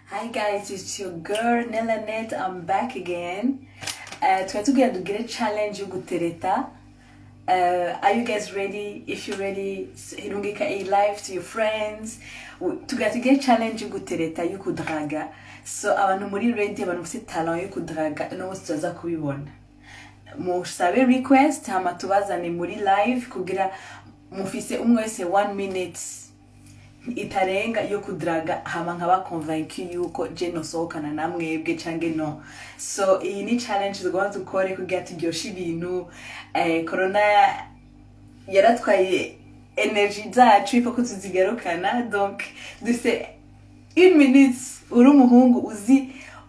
Hi guys, it's your girl Nelanet. I'm back again. Twari tugira tugire challenge yo gutereta. Are you guys ready? If you're ready, rungika a live to your friends. Tugira tugire challenge yo gutereta, yo kudraga. So abantu muri ready, abantu bafite talent yo kudraga, no bose tuzaza kubibona. Musabe request hama tubazane muri live kugira mufise umwe wese one minute itarenga yo kudraga, hama nkaba convaincu yuko je nosohokana na mwebwe canke no. So iyi ni challenge tugomba dukore kugira turyoshe ibintu. Corona yaratwaye energy zacu, ifo ko tuzigarukana. Donc dufise une minute. Uri umuhungu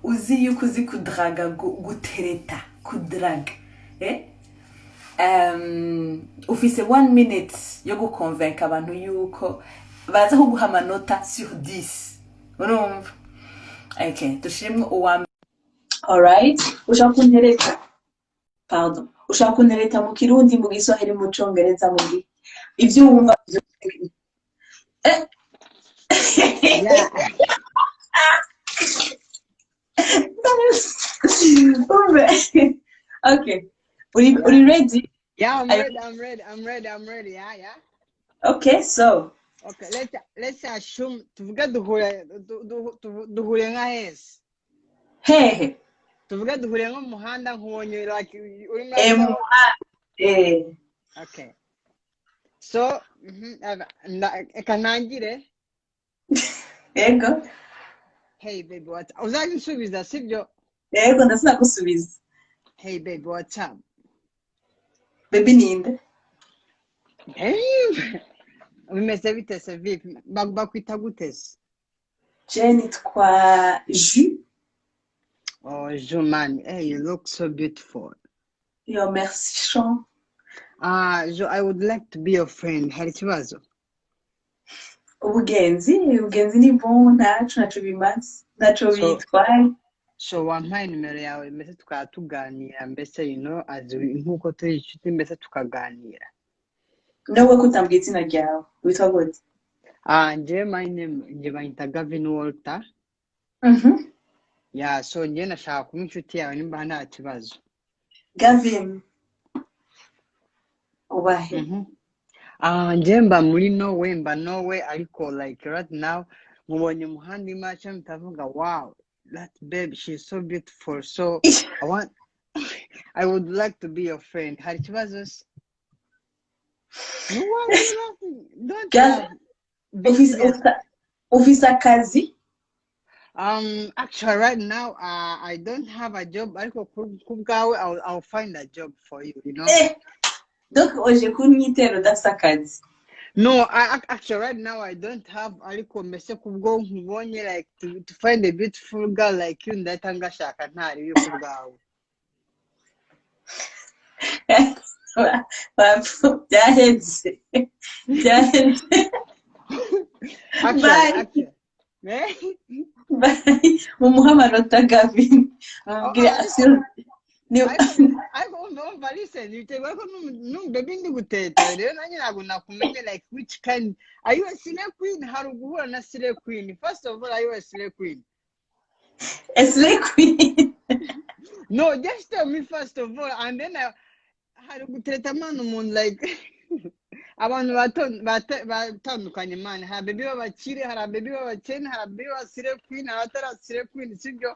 uzi yuko uzi kudraga, gutereta, kudraga, eh? Ufise one minute yo gukonvenka abantu yuko baza kuguha amanota sur 10. Urumva? Okay, dushiremwo uwa. Alright, ushaka kuntereta, pardon, ushaka kuntereta mu Kirundi, mu Giswahili, mu Congereza, mu gi ivyo wumva vyose. Yeah. Umve. Okay, uri ready? Yeah, I'm Are you- ready. I'm ready. I'm ready. I'm ready. Yeah. Okay, so Okay, let's assume tuvuge duhure duhure nka hese. Hehe? Tuvuge duhure nko mu muhanda, nkubonye like urimo Mu muhanda. Okay. So, reka ntangire. Yego. Hey baby, what? Uzajya unsubiza, sibyo? Yego, ndasinagusubiza. Hey baby, what's up? Baby ninde? Hey. Bimeze bite se, vipi? Bakwita gute se? Je nitwa Ju. Oh, Juman, hey, you look so beautiful. Yo, merci Sean. Ah, Jo, I would like to be your friend. Hari ikibazo? Ubugenzi ni bon, ntaco bimaze, ntaco bitwaye. So wampaye nimero yawe mbese tukaba tuganira mbese, as nk'uko turi inshuti mbese tukaganira. Nawe ko utambwiye izina ryawe, witwa gute? Ah, njye my name, njye banyita Gavin Walter. Yeah, so njye nashaka kuba inshuti yawe nimba nta kibazo. Gavin, ubahe? Ah, njye mba muri Norway, mba Norway, ariko like right now nkubonye umuhanda imaca mpita "Wow, that babe, she's so beautiful." So I would like to be your friend. Hari ikibazo se? No, why are you laughing? Don't Gavin, laugh. Be ufise serious. Ufise akazi? Actually, right now, I don't have a job. Ariko ku bwawe, I'll find a job for you, you know? Eh, donc uje kunyitera udafise akazi? No, actually, right now, I don't have. Ariko mbese kubwo nkubonye, like, to find a beautiful girl like you, ndahita ngashaka ntari ku bwawe. Byaheze, byaheze. Actually, Bye. actually. Eh? Bye. Mumuhe amanota Gavin, mumubwire Oh, ariko ariko umva, listen, biterwa ko baby ndi guteta rero nanjye ntabwo nakumenye like which kind are you, a slay queen? Hari uguhura na slay queen. First of all, are you a slay queen? A slay queen? No, just tell me first of all, and then hari gutereta man umuntu like abantu batandukanye man. Hari baby b'abakire, hari baby b'abakene, hari baby ba slay queen, hari abatari slay queen, sibyo?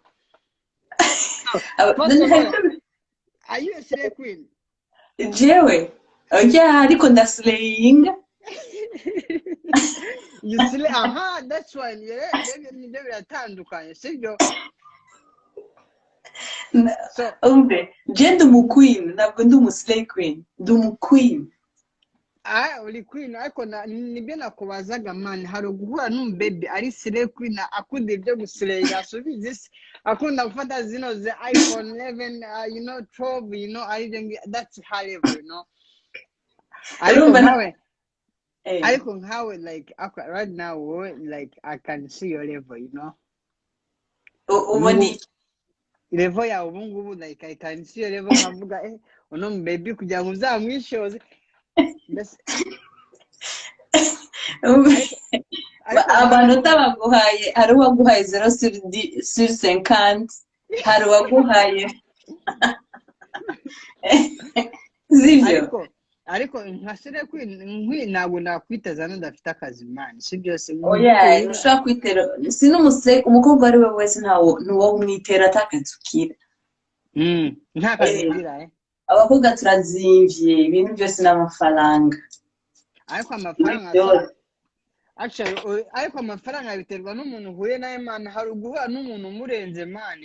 First of all, are you a slay queen? Jewe oya, ariko ndaslayinga. You slay, aha, that's why nibyo biratandukanye, sibyo? So Umve, je ndi umu queen, ntabwo ndi umu slay queen, ndi umu queen. Ah, uri queen, ariko nibyo nakubazaga man. Hari uguhura n'umubaby ari slay queen, akunda ibyo guslay, asubiza isi, akunda gufata zino za iPhone 11, 12, aribyo that's high level. Ariko Urumva nkawe Eh. ariko nkawe like okay, right now wowe like I can see your level. Ubona Ubu iki? Level yawe ubu ngubu, like I can see your level, nkavuga uno mu baby kugira ngo uzamwishoze mbese. Ariko Ariko nawe Amanota baguhaye, hari uwaguhaye 0 sur 10 sur 50, hari uwaguhaye, sivyo? Ariko nka sire nkwi ntabwo nakwiteza n'udafite akazi, man, si byose. Oya, ntushobora kwitera si n'umuse umukobwa uwo ari we wese, ntawo ntuwo umwitera atakazi ukira. Nta kazi ugira, eh? Abakobwa turazimvye, ibintu byose n'amafaranga. Ariko amafaranga Byose. Actually, ariko amafaranga biterwa n'umuntu uhuye nawe, man. Hari uguhura n'umuntu umurenze, man,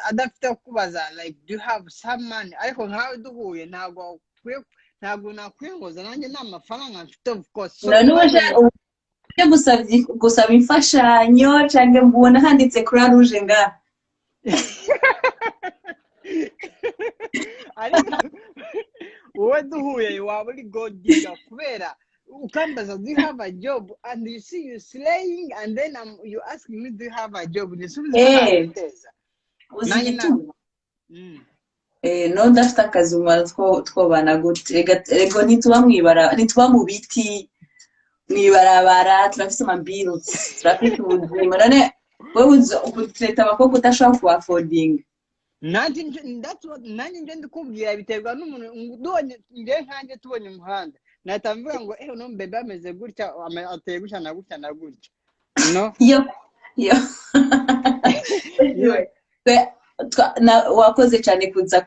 adafite kubaza like, "Do you have some money?" Ariko nkawe duhuye, ntabwo wakwiye, ntabwo nakwiyongoza nanjye nta mafaranga mfite, of course. So None ubu tubonye uje gusaba imfashanyo canke mbona handitse Croix Rouge ngaha? Ariko wowe duhuye waba uri gold digger, kubera ukambaza, "Do you have a job?" And you see you slaying, and then you asking me, "Do you have a job?" Nisubize ko nakwiteza Uzi nanjye igituma nta No, ndafite akazi umara twobana gute? Ego, ntituba mwibara, ntituba mu biti mwibarabara, turafise ama bills, turafite ubuzima. None wewe uza gutereta abakobwa udashobora ku affordinga? Nanjye that's what nanjye nje ndikubwira, biterwa n'umuntu. Tubonye, nje nkanjye tubonye umuhanda, nahita mvuga ngo eh, uno bebe ameze gutya, ateye gutya na gutya na gutya, no? Yo yo. Yo. Wakoze cyane kuza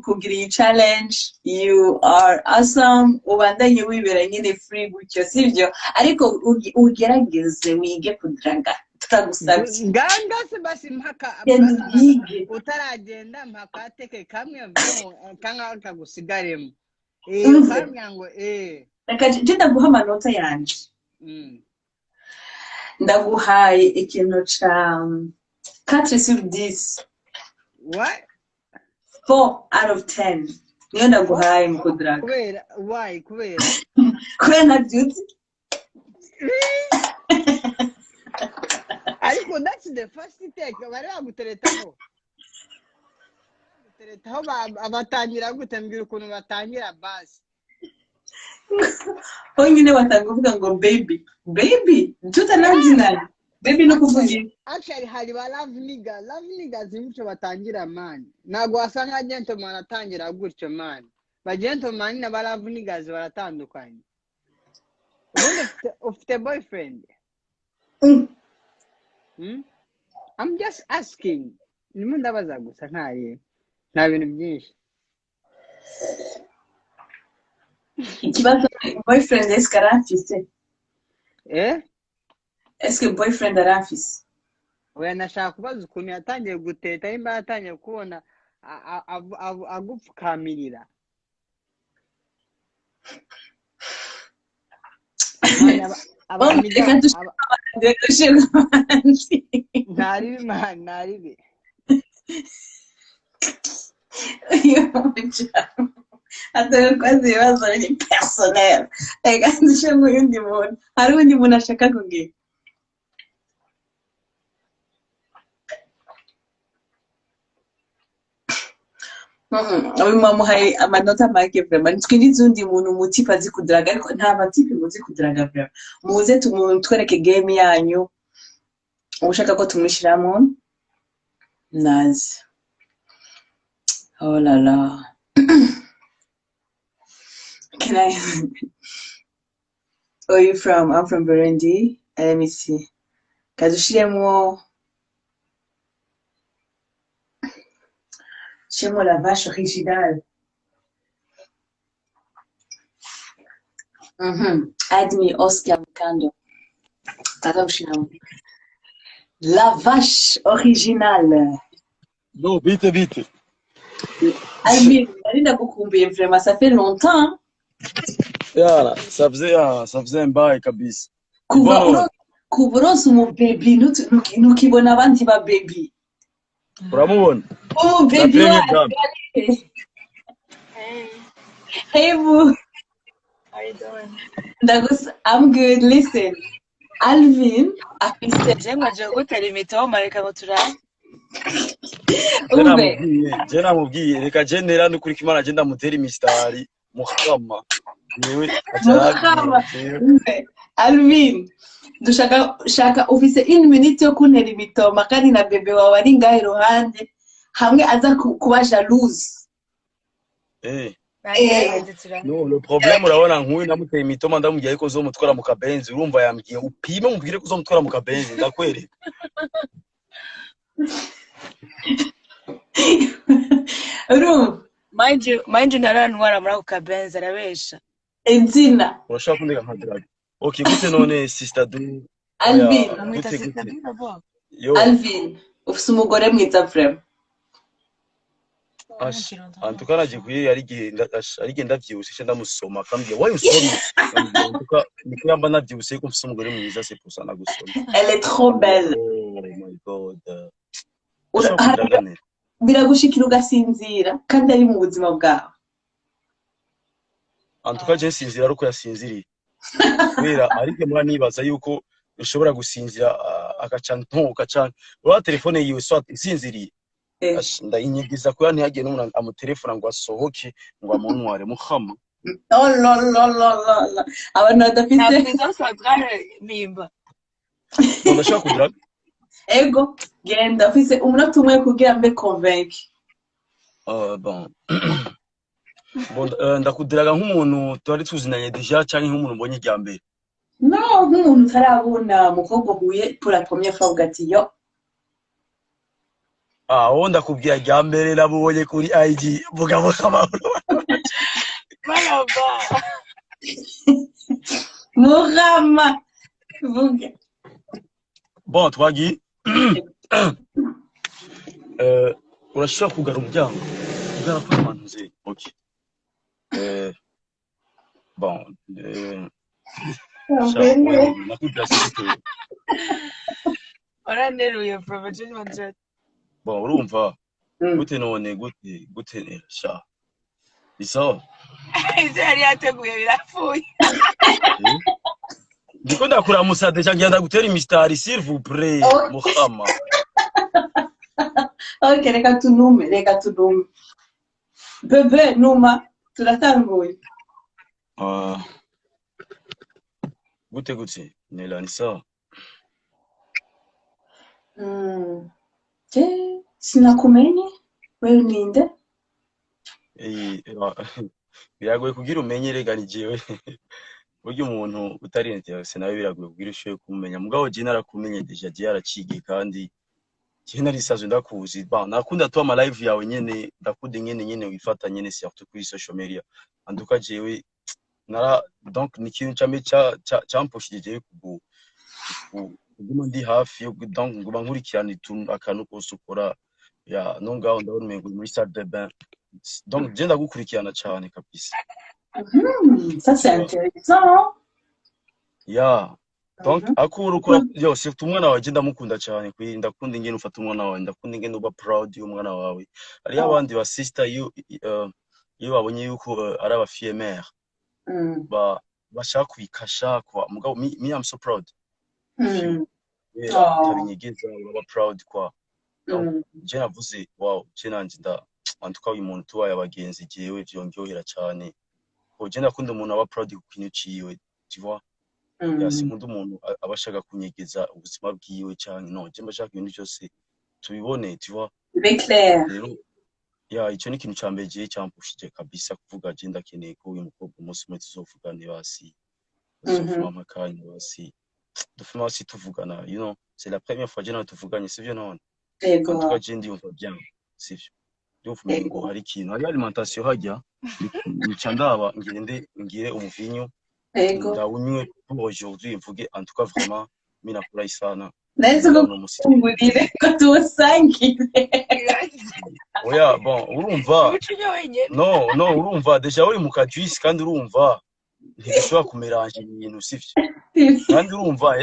kugira iyi challenge. You are awesome. Ubandanye wibera nyine free gutyo, sibyo? Ariko ugerageze wige kudaraga, turagusabye. Nganga se basi mpaka Genda basi mpaka ubyige. Utaragenda, mpaka ateke kamwe mvuge ngo kanga kagusigaremo, eh. Umve. Ukambwira ngo eh. Reka je ndaguha amanota yanje. Ndaguhaye ikintu ca 4 sur 10. What? 4 out of 10 niyo ndaguhaye mu kudaraga. Kubera why? Kubera Kubera ntabyutse. Ariko that's the first take bari baguteretaho, baguteretaho batangira gute? Mbwira ukuntu batangira basi. Honyine batanga uvuga ngo "Baby, baby", tutanabyinana, baby no kuvuga Actually, iki? actually hari ba love nigga, love niggas gutyo batangira, man. Ntabwo wasanga gentleman atangira gutyo, man. Ba gentleman na ba love niggas baratandukanye. Ubundi ufite boyfriend? Hmm? I'm just asking, ndimo ndabaza gusa, nta bintu byinshi. Ikibazo, boyfriend eske aramfise? Eh? Eske boyfriend aramfise? Oya, nashaka kubaza ukuntu yatangiye guteta, nimba yatangiye kubona agupfukamirira. Man, Reka abaniga dushire abandi, reka dushire abandi. Ntaribi, man, ntaribi. Uyu mujama atari kubaza ibibazo biri personnel. Reka dushire mu yundi muntu. Hari uwundi muntu ashaka kugira? Uyu mwamuhaye amanota make vraiment. Twinjize uwundi muntu, umutipe azi kudaraga. Ariko nta batipe muzi kudaraga vraiment. Muze twereke game yanyu. Ushaka ko tumushyiramo naze. Oh la la. Can I? Where are you from? I'm from Burundi. Let me see. Kadushiremo shiremo la vache originale. Add me, Oscar Mkando. Kadushiremo. La vache originale. No, bite bite. Alvin, nari ndagukumbuye vraiment, ça fait longtemps. Yala, ça faisait un bail kabisa. Kuva Bon, kuva uronse umubebi, ntukibona abandi ba baby. Uramubona? Umubebi La wacu. première dame. Hey, Hey boo. How you doing? Ndagusa, I'm good. Listen. Alvin afise Je mwaje gutera imitoma, reka ngo turabe. Je Umve. namubwiye, je namubwiye, reka je ntera n'ukuri ko Imana je ndamutera imisitari. Muhama. Yewe aca Muhama. arabwira jewe. Umve. Alvin. Dushaka shaka ufise une minute yo kuntera imitoma, kandi na bébé wawe ari ngahe iruhande hamwe aza kuba jalouse. Eh. Nagerageze turabe. No, le problème, urabona nk'uyu namuteye imitoma, ndamubwiye ko uzomutwara mu kabenzi. Urumva yambwiye upime, mubwire ko uzomutwara mu kabenzi, ndakwereka. Urumva. Mind you, ntarantwara muri ako kabenzi, arabesha. Izina. Urashaka kundeka nka drag? Okay, gute none, sister du? Alvin. Oya, Bamwita gute Sister gute? Dina. Yo. Alvin, ufise umugore mwiza vraiment. Ash, en tout cas nagiye kuri ari igihe ari igihe ndavyibushe, nca ndamusoma, akambwira: "Why usomye?" Ndamubwira: "En tout cas niko yamba navyibushe ko mfise umugore mwiza, c'est pour ça nagusomye." Elle est trop belle. Oh my God. Ushobora kundaganira. Biragushikira ugasinzira kandi ari mu buzima bwawe? En tout cas je nsinzira ari uko yasinziriye, kubera ariko mura nibaza yuko ushobora gusinzira, agaca ntoka canke uraba telefone yiwe soit isinziriye. Ash, ndayinyegeza kugira ntihagire n'umuntu amutelefona ngo asohoke ngo amuntware muhama. Oh la la la la la, abantu Nta badafite prison centrale mpimba. Ngo ndashaka kugira. Ego, genda, ufise umunota umwe kugira mbe convaincu. Bon, ndakudiraga nk'umuntu twari tuzinanye déjà canke nk'umuntu mbonye irya mbere? No, nk'umuntu utarabona, umukobwa uhuye pour la première fois, uvuga ati: "Yo." Ah, wowe ndakubwira rya mbere nabonye kuri IG, vuga muhama. Maraba. Murama, vuga. Bon, twagiye. Urashobora kugara umuryango, ugara ko abantu nzi. Okay, bon, sha, oya, nakubwira sifite. Waraneruye Promotion Madrid. Bon, urumva. Gute none, gute gute, sha, isawa? Ivyo yari yateguye birapfuye. Eh? Ndiko ndakuramusa déjà, ngira ndagutera imistari, s'il vous plaît. Okay. Muhama. Ok, reka tunume, reka tunume. Bébé, numa, turatanguye. Ah, gute gute, nela, ni sawa? Je sinakumenye, wewe ninde? Eh, biragoye kugira umenye, rega ni jewe. Burya umuntu utari intéressé nawe biragoye kugira ushoboye kumumenya, mugabo je narakumenye déjà, je yaracigiye kandi je narisanzwe ndakuzi. Bon, nakunda tu ama live yawe nyene, ndakunda nyene wifata nyene, surtout kuri social media. En tout cas jewe nara, donc ni ikintu cambe campushije jewe kuguma ndi hafi yo, donc nguma nkurikirana utuntu, akantu kose ukora ya no ngaho ndabona umengo uri muri salle de bain, donc je ndagukurikirana cane kabisa. Ça c'est intéressant. Ya, donc akura ukora yo, surtout umwana wawe je ndamukunda cyane kuri, ndakunda ingene ufata umwana wawe, ndakunda ingene uba proud y'umwana wawe. Hariho abandi ba sister iyo babonye yuko ari aba fille mère ba bashaka kubikasha kwa, mugabo me I'm so proud of you. Kubera utabinyegeza, uraba proud kwa. Donc je navuze: "Wow, je nanje nda, en tout cas uyu muntu tubaye abagenzi, jewe vyongyohera cyane." Ko je ndakunda umuntu aba proud ku kintu ciwe, tu vois? Ya, sinkunda umuntu aba ashaka kunyegeza ubuzima bwiwe canke no, je mba shaka ibintu byose tubibone, tu vois? Bibe clair. Rero ya, ico ni ikintu ca mbere jewe campushije kabisa kuvuga: je ndakeneye ko uyu mukobwa umunsi umwe tuzovugane, basi azofuma akanya, basi dufuma, basi tuvugana. You know, c'est la première fois je nawe tuvuganye, sivyo none? Yego. En tout cas je ndiyumva bien, sivyo? Ndumva umengo hari ikintu, hari alimentation hajya, nca ndaba ngende ngire umuvinyu ndawunywe pour aujourd'hui, mvuge: "En tout cas vraiment mi nafurahi sana." Nahise Kugira uno musi. Ngurire ko tuwusangire. Oya, bon, urumva. Uca unywa wenyine. No, urumva déjà uri mu kajuice, kandi urumva ntidushobora kumeranja ibintu, sivyo? Kandi urumva,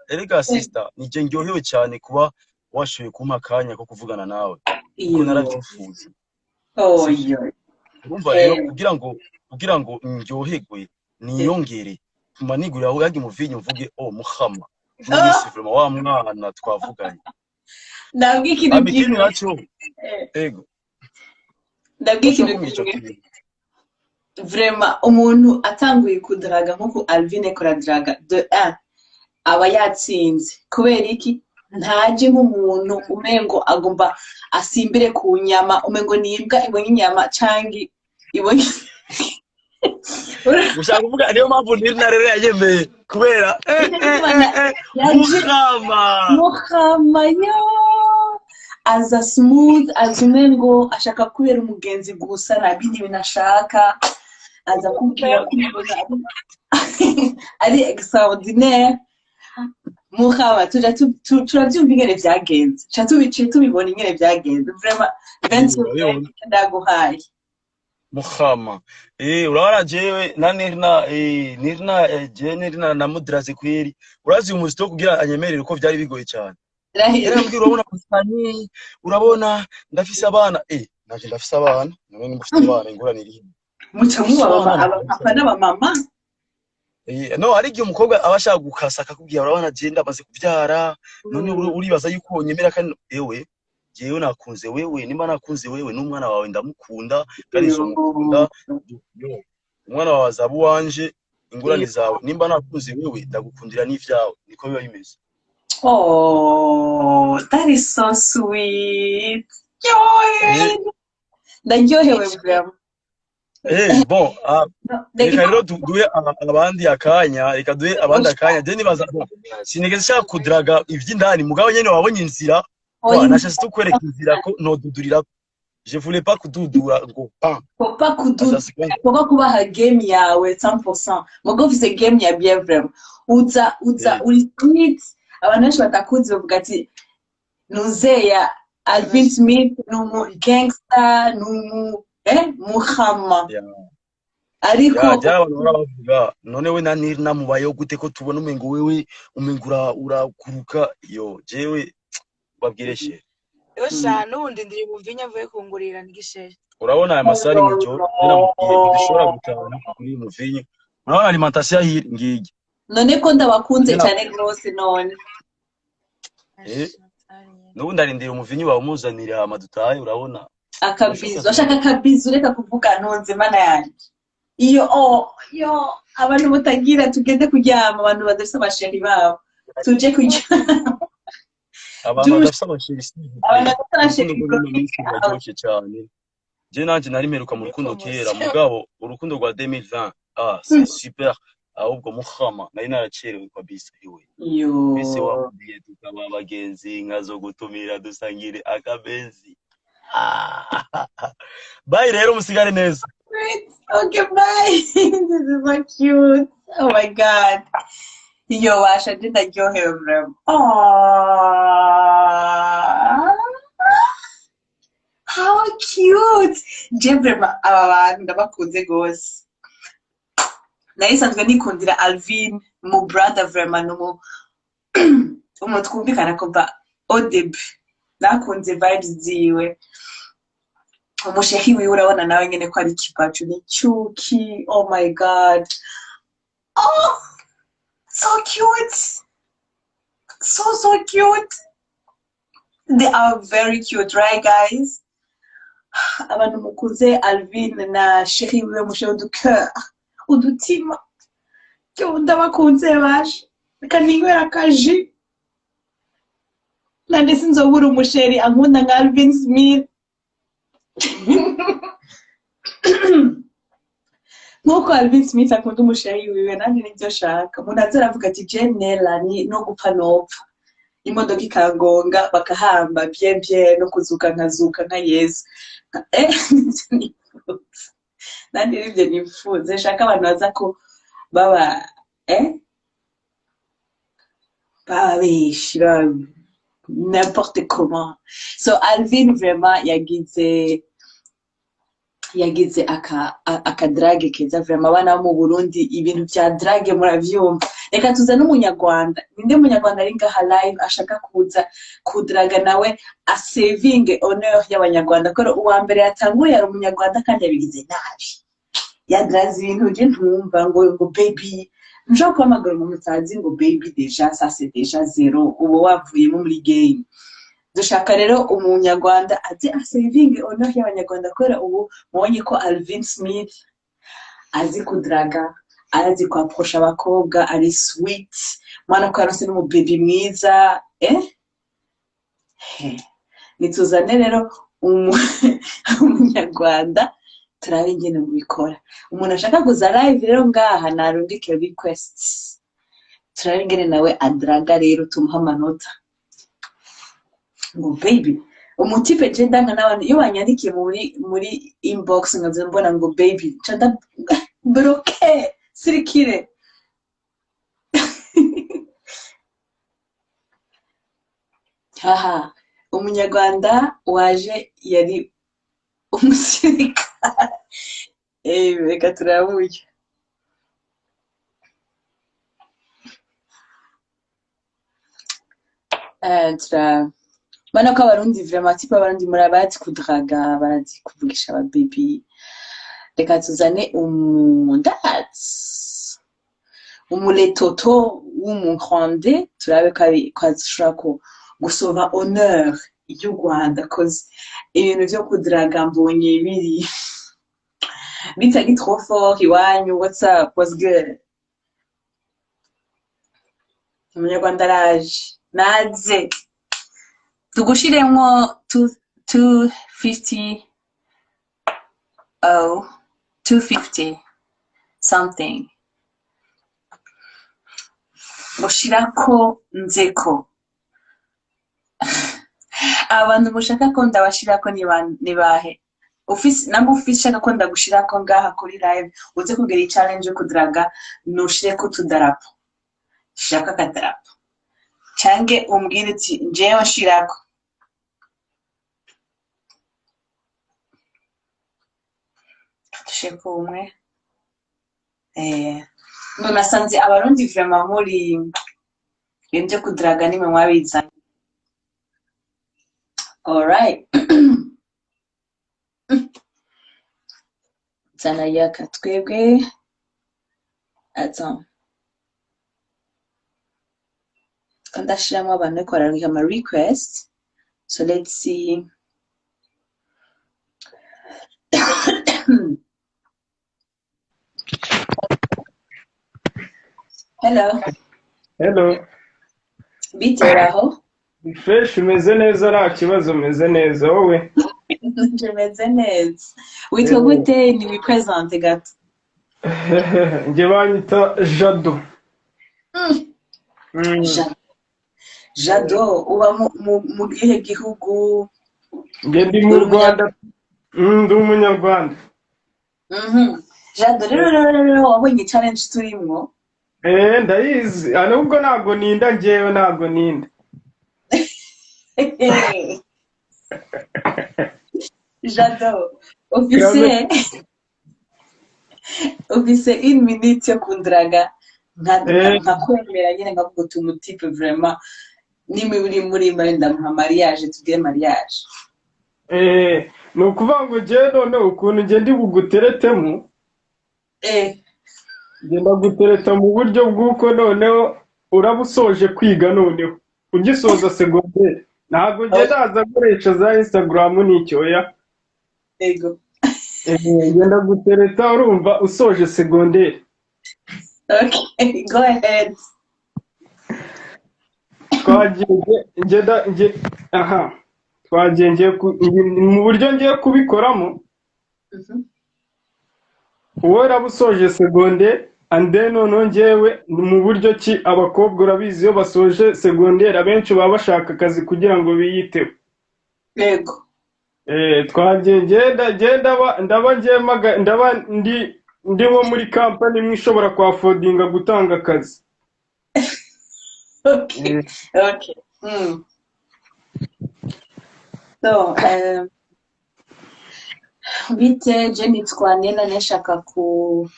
erega sister, nije ndyohewe cyane kuba washoboye kumpa akanya ko kuvugana nawe, kuko naravyifuza. Oyo. Urumva rero, kugira ngo ndyoherwe niyongere tuma nigurira aho yandi muvinyu, mvuge: "Oh muhama, n'umunsi vraiment wa mwana twavuganye." Ndabwira ikintu Hama ikindi kimwe. naco, ego. Ndabwira urashobora ikintu kumbwira ico kimwe. kintu. Vraiment, umuntu atanguye kudaraga nk'uko Alvin akora daraga de un Aba yatsinze. Kubera iki? Ntaje nk'umuntu umengo agomba asimbire ku nyama, umengo ni imbwa ibonye inyama canke ibonye. Gushaka kuvuga niyo mpamvu Nirna rero yayemeye kubera Yaje Muhama. Muhama yo aza smooth, aza umengo ashaka kubera umugenzi gusa, nta bindi bintu ashaka. Aza kubwira ko umengo ari extraordinaire. Muhama, tuja turavyumva ingene vyagenze, ca tubice tubibona ingene vyagenze. Vraiment, 20 sur 20 ndaguhaye. Muhama, urabona jewe na Nirna, Nirna, jewe Nirna namudiraze kweri. Urazi umuzito kugira anyemerere uko vyari bigoye cyane. Rahira. Yarambwira: "Urabona Musani, urabona ndafise abana." Nanje ndafise abana. None nimba ufite abana, ingorane iri he? Muca muba abapapa n'abamama. No hari igihe umukobwa aba ashaka gukasa, akakubwira: "Urabona je ndamaze kuvyara, none uribaza yuko wonyemera?" Kandi ewe jewe nakunze wewe, nimba nakunze wewe n'umwana wawe ndamukunda kandi nzomukunda. Yo, umwana wawe azaba uwanje, ingorane zawe. Nimba nakunze wewe, ndagukundira n'ivyawe. Niko biba bimeze. Oh, that is so sweet. Yoy! Ndaryohewe vraiment. Bon, reka rero duhe abandi akanya, reka duhe abandi akanya. Je nibaza, bon, sinigeze nshaka kudiraga ivy'indani, mugabo nyene wabonye inzira. Wa, nashatse tukwereka inzira ko nodudurira. Je voulais pas kududura ngo pan. Papa kudu Nashatse kuba Papa kubaha game yawe 100%. Mugo ufise game ya bien vraiment. Uza uri sweet. Abantu benshi batakuzi bavuga ati nuzeya Alvin Smith ni umu gangster, ni umu muhama. Ariko Ya, byari abantu bahora bavuga: "None we na Nirna mubayeho gute, ko tubona umengo wewe umengo urakuruka?" Yo, jewe babwire she. Yosha, n'ubundi ndiri buvinye avuye kungurira n'igisheje. Urabona aya masaha ari mw'ijoro, namubwiye ntidushobora gutaha kuri uyu muvinyu. Urabona alimentation yahiri ngigi. None ko ndabakunze cyane rwose none. N'ubundi arindira umuvinyu bawumuzanira hama dutahe, urabona. Akabizu, ashaka akabizu. Reka kuvuga ntunze mana yanjye. Iyo, oh yo, abantu mutagira tugende kuryama, abantu badafise abasheri babo tuje kuryama. Abantu badafise abasheri si Abantu badafise abasheri. Urukundo rw'ino minsi ruraryoshe cyane. Je nanje nari mperuka mu rukundo kera, mugabo urukundo rwa 2020, ah, c'est super. Ahubwo muhama nari naracerewe kabisa iwe. Yo. Mbese wambwiye tukaba abagenzi, nkazo gutumira dusangire akabenzi. Ah. Bye rero, musigare neza. Great. Okay, bye. This is so cute. Oh my God. Yo, washa je ndaryohewe vraiment. Oh. How cute. Je vraiment aba bantu ndabakunze gose. Nari nsanzwe nikundira Alvin mu brother, vraiment ni umuntu twumvikana kuva au début. Nakunze vibes ziwe. Umushehi wiwe, urabona nawe nyene ko ari kibacu, ni cyuki. Oh my God, oh, so cute, so so cute. They are very cute, right guys? Abantu mukuze Alvin na chéri wiwe, mushehi du cœur, udutima. Yo, ndabakunze baje. Reka ninywera akaji. Nande sinzobura umusheri ankunda nka Alvin Smith. Nk'uko Alvin Smith akunda umusheri wiwe, nanjye nibyo nshaka. Umuntu aza aravuga ati: "Je Nella ni no gupfa nopfa, imodoka ikangonga bakahamba bien bien, no kuzuka nkazuka nka Yesu." Nibyo nifuza nanjye, nibyo nifuza. Nshaka abantu baza ko baba baba benshi, baba n'importe comment. So Alvin vraiment yagize akadrague keza vraiment. Abana bo mu Burundi, ibintu vya drague muravyumva. Reka tuze n'umunyarwanda. Ninde munyarwanda ari ngaha live ashaka kuza kudraga nawe asevinge honneur y'abanyarwanda? Ko uwa mbere yatanguye yari umunyarwanda kandi yabigize nabi, yadraze ibintu je ntumva, ngo "baby". Ntushobora guhamagara umuntu utazi ngo "baby". Déjà ça, c'est déjà zéro, uba wavuyemo muri game. Dushaka rero umunyarwanda aze asevinge honneur y'abanyarwanda, kubera ubu mubonye ko Alvin Smith azi kudraga. Arazi kwaprosha abakobwa, ari sweet, mwana ko yaronse n'umubebi mwiza. Nituzane rero umunyarwanda turabe ingene mubikora. Umuntu ashaka kuza live rero ngaha narungike requests, turabe ingene nawe adraga, rero tumuha amanota. Ngo baby, umutipe je ndanga n'abantu iyo banyandikiye muri inbox nkaza mbona ngo baby, nca nda bloque sirikire. Haha, umunyarwanda waje yari umusirikare. Reka turabe uburyo. Bana ko abarundi vraiment, type abarundi muri abazi kudraga, barazi kuvugisha ababebi. Reka tuzane umudatsi, umuletoto w'umugrande, turabe ko ashobora gusova honneur y'u Rwanda, cause ibintu vyo kudraga mbonye biri bitari trop fort iwanyu. What's up, what's good? Umunyarwanda araje, naze tugushiremwo 250, oh, 250 something, ushirako nzeko. Abantu mushaka ko ndabashirako ni bahe? Ufise namba, ufise ushaka ko ndagushirako ngaha kuri live, uze kugira challenge yo kudraga, nushireko utudarapo, shirako akadarapo canke umbwire uti njewe nshirako. Dushireko umwe. Ngo nasanze abarundi vraiment muri ibintu vyo kudraga nimwe mwabizanye. Alright, zana yaka twebwe. Attends, ko ndashiramo abantu bariko bararungika ama request, so let's see. Hello. Hello. Bite, uraho? Fresh, umeze neza, nta kibazo, umeze neza, wowe? Meze neza. Witwa gute? Ni wipresente gato. Njye banyita Jado. Jado, uba mu gihe gihugu? Njye ndi mu Rwanda. Ndi umunyarwanda. Jado, rero wabonye challenge turimwo? Eh, ndayizi. Nubwo ntabwo ninda, njyewe ntabwo ninda. Jado, ufise une minute yo kundraga nkakwemera nyine, nkavuga uti umutipe vraiment nimwe uri muri mari, ndamuha mariage, tugire mariage. Ni ukuvuga ngo njyewe none ukuntu njye ndi buguteretemo, ngenda gutereta mu buryo bw'uko noneho uraba usoje kwiga, noneho ugisoza segonderi. Ntabwo njye naza gukoresha za Instagram n'icyo, oya. Ego. Ngenda gutereta urumva usoje segonderi. Okay, go ahead. Twagiye ngenda nge aha twagiye ngiye mu buryo ngiye kubikoramo. Wowe uraba usoje segonderi, and then noneho njyewe ni mu buryo ki abakobwa, urabizi, iyo basoje segonderi abenshi baba bashaka akazi kugira ngo biyiteho. Yego. Twagiye ngenda ngenda ndaba ngiye ndaba ndi nko muri kampani imwe ishobora kwaffordinga gutanga akazi. Okay. So, bite, je nitwa Nela, nashaka ku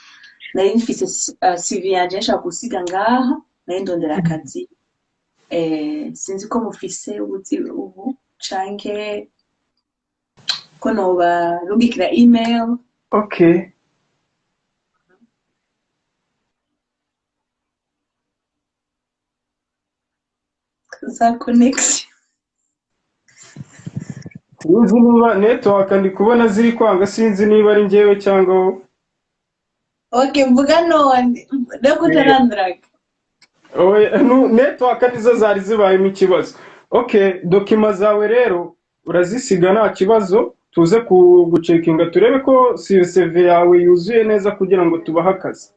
nari mfise CV yanje nshaka gusiga ngaha, nari ndondera akazi. Sinzi ko mufise ubuzi ubu canke ko nobarungikira email. Okay. Za connection. Sinzi niba network ndi kubona ziri kwanga, sinzi niba ari njyewe cyangwa wowe. Okay, mvuga none no kutaranduraga. Oya, network nizo zari zibayemo ikibazo. Okay, document zawe rero urazisiga, nta kibazo, tuze kugucekinga turebe ko CV yawe yuzuye neza kugira ngo tubahe akazi.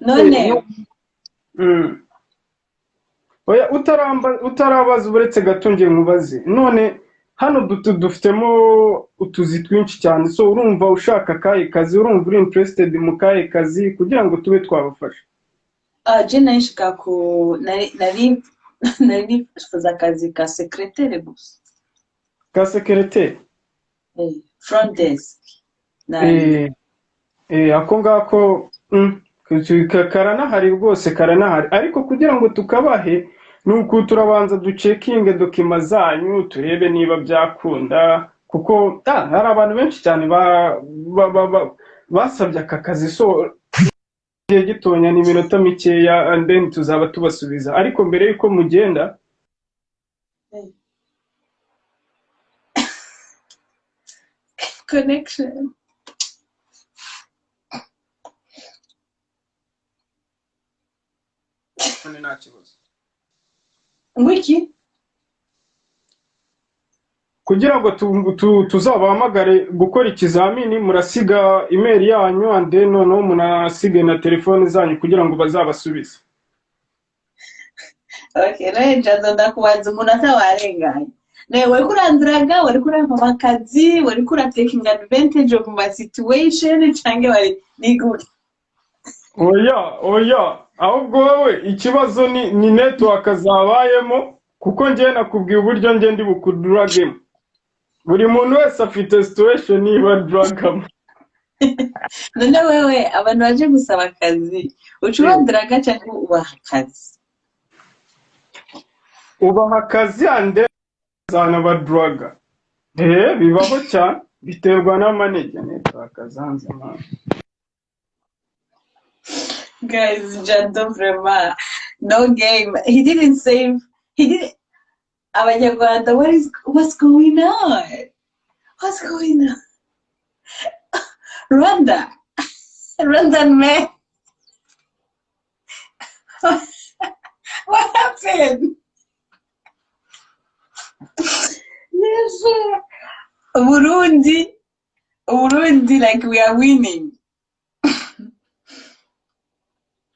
None Oya, utarabaza, uretse gato ngiye nkubaze. None hano dufitemo utuzi twinshi cyane, so urumva ushaka akahe kazi? Urumva uri interested mu kahe kazi kugira ngo tube twabafasha? Ah, je nari nshaka ku nari nifuza akazi ka secrétaire gusa. Ka secrétaire? Front desk na Ako ngako karanahari rwose, karanahari, ariko kugira ngo tukabahe ni uku turabanza ducekinge document zanyu, turebe niba byakunda, kuko hari abantu benshi cyane basabye aka kazi. So igihe gitonya, ni iminota mikeya, and then tuzaba tubasubiza. Ariko mbere y'uko mugenda Connection. Nta kibazo. Ngwiki? Kugira ngo tuzabahamagare gukora ikizamini, murasiga email yanyu and then noneho munasige na telefone zanyu kugira ngo bazabasubize. Okay, none Jado, ndakubaza, umuntu atawarenganye nawe, wariko uranduraga, wariko urampa akazi, wariko ura taking advantage of my situation, canke wari ni gute? Oya, oya, ahubwo wowe ikibazo ni network zabayemo, kuko njyewe nakubwiye uburyo njye ndi bukuduragemo. Buri muntu wese afite situation iba dragamo. None wewe, abantu baje gusaba akazi, uca ubanduraga canke ubaha akazi? Ubaha akazi and zanabaduraga. Bibaho cyane, biterwa n'amanege network zanze, man. Guys, Jado, vraiment, no game. He didn't save. He didn't. Abanyarwanda, what's going on? What's going on? Rwanda, Rwandan man. What happened? Yes, sir. Burundi, Burundi, like we are winning.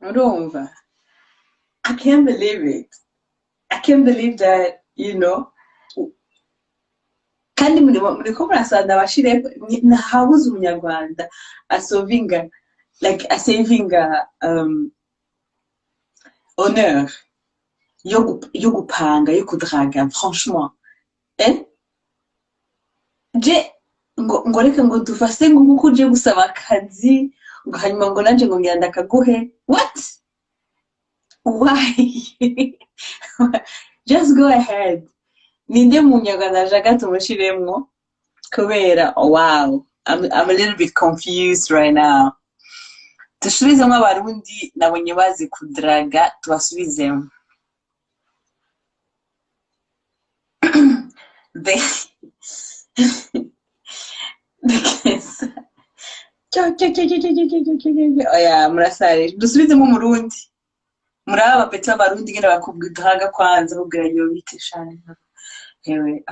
Urumva? I can't believe it. I can't believe that. Kandi muriko murasanga abashire ntahabuze umunyarwanda asovinga, like asavinga honneur yo gupanga, yo kudraga, franchement. Je ngo reka ngo dufase ngo nkuko uje gusaba akazi, ngo hanyuma ngo nanje ngo ngira ndakaguhe. What? Why? Just go ahead. Ninde munyarwanda ashaka tumushiremwo? Kubera, oh, wow, I'm a little bit confused right now. Dusubizemo abarundi, nabonye bazi kudraga, tubasubizemo. The case. Cyo cyo cyo cyo cyo cyo cyo cyo cyo cyo. Oya, murasare, dusubizemo umurundi. Muri aba bapeti b'abarundi ngene bakubwira kwanza, bakubwira yo bite shane, hewe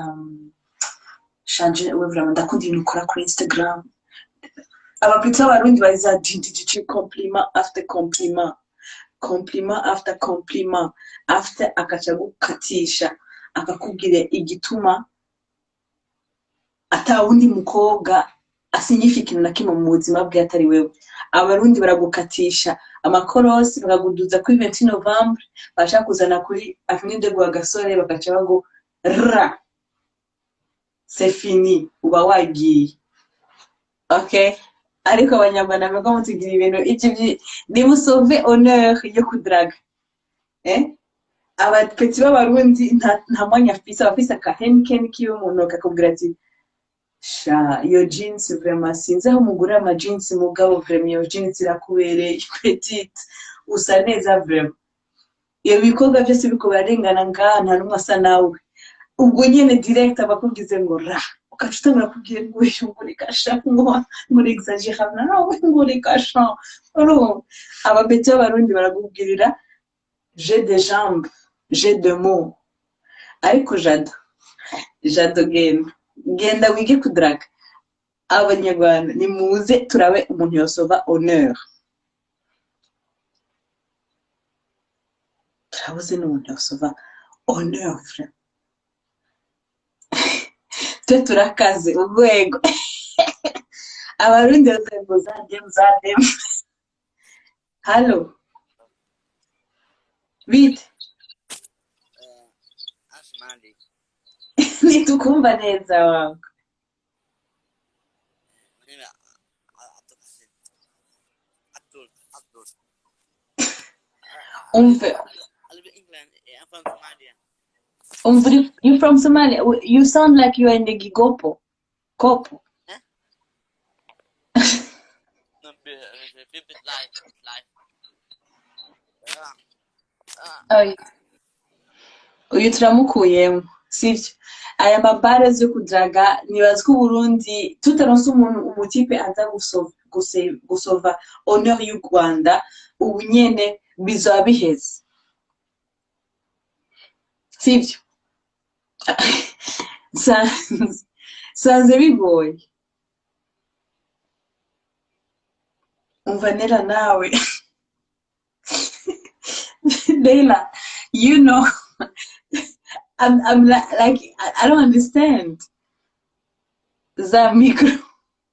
shanje, we vraiment ndakunda ibintu ukora kuri Instagram. Abapeti b'abarundi baza dindididi, compliment after compliment, compliment after compliment after, akaca gukatisha, akakubwira igituma ata wundi mukobwa asinyisha ikintu na kimwe mu buzima bwe atari wewe. Abarundi baragukatisha amakorosi, bakaguduza kuri 28 Novembre, bashaka kuzana kuri Avenue de Rwagasore, bakaca bago ra, c'est fini, uba wagiye. Okay, ariko abanyarwanda bavuga mutugira ibintu ibyo nimusove honneur yo kudraga. Abapeti b'abarundi nta mwanya afise, abafise akahenikeni kiwe mu ntoki, akakubwira ati: "Sha, iyo jeans vraiment, sinzi aho mugurira ama jeans, mugabo vraiment iyo jeans irakubereye, petite, usa neza vraiment. Iyo bikorwa byose biriko birarengana ngaha, nta n'umwe asa nawe." Ubwo nyene direct aba akubwize ngo ra. Ugaca utangura kubwira ngo uyu ngo reka sha, ngo exagera nawe, ngo reka sha. Urumva ababeti b'Abarundi barakubwirira: "J'ai des jambes, j'ai des mots." Ariko Jado, Jado, genda, genda wige kudraga. Abanyarwanda nimuze turabe umuntu yosova honneur. Turabuze n'umuntu yosova honneur, frère. Twe turakaze urwego. Abarundi bavuga ngo zadem zadem. Hallo, bite? Asmali. Ntitukumva neza wawe. My name is Abdul Hasim. Abdul. Abdul. Umve. I live in England. I'm from Somalia. Umve, you from Somalia? You sound like you are in the gigopo kopo. Huh? No, bit life. Life. Oya. Uyu turamukuyemo, sibyo? Aya mabare yo kudraga, nibaza ko Uburundi tutaronse umuntu, umutipe aza gusova honneur y'u Rwanda ubu nyene, bizoba biheze, sibyo? Sanze bigoye. Umva nera nawe, Leila, I'm like, I don't understand. Za micro,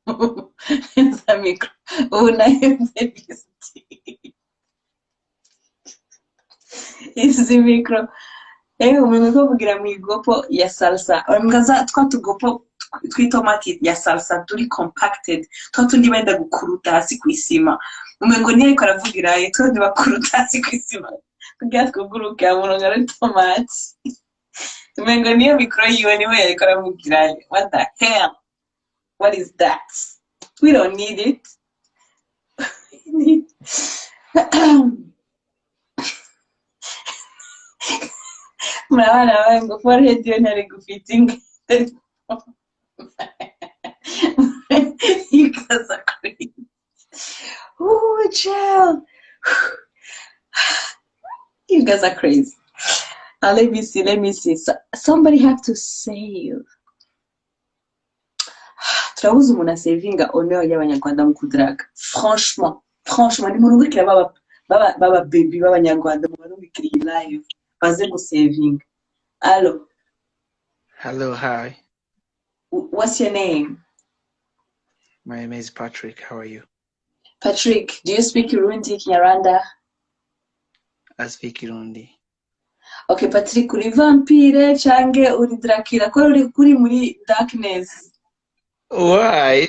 za micro ubu nahembye lisiti izi micro. Umenye ko kugira mu igopo ya salsa, mbwa za twa tugopo tw'itomati ya salsa turi compacted, twa tundi benda gukuruta hasi ku isima. Umengo niyo ariko aravugira ayo tundi bakuruta hasi ku isima kugira twuguruke amurongo ari tomati. Umengo niyo mikoro yiwe niwe yariko aravugira ayo. What the hell, what is that? We don't need it. Murabana bawe ngo forehead yo ntari gufitinga. You guys are crazy. Ooh, child. You guys are crazy. Let me see, let me see. So, somebody have to save. Turabuze umuntu asevinga honneur y'Abanyarwanda mu kudraga. Franchement, franchement, nimurungikira baba baby b'Abanyarwanda, mubarungikira iyi live baze gusevinga. Allo? Hello, hi. What's your name? My name is Patrick. How are you? Patrick, do you speak Kirundi, Kinyarwanda? I speak Kirundi. Okay, Patrick, uri vampire canke uri Dracula? Ko uri kuri muri darkness. Why?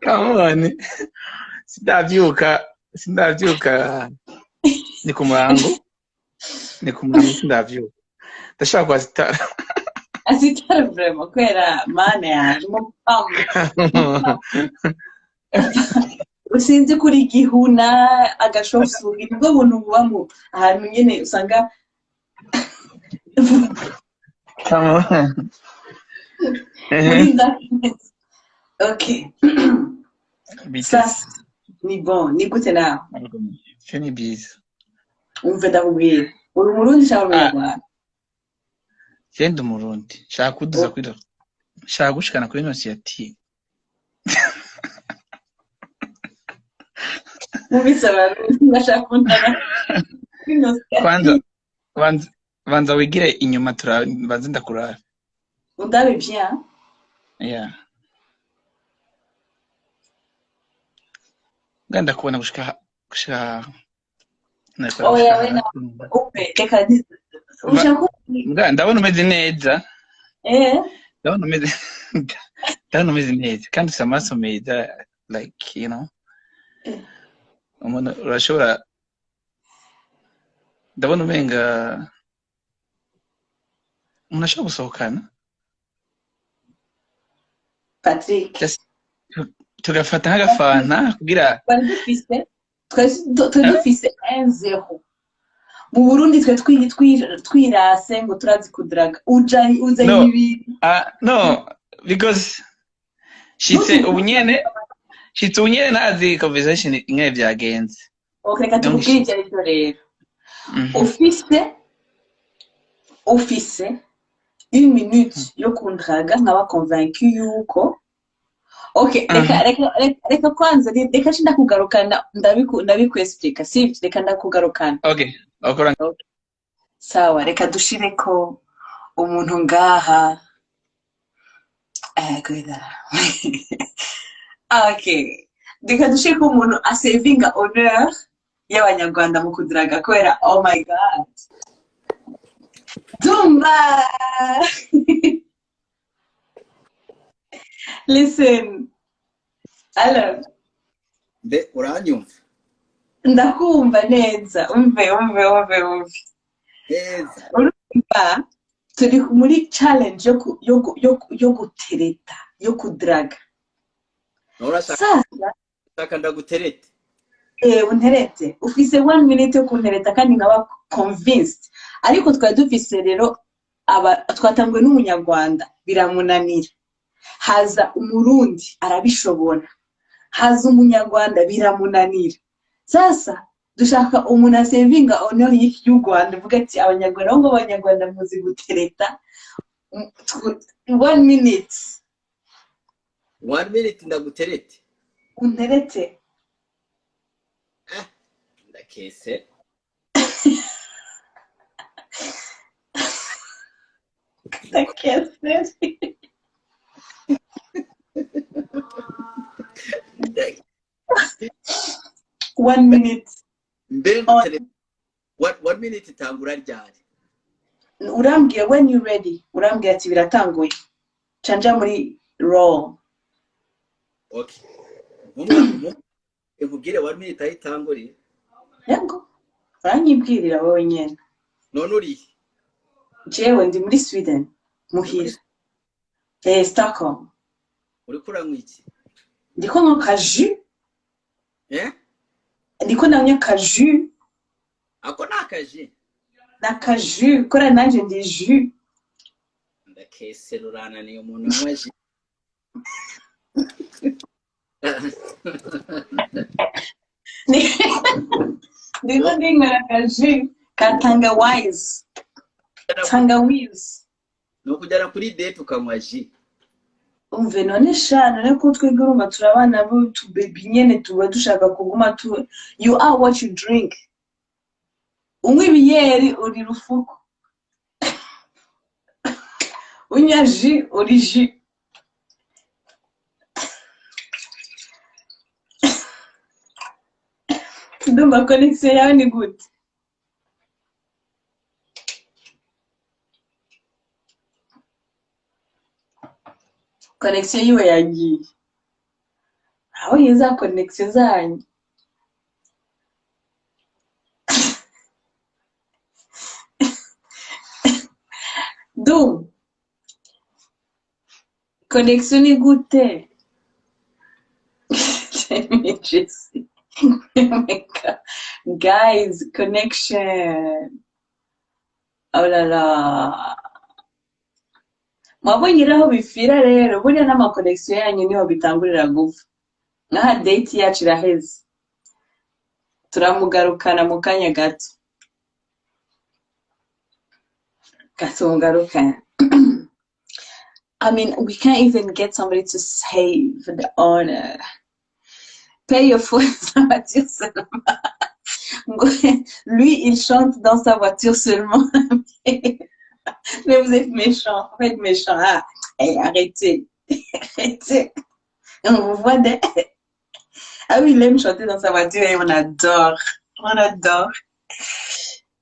Come on. Sindavyuka, sindavyuka. Ni ku murango. Ni ku murango, sindavyuka. Ndashaka kwazitara. Azitara vraiment kubera mana yanje umupamvu. Usinzi kuri gihuna agashofsugi, nibwo buntu buba mu ahantu nyene usanga. Come on. Muri darkness. Okay. Bite? Sasa ni bon, ni gute nawe? Ivyo ni byiza. Umve, ndakubwira, uri Umurundi cyangwa Ah, Umunyarwanda? Je ndi Umurundi. Nshaka kuduza kuri, nshaka gushikana kuri Nonsiyati. Mubise Abarundi bashaka kuntana. Kwanza banza wigire inyuma, tura banze ndakurara. Undabe bien. Yeah. Nga ndakubona gushika nakora Oya gushika we na hasi. Umve, reka ushaka Mbwa ndabona umeze neza. Ndabona umeze neza kandi ufite amaso meza, like umuntu urashobora, ndabona umenga umuntu ashobora gusohokana. Patrick. Just tugafata nk'agafanta kugira Twari dufise 1-0. Mu Burundi twe twirase ngo turazi kudraga. Uja uzanye No. ibintu. No, because shitse ubunyene, shitse ubunyene ntazi conversation ingene vyagenze. Okay, reka Donc, tukubwire ibyo aribyo rero. Ufise une minute yo kundraga nkaba convaincu yuko okay, reka reka kwanza reka nce ndakugarukana, ndabikwesplika, sivyo? Reka ndakugarukana. Okay, okora. Sawa, reka dushireko umuntu ngaha. Kweda. Okay, reka dushireko umuntu asevinga honneur y'abanyarwanda mu kudraga kubera oh my God, Dumba. Listen, alors. Mbe uranyumva? Ndakumva neza. Umve, umve, umve, umve. Neza. Urumva turi muri challenge yo gutereta, yo kudraga. Urashaka Sasa shaka ndaguterete? Eh, unterete. Ufise one minute yo kuntereta kandi nkaba convinced. Ariko twari dufise rero aba twatanguwe n'umunyarwanda biramunanira, haza umurundi arabishobora, haza umunyarwanda biramunanira. Sasa dushaka umuntu asevinga honneur y'u Rwanda, uvuga ati abanyarwanda ngo abanyarwanda muzi gutereta. One minute. One minute ndaguterete? Unterete. Eh, ndakese. Ndakese. One minute. Mbe Oh. nguterete one minute itangura ryari? Urambwira when you ready, urambwira ati biratanguye, canja muri roll. Okay, nkubwire one minute aho itanguriye? Yego, uranyibwirira wowe nyene. None urihe? Jewe ndi muri Sweden, muhira, Stockholm. Uriko uranywa iki? Ndiko nywa ka jus. Eh? Ndiko nanywa ka jus. Ako ni akaji? Na ka jus kora nanje ndi jus. Ndakese, rurananiye umuntu anywa jus. Ndiko ndinywera ka jus ka tangawizi, tangawizi. Ni ukujyana kuri date ukanywa jus? Umve none sha, none ko twebwe urumva turi abana b'utubebi nyene, tuba dushaka kuguma tu you are what you drink. Unywa ibiyeri uri rufuku, unywa jus uri jus. Ndumva connection yawe ni gute? Connection yiwe yagiye aho za connection zanyu. Du connection ni gute? Let me just see. Oh my God. Guys, connection, oh la la, mwabonye rero aho bipfira rero, buriya n'amakonegisiyo yanyu niho bitangurira gupfa. Nkaha date yacu iraheze, turamugarukana mu kanya gato gatungarukana. I mean, we can't even get somebody to save the honor. Paye your phone, sa voiture seulement. Lui, il chante dans sa voiture seulement. Mais vous êtes méchant, vous êtes méchant. Ah, hey, arrêtez, arrêtez. On vous voit des... Ah oui, il aime chanter dans sa voiture et on adore. On adore.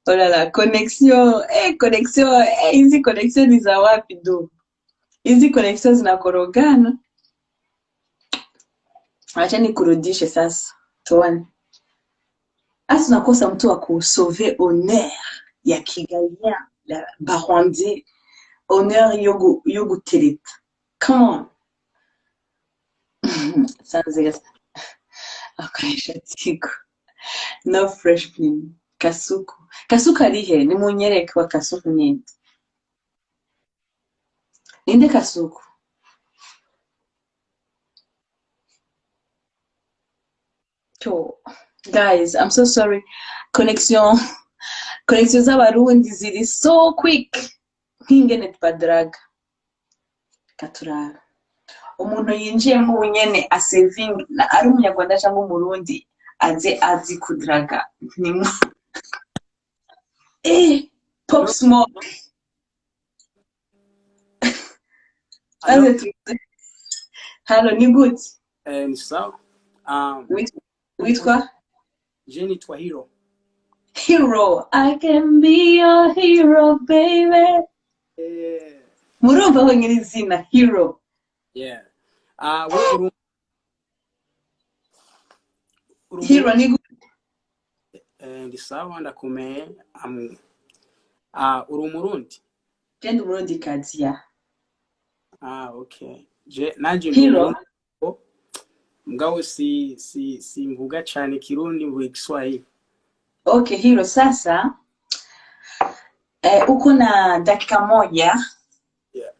Oh là là, connexion. Eh, connexion. Eh, hizi connexion ni za wapi do? Hizi connexion zinakorogana. Acha nikurudishe sasa. Tuone. Asa tunakosa mtu wa kusauver honneur ya Kigali, la Barwandi, honneur yo gutereta. Come on. Sanze akoresha tigo. No fresh clean. Kasuku. Kasuku ari he? Nimunyereke wa Kasuku ninde? Ninde Kasuku? Cyo. Guys, I'm so sorry. Connection z'abarundi ziri so quick. Nk'ingene twadraga. Katurara. Umuntu yinjiyemo ubunyene asaving ari umunyarwanda cyangwa umurundi aze azi kudraga. Ni Pop Smoke. Hello, Aze tuze. Halo, ni gute? Ni sawa. Witwa Je nitwa Hero. Hero. I can be your hero, baby. Yeah. Murumva aho nyiri izina Hero. Yeah. We uri Hero umurundi? ni gute? Ndi sawa ndakomeye. Uri umurundi? Je ndi umurundikazi ya. Okay. Je nanje ndi Hero. umurundi. Mugabo si mvuga cyane Kirundi, mvuga Kiswahili. Okay, Hero sasa uko na dakika moja Yeah.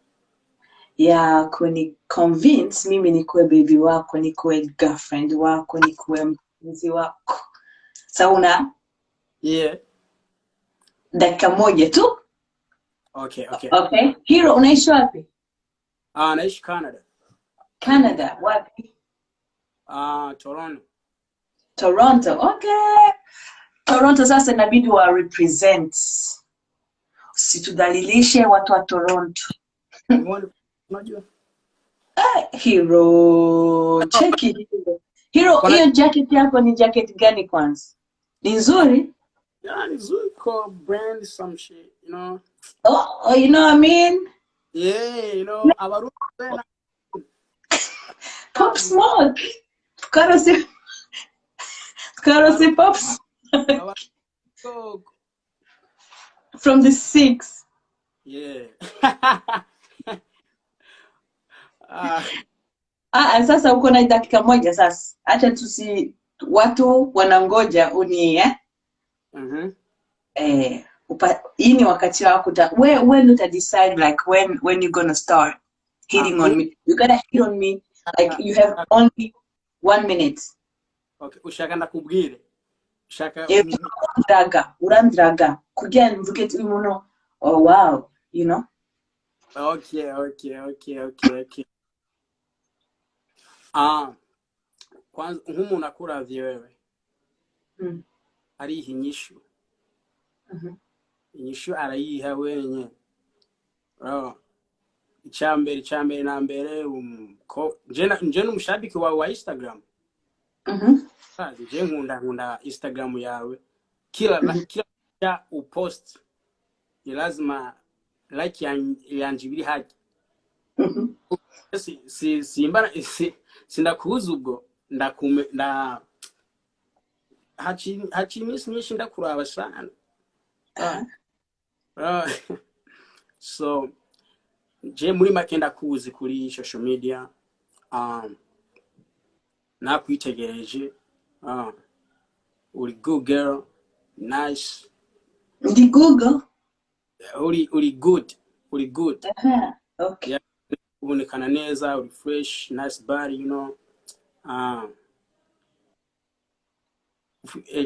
ya kuni convince mimi nikuwe baby wako, nikuwe girlfriend wako, nikuwe mpenzi wako. Sasa una Yeah. dakika moja tu. Okay, okay. Okay. Hero, unaishi wapi? Naishi Canada. Canada. Wapi? Toronto. Toronto. Okay. Toronto sasa inabidi wa represent. Usitudhalilishe watu wa Toronto. Umeona, unajua? Hero, cheki Hero. Hero, Kuna hiyo jacket yako ni jacket gani kwanza? Ni nzuri? Yeah, ni Zuko brand some shit, you know. Oh, you know what I mean? Yeah, you know, abarundi tena. Pop Smoke. Twarose Pop Smoke Abarundi. from the six. Yeah. Sasa uko na dakika moja sasa. Acha tusi watu wanangoja uni eh? Hii ni wakati wako when uta decide like when you gonna start hitting on me. You gotta hit on me like you have only 1 minute. Okay, ushaka ndakubwire. Ushaka Urandraga kugira mvuge ati uyu muntu, oh wow, you know? Okay. Kwanza nk'umuntu akuravye wewe. Ariha inyishu. Inyishu arayiha wenyine. Oh. Icambere na mbere nje n'umushabiki wawe wa Instagram. Nje nkunda Instagram yawe. Kila kila upost ni lazima like yanje ibiri haki. Simba sindakuza ubwo ndakume nda haci iminsi myinshi ndakuraba sana. So je muri make ndakuzi kuri social media, nakwitegereje, uri good girl, nice. Ndi Google. Uri good, uri good. Okay. Yeah, ubonekana neza, uri fresh, nice body, you know.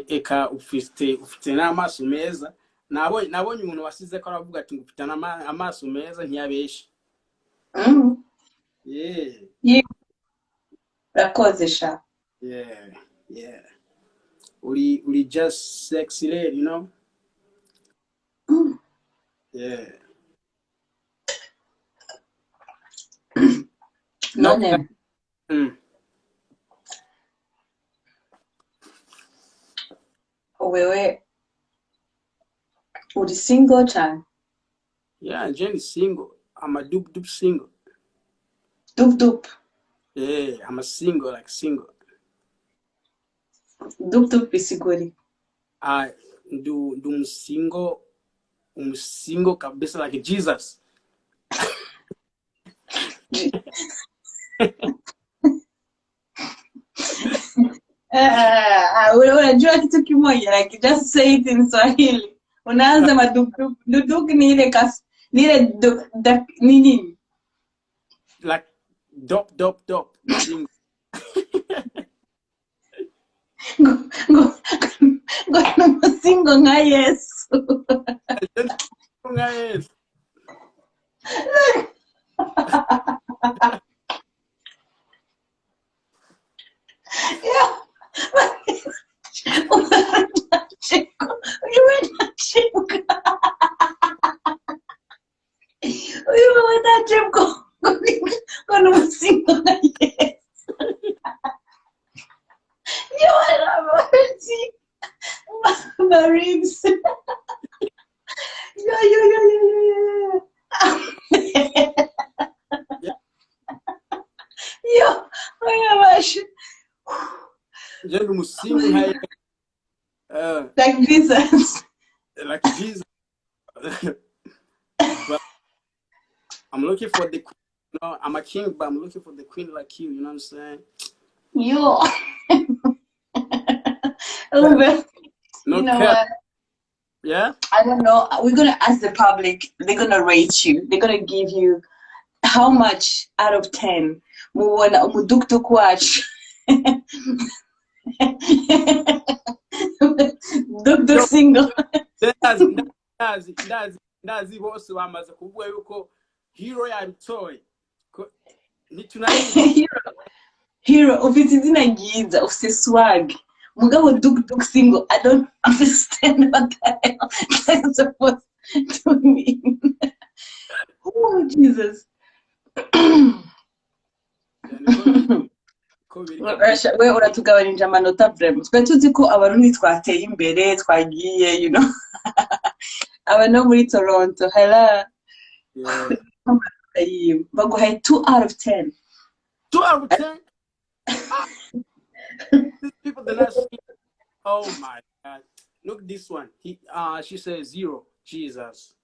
Eka ufite n'amaso meza. Nabonye umuntu wasize ko aravuga ati ngufite amaso meza ntiyabeshe. Yeah. Yeah. Urakoze sha. Yeah. Yeah. Uri just sexy lady, you know? Yeah. None. Wewe uri single cyane? Yeah, Jenny single. I'm a dupe dupe single. Dupe dupe. Yeah, I'm a single, like single. Dupe dupe bisiguri. I do do single, single kabisa like Jesus. Wewe unajua kitu kimoja, like just say it in Swahili. Unaanza madukduk. Duduk ni ile kas, ni ile ni nini? Like dop dop dop. Single. Ngo ngo ngo ni umusingo nka Yesu. Nka Yesu. Yeah. Uyu ntacibwa. Uyu we ntacibwa ngo ni umusingo nka Yesu. You are my ribs. Yo, yo, yo, yo, yo, yo, yo. Yo, oya bashe. Je ndi umusingo nka Yesu. Like Jesus. Like Jesus. But I'm looking for the queen. You know, I'm a king, but I'm looking for the queen like you. You know what I'm saying? Yo. Uber. No You know cap. what? Yeah? I don't know. We're gonna ask the public. They're gonna rate you. They're gonna give you how much out of 10. Mubona umudukduk wacu. Dukduk Yo, single. ndazi ndazi ndazi ndazi bose bamaze kuvuga yuko hero yabitoye. Ntitunayizi. Hero, hero, ufite izina ryiza, ufite swag. Mugabo dukduk single, I don't understand what the hell that's supposed to mean. Oh, Jesus. Niko biri kabisa. We uratugabanije amanota vraiment. Twari tuzi ko abarundi twateye imbere, twagiye, you know. Aba no muri Toronto, hello. Yeah. Baguhaye 2 out of 10. 2 out of 10? Ah, these people they're not seeing. Oh my God. Look this one. He she says 0. Jesus.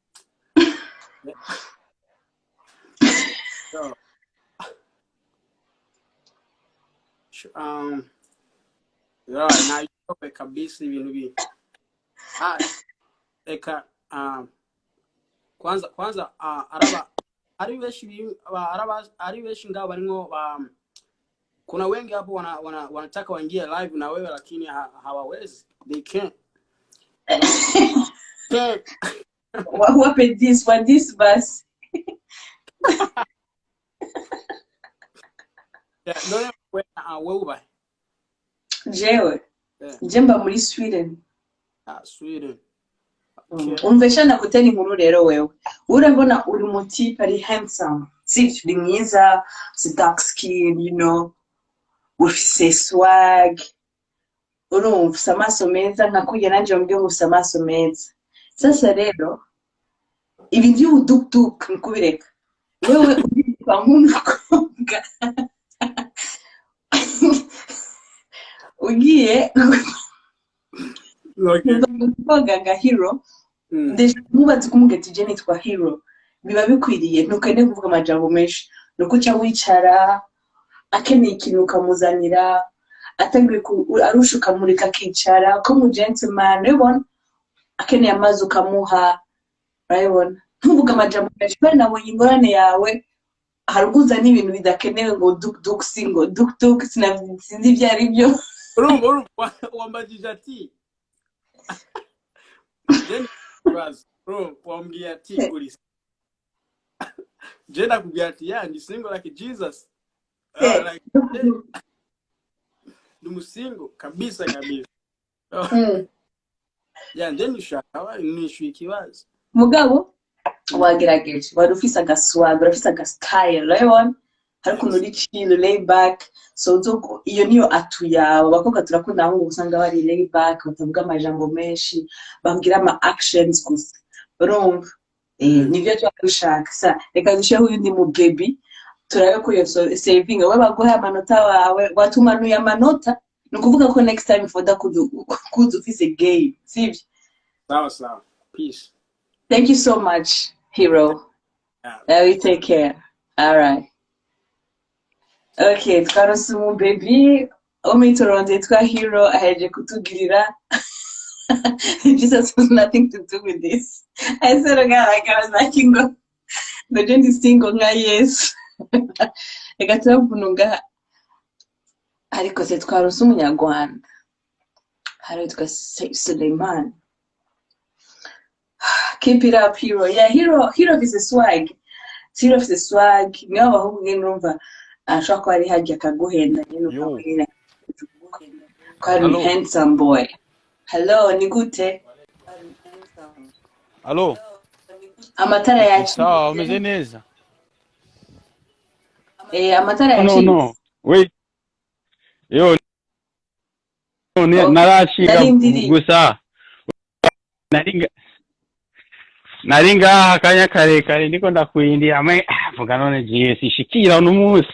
So, yeah, now you kabisa ibintu bi. Ah, eka kwanza kwanza araba ari benshi araba ari benshi ngao barimwo kuna wengi hapo wanataka waingie live na wewe lakini hawawezi. They can't. Can't. Wape this, wa this basi. Yeah, none we wewe uba. Jewe. Yeah. Je mba muri Sweden. Ah, Sweden. Okay. Umve sha nakutera inkuru rero wewe. Urabona uri mutipe ari handsome. Sivyo, uri mwiza, ufise dark skin, you know. Ufise swag. Urumva ufise amaso meza nka kurya nanje wambwiye ngo ufise amaso meza. Sasa rero ibi by'ubudukduk ni kubireka. Wewe uririmba nk'umukobwa. Ugiye Okay. umukobwa nka hero, deja mubaze kumubwira ati je nitwa hero. Biba bikwiriye, ntukeneye kuvuga amajambo menshi. Nuko uca wicara, akeneye ikintu ukamuzanira, ateguye arusha ukamureka akicara, ko mu gentleman, urabibona? Akeneye amazi ukamuha, urabibona? Ntuvuge amajambo menshi, kubera nabonye ingorane yawe, hari ubwo uzana ibintu bidakenewe ngo duk duk singo, duk duk, sinzi ibyo ari byo. Urumva wambajije ati je nibaza, urumva wambwiye ati uri je nakubwiye ati yeah, ndi single like Jesus. Like ndi umusingo kabisa kabisa. Yeah, nje nishaka nishyuye ikibazo. Mugabo wagerageje, wari ufise agaswag, urafise agastyle, urabibona? Hari ukuntu uri chill, lay back, so iyo niyo atu yawe. Abakobwa turakunda ahubwo usanga bari lay back, batavuga amajambo menshi, babwira ama actions gusa. Urumva? Nivyo tuba dushaka. Sa reka dushireho uyundi mu baby, turabe ko iyo saving we baguhe amanota wawe, watumanuye amanota, ni ukuvuga ko next time foda kuza ufise game, sivyo? Sawa sawa. Peace. Thank you so much, hero. Yeah. We take care. All right. Okay, twaronse umu baby. Wo muri Toronto yitwa Hero ahereje kutugirira. Jesus has nothing to do with this. I said, God, like I was like, ngo ngo ndi single nka Yesu. Reka turabona ngaha, ariko se twarose umunyarwanda hari witwa Suleiman. Keep it up, Hero. Yeah, Hero, Hero afise swag. Hero afise swag. Niyo abahungu nyine urumva ashobora kuba ari harya akaguhenda nyine, Yo, ukamubwira ko ari hello, handsome boy. Hello, ni gute? Alo, Amatara ni yacitse. sawa, umeze neza? Eh, amatara No, yacitse. no. Wait, yo, Okay. narashika Narindiriye. gusa nari ngaha akanya karekare ndiko ndakwindiye amwe vuga none jiye sishikira uno munsi.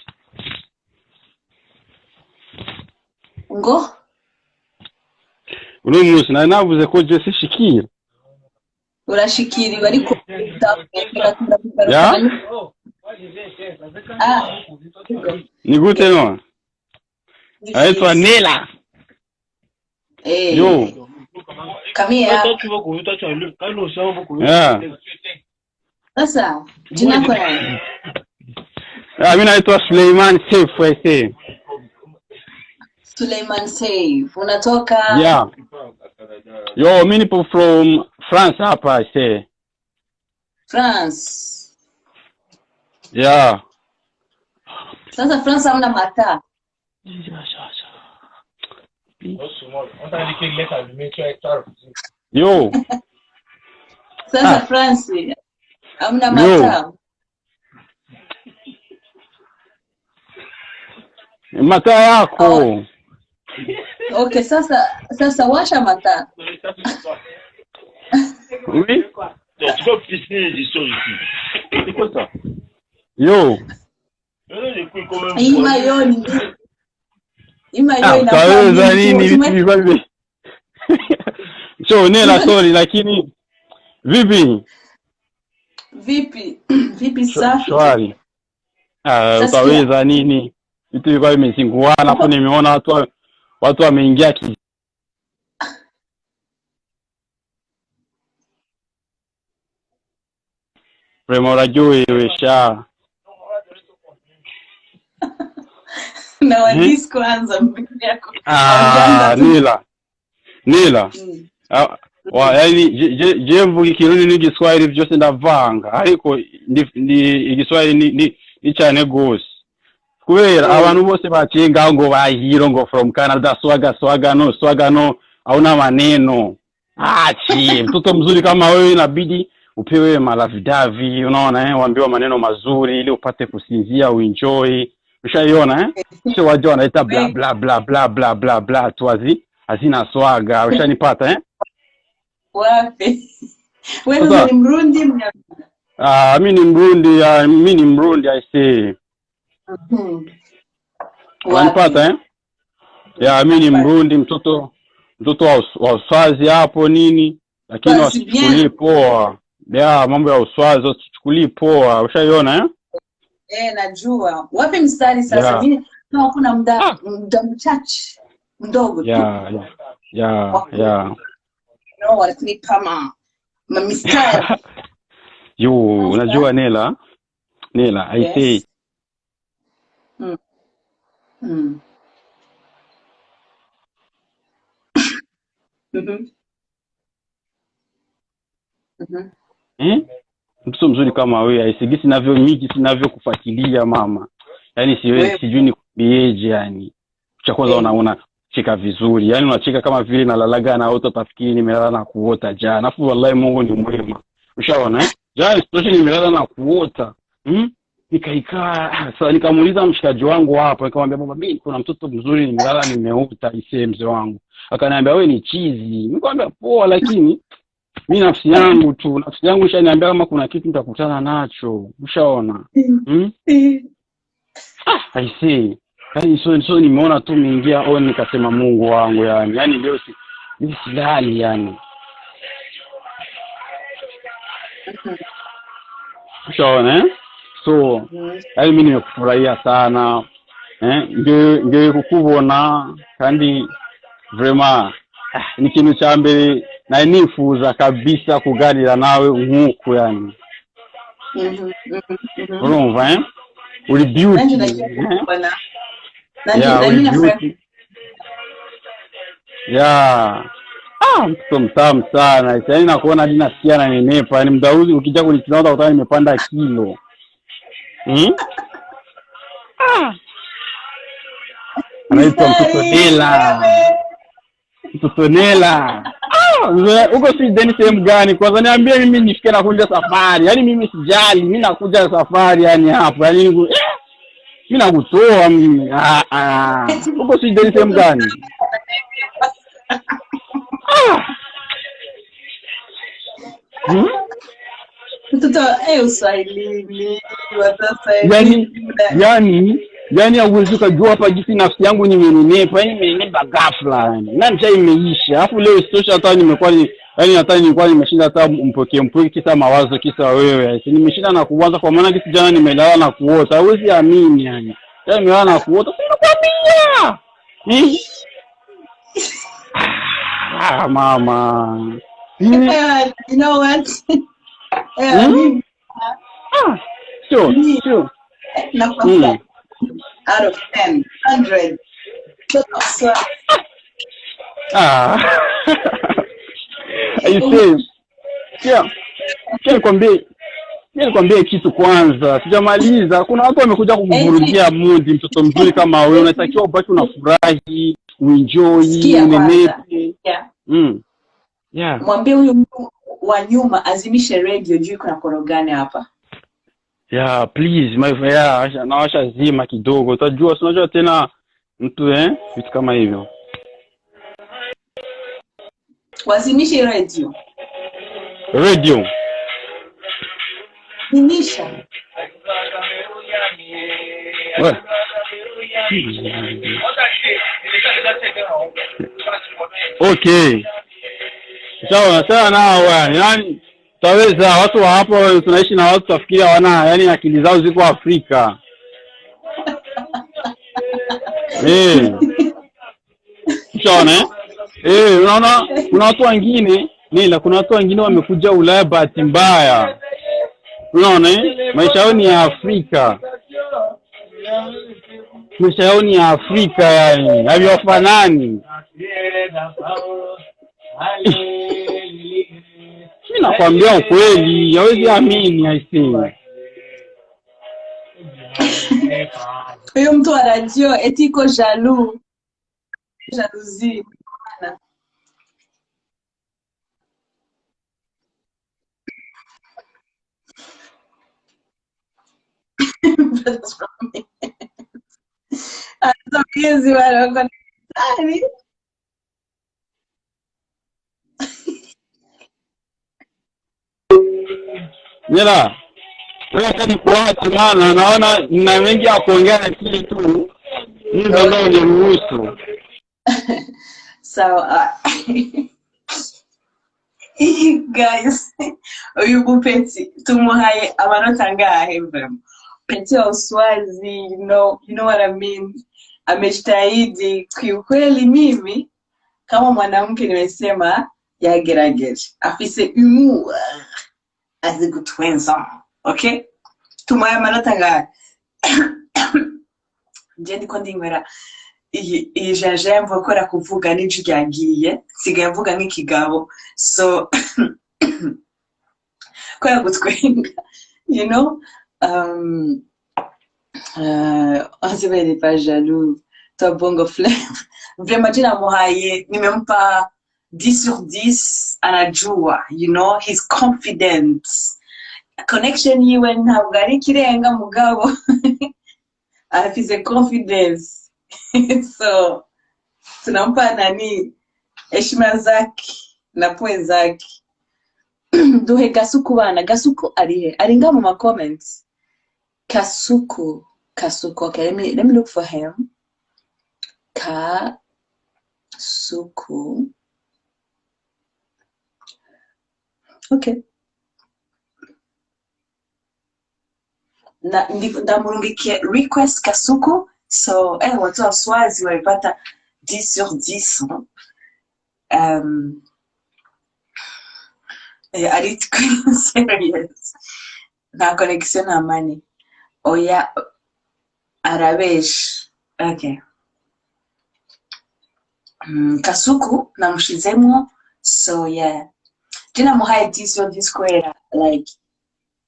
Ngo Uno munsi nari navuze ko je sishikira. Urashikiriwe, ariko reka Ya? turakugarukana. Ah, Ni gute none? Ni Aitwa vyiza. Nela. Eh, Yo. come here. Yeah. Sasa jina lako nani? Ah, mimi naitwa Suleiman Seif I say. Suleiman Seif. Unatoka? Yeah. Yo, mimi nipo from France hapa I say. France. Yeah. Sasa France hamna mataa. Yo. Sasa Ah, France hamna yo. mataa. Mataa Oh, yako. okay, sasa washa mataa. Oui? Yo. Hii mayo ni hii mayo Ah, inakuwa utaweza mingi. nini vitu vilikuwa vime. So, Nela, sorry, lakini vipi? Vipi? Vipi, safi tu. Shwari. Ah, Sasa sikia. utaweza nini? Vitu vilikuwa vimezinguana hapo, nimeona watu wameingia ki Prema uraryohewe sha. Na Hmm? wadis kwanza mbele yako. Hamjaanza Ah, tu. Nila. Nila. Ah, wa yani je mvuga ikirundi n'igiswahili byose ndavanga, ariko ndi igiswahili ni cyane gose kubera abantu bose baciye ngaho ngo bahiro ngo from Canada, swaga swaga no swaga no hauna maneno. Achi mtoto mzuri kama wewe inabidi upewe malavidavi, unaona eh, uambiwa maneno mazuri ili upate kusinzia uenjoy. Ushaiona eh? Sio waje wanaita bla bla bla bla bla bla bla tu hazina swaga. Ushanipata eh? Wapi? Wewe sasa Sasa ni Mrundi Mnyarwanda? ah, mi ni Mrundi, ah, mi ni Mrundi I say. Unanipata Wapi? eh? Ya, mi ni Nakupata. Mrundi, mtoto wa Uswazi hapo nini, lakini Basi bien. wasichukulie poa. Ya, mambo ya Uswazi wasichukulie poa. Ushaiona eh? Eh, najua. Wapi mstari sasa? Ya. Mimi kama kuna muda mchache mdogo tu Ya, ya, ya, wa ya. no wanatunipa ma mistari. Yo, Sasa unajua Nela, Nela, I say yes. Mtoto mzuri kama wewe aisigisi navyo miji sinavyokufuatilia mama, yaani siwezi, Wewe sijui nikwambieje. Yani cha kwanza unacheka vizuri, yaani unacheka kama vile nalalaga na wote utafikiri nimelala na kuota jana, alafu wallahi Mungu ni mwema, ushaona eh? Jana sitoshe nimelala na kuota Nikaikaa sasa, nikamuuliza mshikaji wangu hapa, nikamwambia baba, mimi kuna mtoto mzuri nimelala nimeota, isee mzee wangu. Akaniambia wewe ni chizi. Nikamwambia poa, lakini mi nafsi yangu tu, nafsi yangu ishaniambia kama kuna kitu nitakutana nacho, ushaona I see. Yani so nimeona tu nimeingia on nikasema Mungu wangu, yani leo mimi silali yani. Ushaona eh? So yani mimi nimekufurahia sana. Eh, ngiye kukubona kandi vraiment ni ikintu cya mbere nari nifuza kabisa kuganira nawe nk'uku yani. Urumva, eh? Uri beauty. Nanjye nagiye Eh? kukubona, nanjye Yeah, nari uri na friend. beauty. Yeah. Ah, mtoto mtamu sana. Yaani nakuona hadi nasikia nanenepa. Yaani muda huu ukija kunitizama utakuta nimepanda kilo. Ah. Anaitwa mtoto Mstari Nela. wewe. Mtoto Nela. Ah, uko Sweden sehemu gani? Kwanza niambie mimi nifike, nakuja safari. Yaani mimi sijali, mimi nakuja safari yani hapo. Yaani mimi nakutoa mimi. Ah ah. Uko Sweden sehemu gani? Ah. Mtoto uswahilini Yani wataswahilini. yani hauwezi ukajua hapa jinsi nafsi yangu nimenenepa, yani nimenenepa ghafla yani. Na njaa imeisha. Alafu leo isitoshe hata nimekuwa ni yani hata nilikuwa nimeshinda hata mpweke mpweke kisa mawazo kisa wewe. Yani nimeshinda na kuwaza kwa maana kitu jana nimelala na kuota. Hauwezi amini yani. Yaani nimelala na kuota. Sasa nakwambia. Ah, mama. You know what? Hmm? Ah, sio, Mi sio. nakupa out of 10, 100. Mtoto wa Ah. I say, sikia, sikia nikwambie kitu kwanza, sijamaliza. Kuna watu wamekuja kukuvurugia mood. Mtoto mzuri kama wewe unatakiwa ubaki unafurahi, uenjoy, Sikia kwanza. unenepe. Yeah. Yeah. Mwambie huyu mtu wa nyuma azimishe radio juu kuna korogane hapa. Yeah, please my friend, yeah, nawasha zima kidogo. Utajua, si unajua tena mtu vitu kama hivyo. Wazimishe radio. Radio. Zimisha. Ouais. Okay. Sawa sawa nao yani tutaweza. Watu wa hapo tunaishi na watu tafikiria wana yani akili zao ziko Afrika. Eh. Ushaona eh? Eh, unaona kuna watu wengine Nila, kuna watu wengine wamekuja Ulaya bahati mbaya. Unaona eh? Maisha yao ni ya Afrika. Maisha yao ni ya Afrika yani, haviwafanani. Mimi nakwambia ukweli, hawezi amini I think. Huyu mtu wa radio eti iko jaloux. Jalousie. Azabizi bana wako. Nila, wewe acha nikuache maana naona nina mengi ya kuongea lakini tu muda ndio uniruhusu. So, guys, uyu mupeti tumuhaye amanota angahe vraiment? Peti wa Uswazi, you know what I mean. Amejitahidi kiukweli. Mimi kama mwanamke nimesema yagerageje, afise humour, azi gutwenza. Okay, tumuhaye amanota angahe? Je ndiko ndinywera iyi gingembre kubera kuvuga n'ijwi ryagiye, nsigaye mvuga nk'ikigabo, so kubera gutwenga. On dirait il est pas jaloux toi, bongo flava. Vraiment je namuhaye, nimempa 10 sur 10. Anajua, he's confident. Connection yiwe ntabwo ari ikirenga, mugabo afise confidence, so tunampa nani heshima zake na point zake. Duhe Gasuku bana. Gasuku arihe? Ari nga mu ma comments. Kasuku, Kasuku. Okay, let me look for him. Kasuku. Okay, ndamurungikiye request. Kasuku. So watu wa Swazi walipata 10 sur 10, hein. Ari serious, nta connexion, nta money. Oya, arabesha. Okay. Kasuku namushizemo. So yeah, je namuhaye 10 sur 10 kubera like,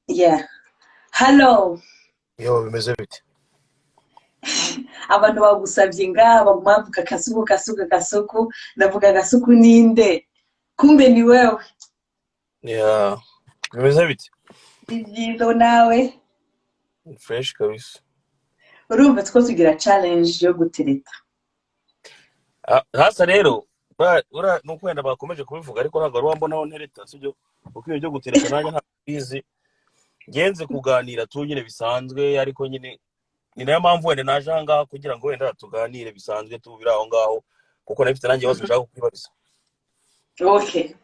yeah, hello. Yo, bimeze bite? Abantu bagusabye ngaha, baguma bavuga Kasuku, Kasuku, Kasuku. Ndavuga Kasuku ninde? Kumbe ni wewe. Yeah, bimeze bite? Ni byiza, nawe? Fresh kabisa. Urumva two tugira challenge yo gutereta. Ah, hasa rero ura nuko wenda bakomeje kubivuga, ariko ntabwo wari wambonaho ntereta, sibyo? Kuko ibyo byo gutereta nanjye ntabwo mbizi. Ngenze kuganira tu nyine bisanzwe, ariko nyine ni nayo mpamvu wenda naje aha ngaha kugira ngo wenda tuganire bisanzwe tu biri aho ngaho, kuko nabifite nanjye ibibazo nshaka kukwibariza. Okay,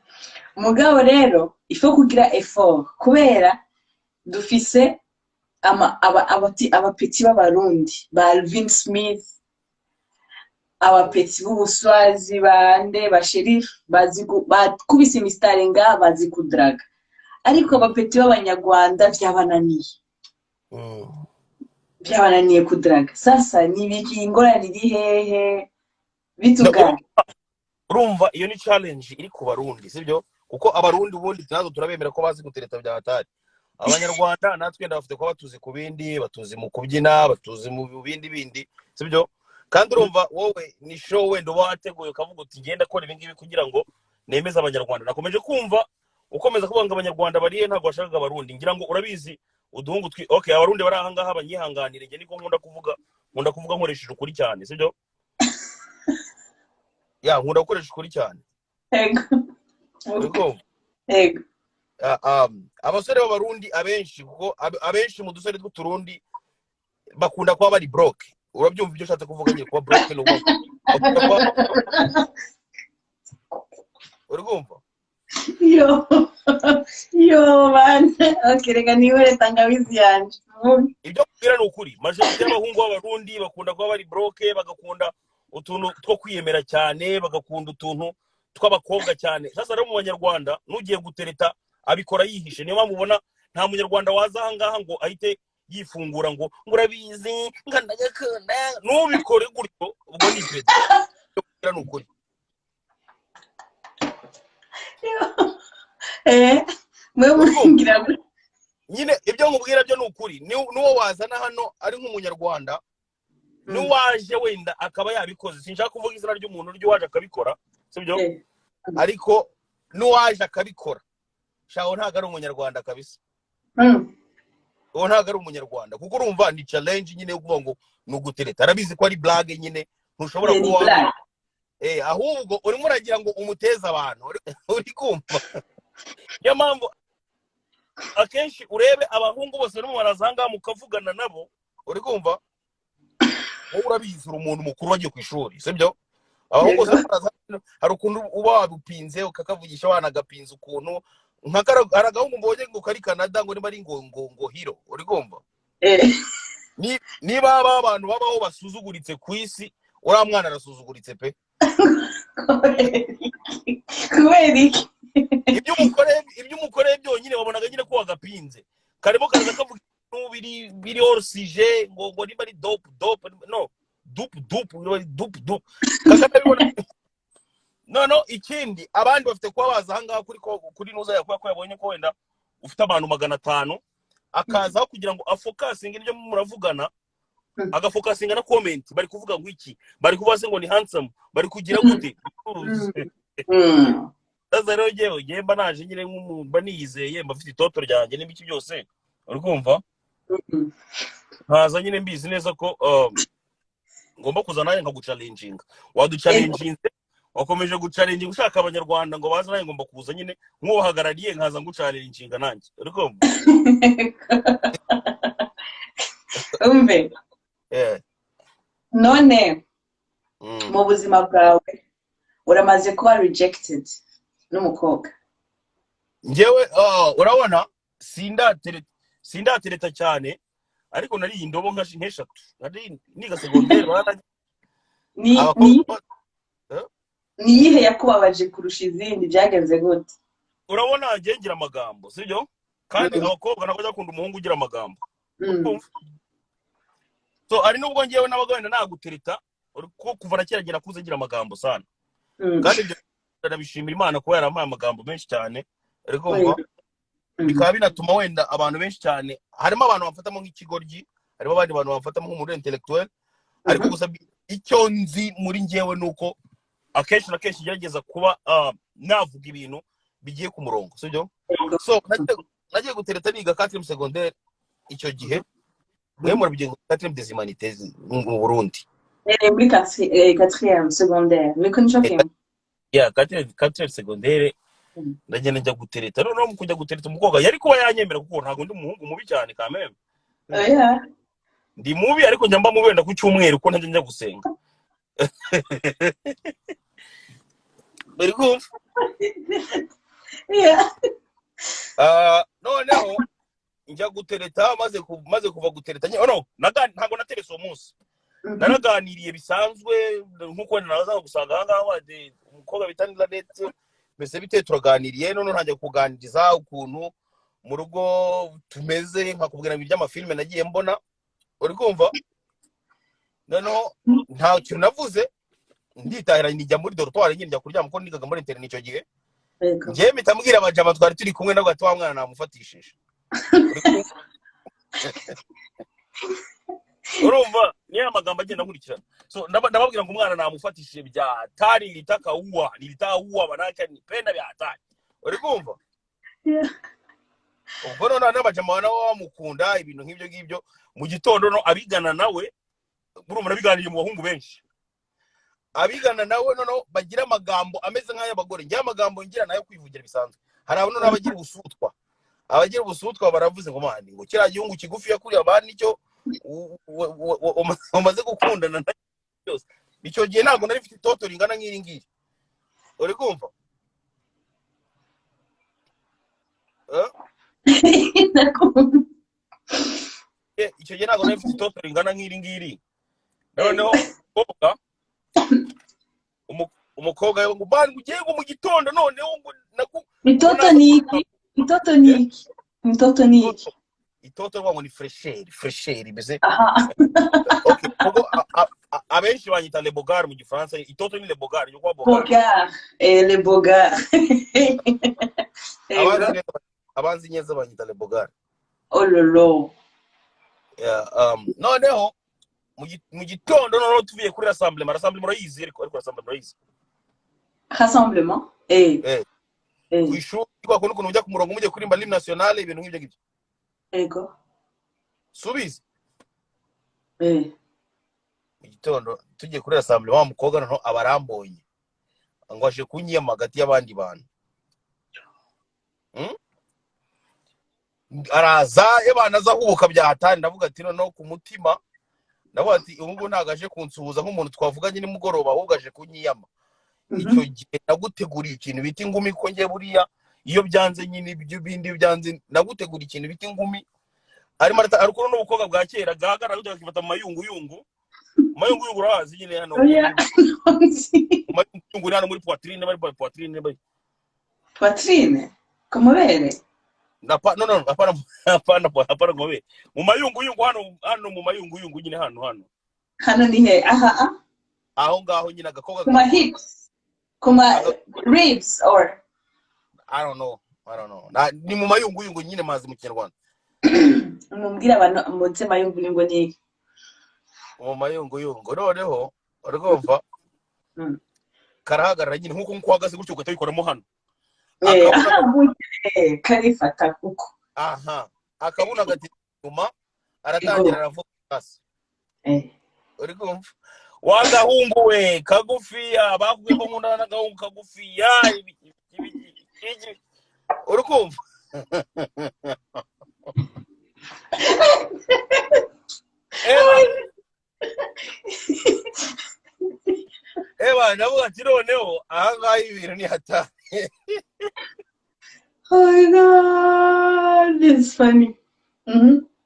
mugabo rero il faut kugira effort kubera dufise ama aba abati abapeti b'Abarundi ba Alvin Smith, abapeti b'Ubuswazi bande ba Sheriff bazi bakubise imisitari ngaha, bazi kudraga, ariko abapeti b'Abanyarwanda vyabananiye. Vyabananiye kudraga. Sasa ni ibiki? Ingorane iri hehe? Bitugana. Urumva iyo ni challenge iri ku Barundi, sibyo? Kuko Abarundi ubundi natwe turabemera ko bazi gutereta bya hatari. Abanyarwanda natwe ndabafite kuba batuzi ku bindi, batuzi mu kubyina, batuzi mu bindi bindi, sibyo? Kandi urumva wowe ni show wenda uba wateguye ukavuga uti ngenda akora ibi ngibi kugira ngo nemeze Abanyarwanda. Nakomeje kumva ukomeza kuvuga ngo Abanyarwanda bariye, ntabwo washakaga Abarundi. Ngira ngo urabizi uduhungu twi, okay, Abarundi bari aha ngaha banyihanganire, njye niko nkunda kuvuga, nkunda kuvuga nkoresheje ukuri cyane, sibyo? Ya, nkunda gukoresha ukuri cyane. Ego. Uri kumva? Ego. Ah, abasore b'Abarundi abenshi, kuko abenshi mu dusore tw'Uturundi bakunda kuba bari broke. Urabyumva ibyo ushatse kuvuga nyine? Kuba broke ni ukuvuga bakunda kuba, uri kumva? Yo yo bana, okay, reka niwere tangawizi yanje. Vuga. Ibyo kubwira ni ukuri, majorité y'abahungu b'Abarundi bakunda kuba bari broke, bagakunda utuntu two kwiyemera cyane, bagakunda utuntu tw'abakobwa cyane. Sasa rero mu Banyarwanda n'ugiye gutereta abikora yihishe. Niyo mpamvu ubona nta Munyarwanda waza aha ngaha ngo ahite yifungura ngo urabizi ngo ndagakunda. Ntubikore gutyo, ubwo ni ipeti. Ibyo kubwira ni ukuri. Mwe Uri kumva? muringira gute? Nyine ibyo nkubwira byo ni ukuri. N'uwo wazana hano ari nk'Umunyarwanda, n'uwaje wenda akaba yabikoze, sinshaka kuvuga izina ry'umuntu ry'uwaje akabikora, sibyo? Ariko n'uwaje akabikora shaho ntabwo ari Umunyarwanda kabisa. Uwo ntabwo ari Umunyarwanda, kuko urumva ni challenge nyine yo kuvuga ngo ni ugutereta, arabizi ko ari blague nyine, ntushobora Ni kuba blague. Ahubwo urimo uragira ngo umuteze abantu, uri kumva? Niyo mpamvu akenshi urebe abahungu bose barimo baraza aha ngaha mukavugana nabo, uri kumva? Wowe urabizi, uri umuntu mukuru wagiye ku ishuri, sibyo? Abahungu bose barimo baraza hano, hari ukuntu uba wabupinze ukakavugisha, wanagapinze ukuntu nka hari agahungu mbonye ngo kari Canada, ngo niba ari ngo hiro, uri kumva? Niba habaho abantu babaho basuzuguritse ku isi, uriya mwana arasuzuguritse pe. Kubera iki? Ibyo umukoreye byonyine wabonaga nyine ko wagapinze. Karimo karaza kavuga ibintu biri orsije, ngo niba ari dope dope, no dupu dupu, niba ari dupu dupu, kakanabibona. No ikindi, abandi bafite kuba baza ahangaha kuri nuza yakubera ko yabonye ko wenda ufite abantu 500, akazaho kugira ngo afokasinge ibyo muravugana, agafokasinga na comment bari kuvuga ngo iki, bari kuvuga se ngo ni handsome, bari kugira gute. Sasa rero njyewe mba naje nyine nk'umuntu mba niyizeye, mba mfite itoto ryanjye n'ibiki byose, uri kumva? Nkaza nyine mbizi neza ko ngomba kuza nanjye nkaguchallenginga. Waduchallenginze, wakomeje guchallenginga ushaka Abanyarwanda ngo baze, nanjye ngomba kuza nyine nk'ubahagarariye, nkaza nguchallenginga nanjye, uri kumva? Umve. None mu buzima bwawe uramaze kuba rejected n'umukobwa? Njyewe urabona sindatereta cyane. Ariko nariye indobo nk'eshatu, nari niga segonderi, baranagiye Ni ni abakobwa, eh? Ni iyihe yakubabaje kurusha izindi? Byagenze gute? Urabona njye ngira amagambo, sibyo? Kandi abakobwa ntabwo bajya bakunda umuhungu ugira amagambo. Urumva? So ari nubwo ngewe nabaga wenda nagutereta, kuko kuva na kera ngira nakuze ngira amagambo sana. Kandi ibyo ndabishimira Imana kuba yarampaye amagambo menshi cyane, uri kumva? Bikaba binatuma wenda abantu benshi cyane, harimo abantu bamfatamo nk'ikigoryi, harimo abandi bantu bamfatamo nk'umuntu intellectuel, ariko gusa icyo nzi muri njyewe ni uko akenshi na kenshi ngerageza kuba navuga ibintu bigiye ku murongo, sibyo? So nagiye gutereta niga quatrième secondaire icyo gihe. Mwe murabigenga quatrième des humanités mu Burundi. Muri quatrième secondaire niko nico kimwe. Ya, quatrième secondaire. Ndagenda njya gutereta. Noneho mu kujya gutereta, umukobwa yari kuba yanyemera, kuko ntabwo ndi umuhungu mubi cyane kameme. Oya. Ndi mubi, ariko njya mba mubi wenda ku cyumweru, kuko ntajya njya gusenga. Uri kumva? Yeah. Ah, noneho njya gutereta, maze kuva gutereta oh no, ntabwo nateretse uwo munsi. Naraganiriye bisanzwe nk'uko wenda naza gusanga aha ngaha umukobwa bita Nilanete, mbese bite, turaganiriye. Noneho ntangiye kuganiriza ukuntu mu rugo tumeze, nkakubwira ibintu by'amafilime nagiye mbona, uri kumva? Noneho nta kintu navuze, nditahira, njya muri dortoir nyine, njya kuryama, kuko nigaga muri internet icyo gihe. Njyewe mpita mbwira abajama twari turi kumwe nabwo ati: "Wa mwana namufatishije." Uri kumva? Urumva niyo amagambo agenda ankurikirana. So ndababwira ngo umwana namufatishije bya hatari, nilitaka uwa, nilitaka uwa manake nipenda bya hatari, uri kumva? Yeah. Ubwo noneho n'abajama nabo bamukunda, ibintu nk'ibyo ngibyo. Mu gitondo no abigana nawe, murumva nabiganiriye mu bahungu benshi, abigana nawe noneho bagira amagambo ameze nk'ay'abagore. Njyewe amagambo ngira nayo kwivugira bisanzwe. Hari abo noneho abagira ubusutwa baravuze ngo: "Man, ngo kiriya gihungu kigufi yakuriye abandi nicyo umaze gukundana na byose." Icyo gihe ntabwo nari mfite itoto ringana nk'iri ngiri, uri kumva? Eh? Ndakumva. Icyo gihe ntabwo nari mfite itoto ringana nk'iri ngiri. Noneho umukobwa ngo: "Man, ngo ugiye ngo mu gitondo noneho ngo ngo Mitoto naza." Ni iki? Mitoto ni iki? Mitoto ni iki? Itoto rwa ngo ni fraîcheur imeze. Aha. Okay, kuko abenshi banyita le bogard mu Gifaransa. Itoto ni le bogard, ni kwa bogard. Bogard, le bogard. Abanzi Ego. neza, abanzi neza banyita le bogard. Oh lolo. Yeah, noneho mu gitondo noneho tuvuye kuri rassemblement murayizi, ariko rassemblement murayizi? Rassemblement. Ku ishuri kwa kundi ukuntu mujya ku murongo mujye kuririmba l'hymne nationale, ibintu nk'ibyo ngibyo. Ego. Subizi. Mu gitondo tugiye kuri rassemblement, wa mukobwa noneho aba arambonye ngo aje kunyiyama hagati y'abandi bantu. Araza yabana aza ahubuka bya hatari. Ndavuga ati noneho ku mutima, ndavuga ati: "Ubu ngubu ntabwo aje kunsuhuza nk'umuntu twavuganye nimugoroba, ahubwo aje kunyiyama." Icyo gihe naguteguriye ikintu bita ingumi, ko njye buriya iyo byanze nyine, ibyo bindi byanze, naguteguriye ikintu bita ingumi. Arimo ariko n'ubukobwa bwa kera gahagarara gutya akifata mu mayunguyungu. Mu mayunguyungu urahazi nyine hano? Oya. Mu mayunguyungu ni hano muri poitrine, bari poitrine bari Poitrine. Ku mabere. No, hapana, hapana, hapana, ngobe mu mayunguyungu hano mu mayunguyungu nyine hano. Hano ni he? Aha. Ah. Aho ngaho nyine agakobwa Ku ma hips. Ku ma ribs or I don't know, I don't know. Ni mu mayunguyungu nyine, mazi mu Kinyarwanda. Mumbwire abantu muzi mayunguyungu ni iki? Mu mayunguyungu noneho, urumva, karahagarara nyine nk'uko uhagaze gutyo, ugahita wikoramo hano. Akabona Aha gutya, karifata kuko. Aha, akabona agati inyuma, aratangira aravuga hasi. Uri kumva? Wagahungu we kagufiya, bakubwiye ko nkundana n'agahungu kagufiya, ibi ibi ibi, uri kumva? Eba eba, ndavuga ati noneho aha ngaha ibintu ni hatari. Oh my God, it's funny.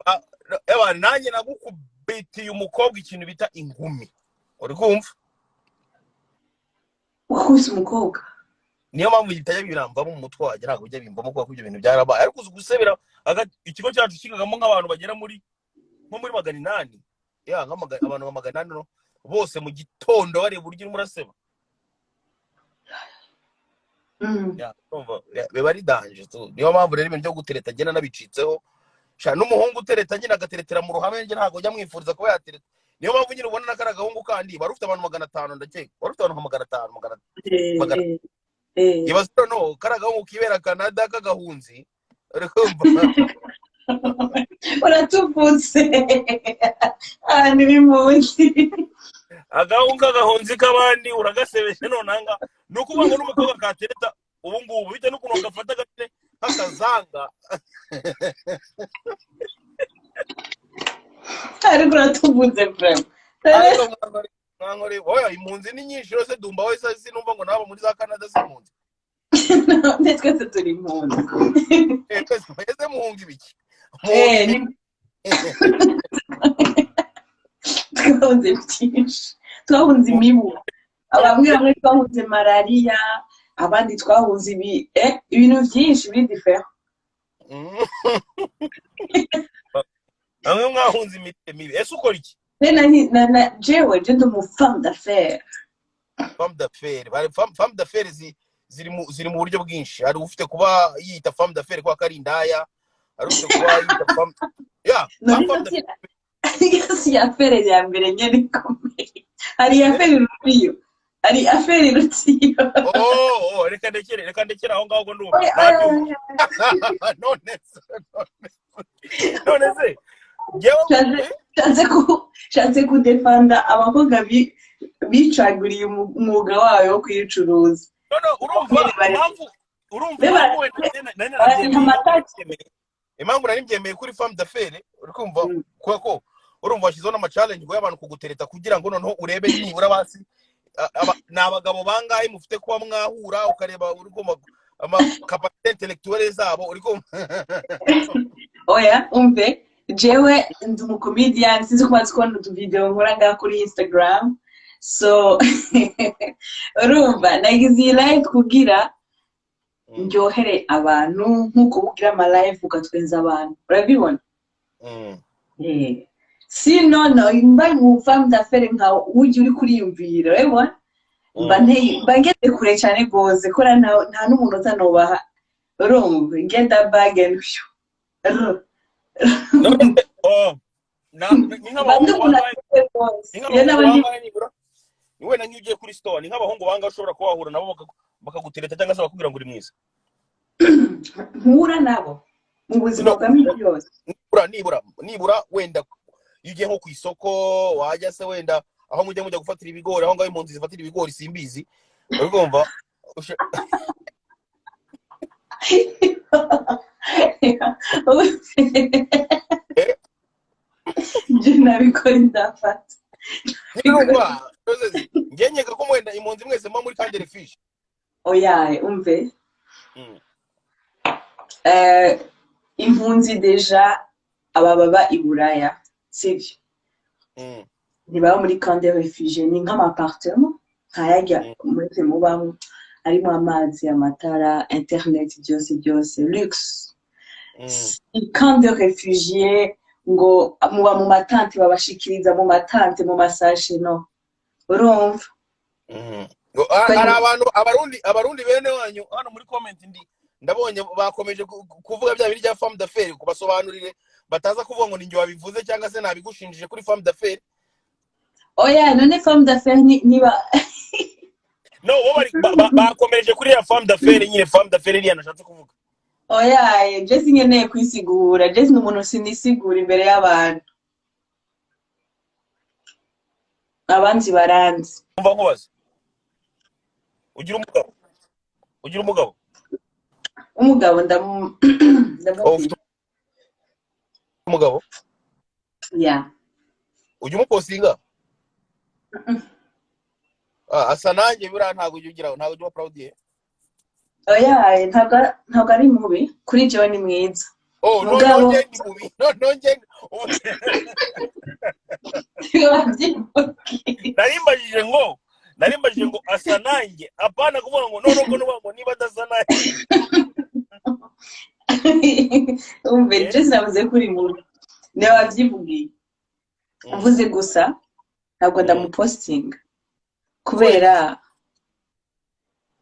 Ah, Ewa, nanjye nagukubitiye umukobwa ikintu bita ingumi, uri kumva? Wakubise umukobwa? Niyo mpamvu bitajya biramvamo mu mutwe wanjye, ntabwo bijya bimvamo kubera ko ibyo bintu byarabaye. Ariko uzi gusebera ikigo cyacu kigagamo nk'abantu bagera muri nko muri 800, ya abantu nka 800, no bose mu gitondo bareba uburyo urimo uraseba. Ya, urumva, ya, biba ari danger tu. Niyo mpamvu rero ibintu byo gutereta ngena nabicitseho sha. N'umuhungu utereta nyine agateretera mu ruhame, njye ntabwo njya mwifuriza kuba yatereta. Niyo mpamvu nyine ubona n'akari agahungu kandi wari ufite abantu 500, ndakeka wari ufite abantu nka 500, magana magana ibaze noneho kari agahungu kibera Canada k'agahunzi, uri kumva? Uratuvutse ahantu b'impunzi. Agahungu k'agahunzi k'abandi uragasebeje. Nonanga ni ukuvuga ngo n'umukobwa katereta ubu ngubu bitewe n'ukuntu gafata gake nk'akazanga. Ariko uratuvutse vraiment. Ariko mwankore oya, impunzi ni nyinshi rwose. Dumba wese sinumva ngo nabo muri za Canada si impunzi? None twese turi impunzi. Eh, twese mwese muhunga ibiki? Muhunga ibiki? Twahunze byinshi, twahunze imibu, bamwe bamwe twahunze malariya, abandi twahunze ibi, ibintu byinshi biri diferent. Bamwe mwahunze imirire mibi. Ese ukora iki? Jewe je ndi umu femme d'affaires. Femme d'affaires, bari femme d'affaires ziri mu buryo bwinshi. Hari ufite kuba yita femme d'affaires kubera ko ari indaya, hari ufite kuba yita femme ya ba None femme si affaire ya mbere nyene ikomeye, hari affaire irutiyo, hari affaire irutiyo. Oh, reka ndekere aho ngaho ngo ndumva Oya, oya, nabyumva. Oya. None se njyewe Nshatse kudefanda abakobwa bicaguriye umwuga wayo wo kuyicuruza. No, urumva Nyene impamvu, urumva be impamvu wenda nari barariha narabyemeye, impamvu amatati. impamvu nari mbyemeye kuri femme d'affaires, uri kumva, kubera ko urumva washyizeho n'ama challenge ngo y'abantu kugutereta kugira ngo noneho urebe nibura basi ni abagabo bangahe mufite kuba mwahura, ukareba, uri kumva, ama capacité intellectuelle zabo, uri kumva? Oya, umve, jewe ndi umucomedian, sinzi ko umaze kubona utuvideo nkora ngaha kuri Instagram. So urumva nagize iyi live kugira ndyohere abantu nk'uko ugira ama live ugatwenza abantu, urabibona? Sino no mba mu femme d'affaires nka ujya uri kuriyumvira, urabibona, mba nteye, mba ngeze kure cyane rwose, kora nta n'umuntu utanobaha, urumva, ngenda bage. None se, oh, ni Mba ndi nk'abahungu umuntu bangahe ateye rwose ni iyo nk'abahungu naba ndi bangahe nibura, ni wenda nk'iyo ugiye kuri store, ni nk'abahungu bangahe ushobora kuba wahura nabo bakagutereta cyangwa se bakakubwira ngo uri mwiza? Mpura nabo mu buzima No, bwa minsi yose? Nibura wenda iyo ugiye nko ku isoko, wajya se wenda aho mujya gufatira ibigori, aho ngaho impunzi zifatira ibigori, simbizi, uri kumva? Ibyo nabikora ndafata. Urumva, njye nkeka ko mwenda impunzi mwese muba muri camp de refuge. Oya, umve. Impunzi déjà aba baba i Buraya, sibyo? Ntibaba muri camp de réfugiés, ni nk'ama-appartement nkayajya muri mubamo, harimo amazi, amatara, internet, byose byose, luxe. Si camp de réfugiés ngo muba mu matante, babashikiriza mu matante, mu masashe, no, urumva? Ngo, hari abantu abarundi bene wanyu hano muri comment ndi ndabonye bakomeje kuvuga bya biri bya femme d'affaires, kubasobanurire bataza kuvuga ngo ninjye wabivuze cyangwa se nabigushinjije kuri femme d'affaires. Oya, none femme d'affaires niba No, bo bari bakomereje kuri ya femme d'affaires nyine, femme d'affaires iriya nashatse kuvuga. Oya, je sinkeneye kwisigura, je ni umuntu sinisigura imbere y'abantu, abanzi baranzi. Umva nkubaze, ugira umugabo? Ugira umugabo? Umugabo Oh, ufite ndamufite. umugabo? Ya. Ujya umupostinga? Ah, asa nanjye buriya ntabwo ujya ugira, ntabwo ujya uba proud ye? Oya, ntabwo ari mubi, kuri jewe ni mwiza. Oh, noneho Mugabo njye ndi mubi, noneho njye wabyivugiye. Narimbajije ngo asa nanjye, apana kuvuga ngo noneho ngo nuvuga ngo niba adasa nanjye. Umve, Eh? je sinavuze ko uri mubi, niwe wabyivugiye. Mvuze gusa ntabwo ndamupostinga Kubera kubera iki?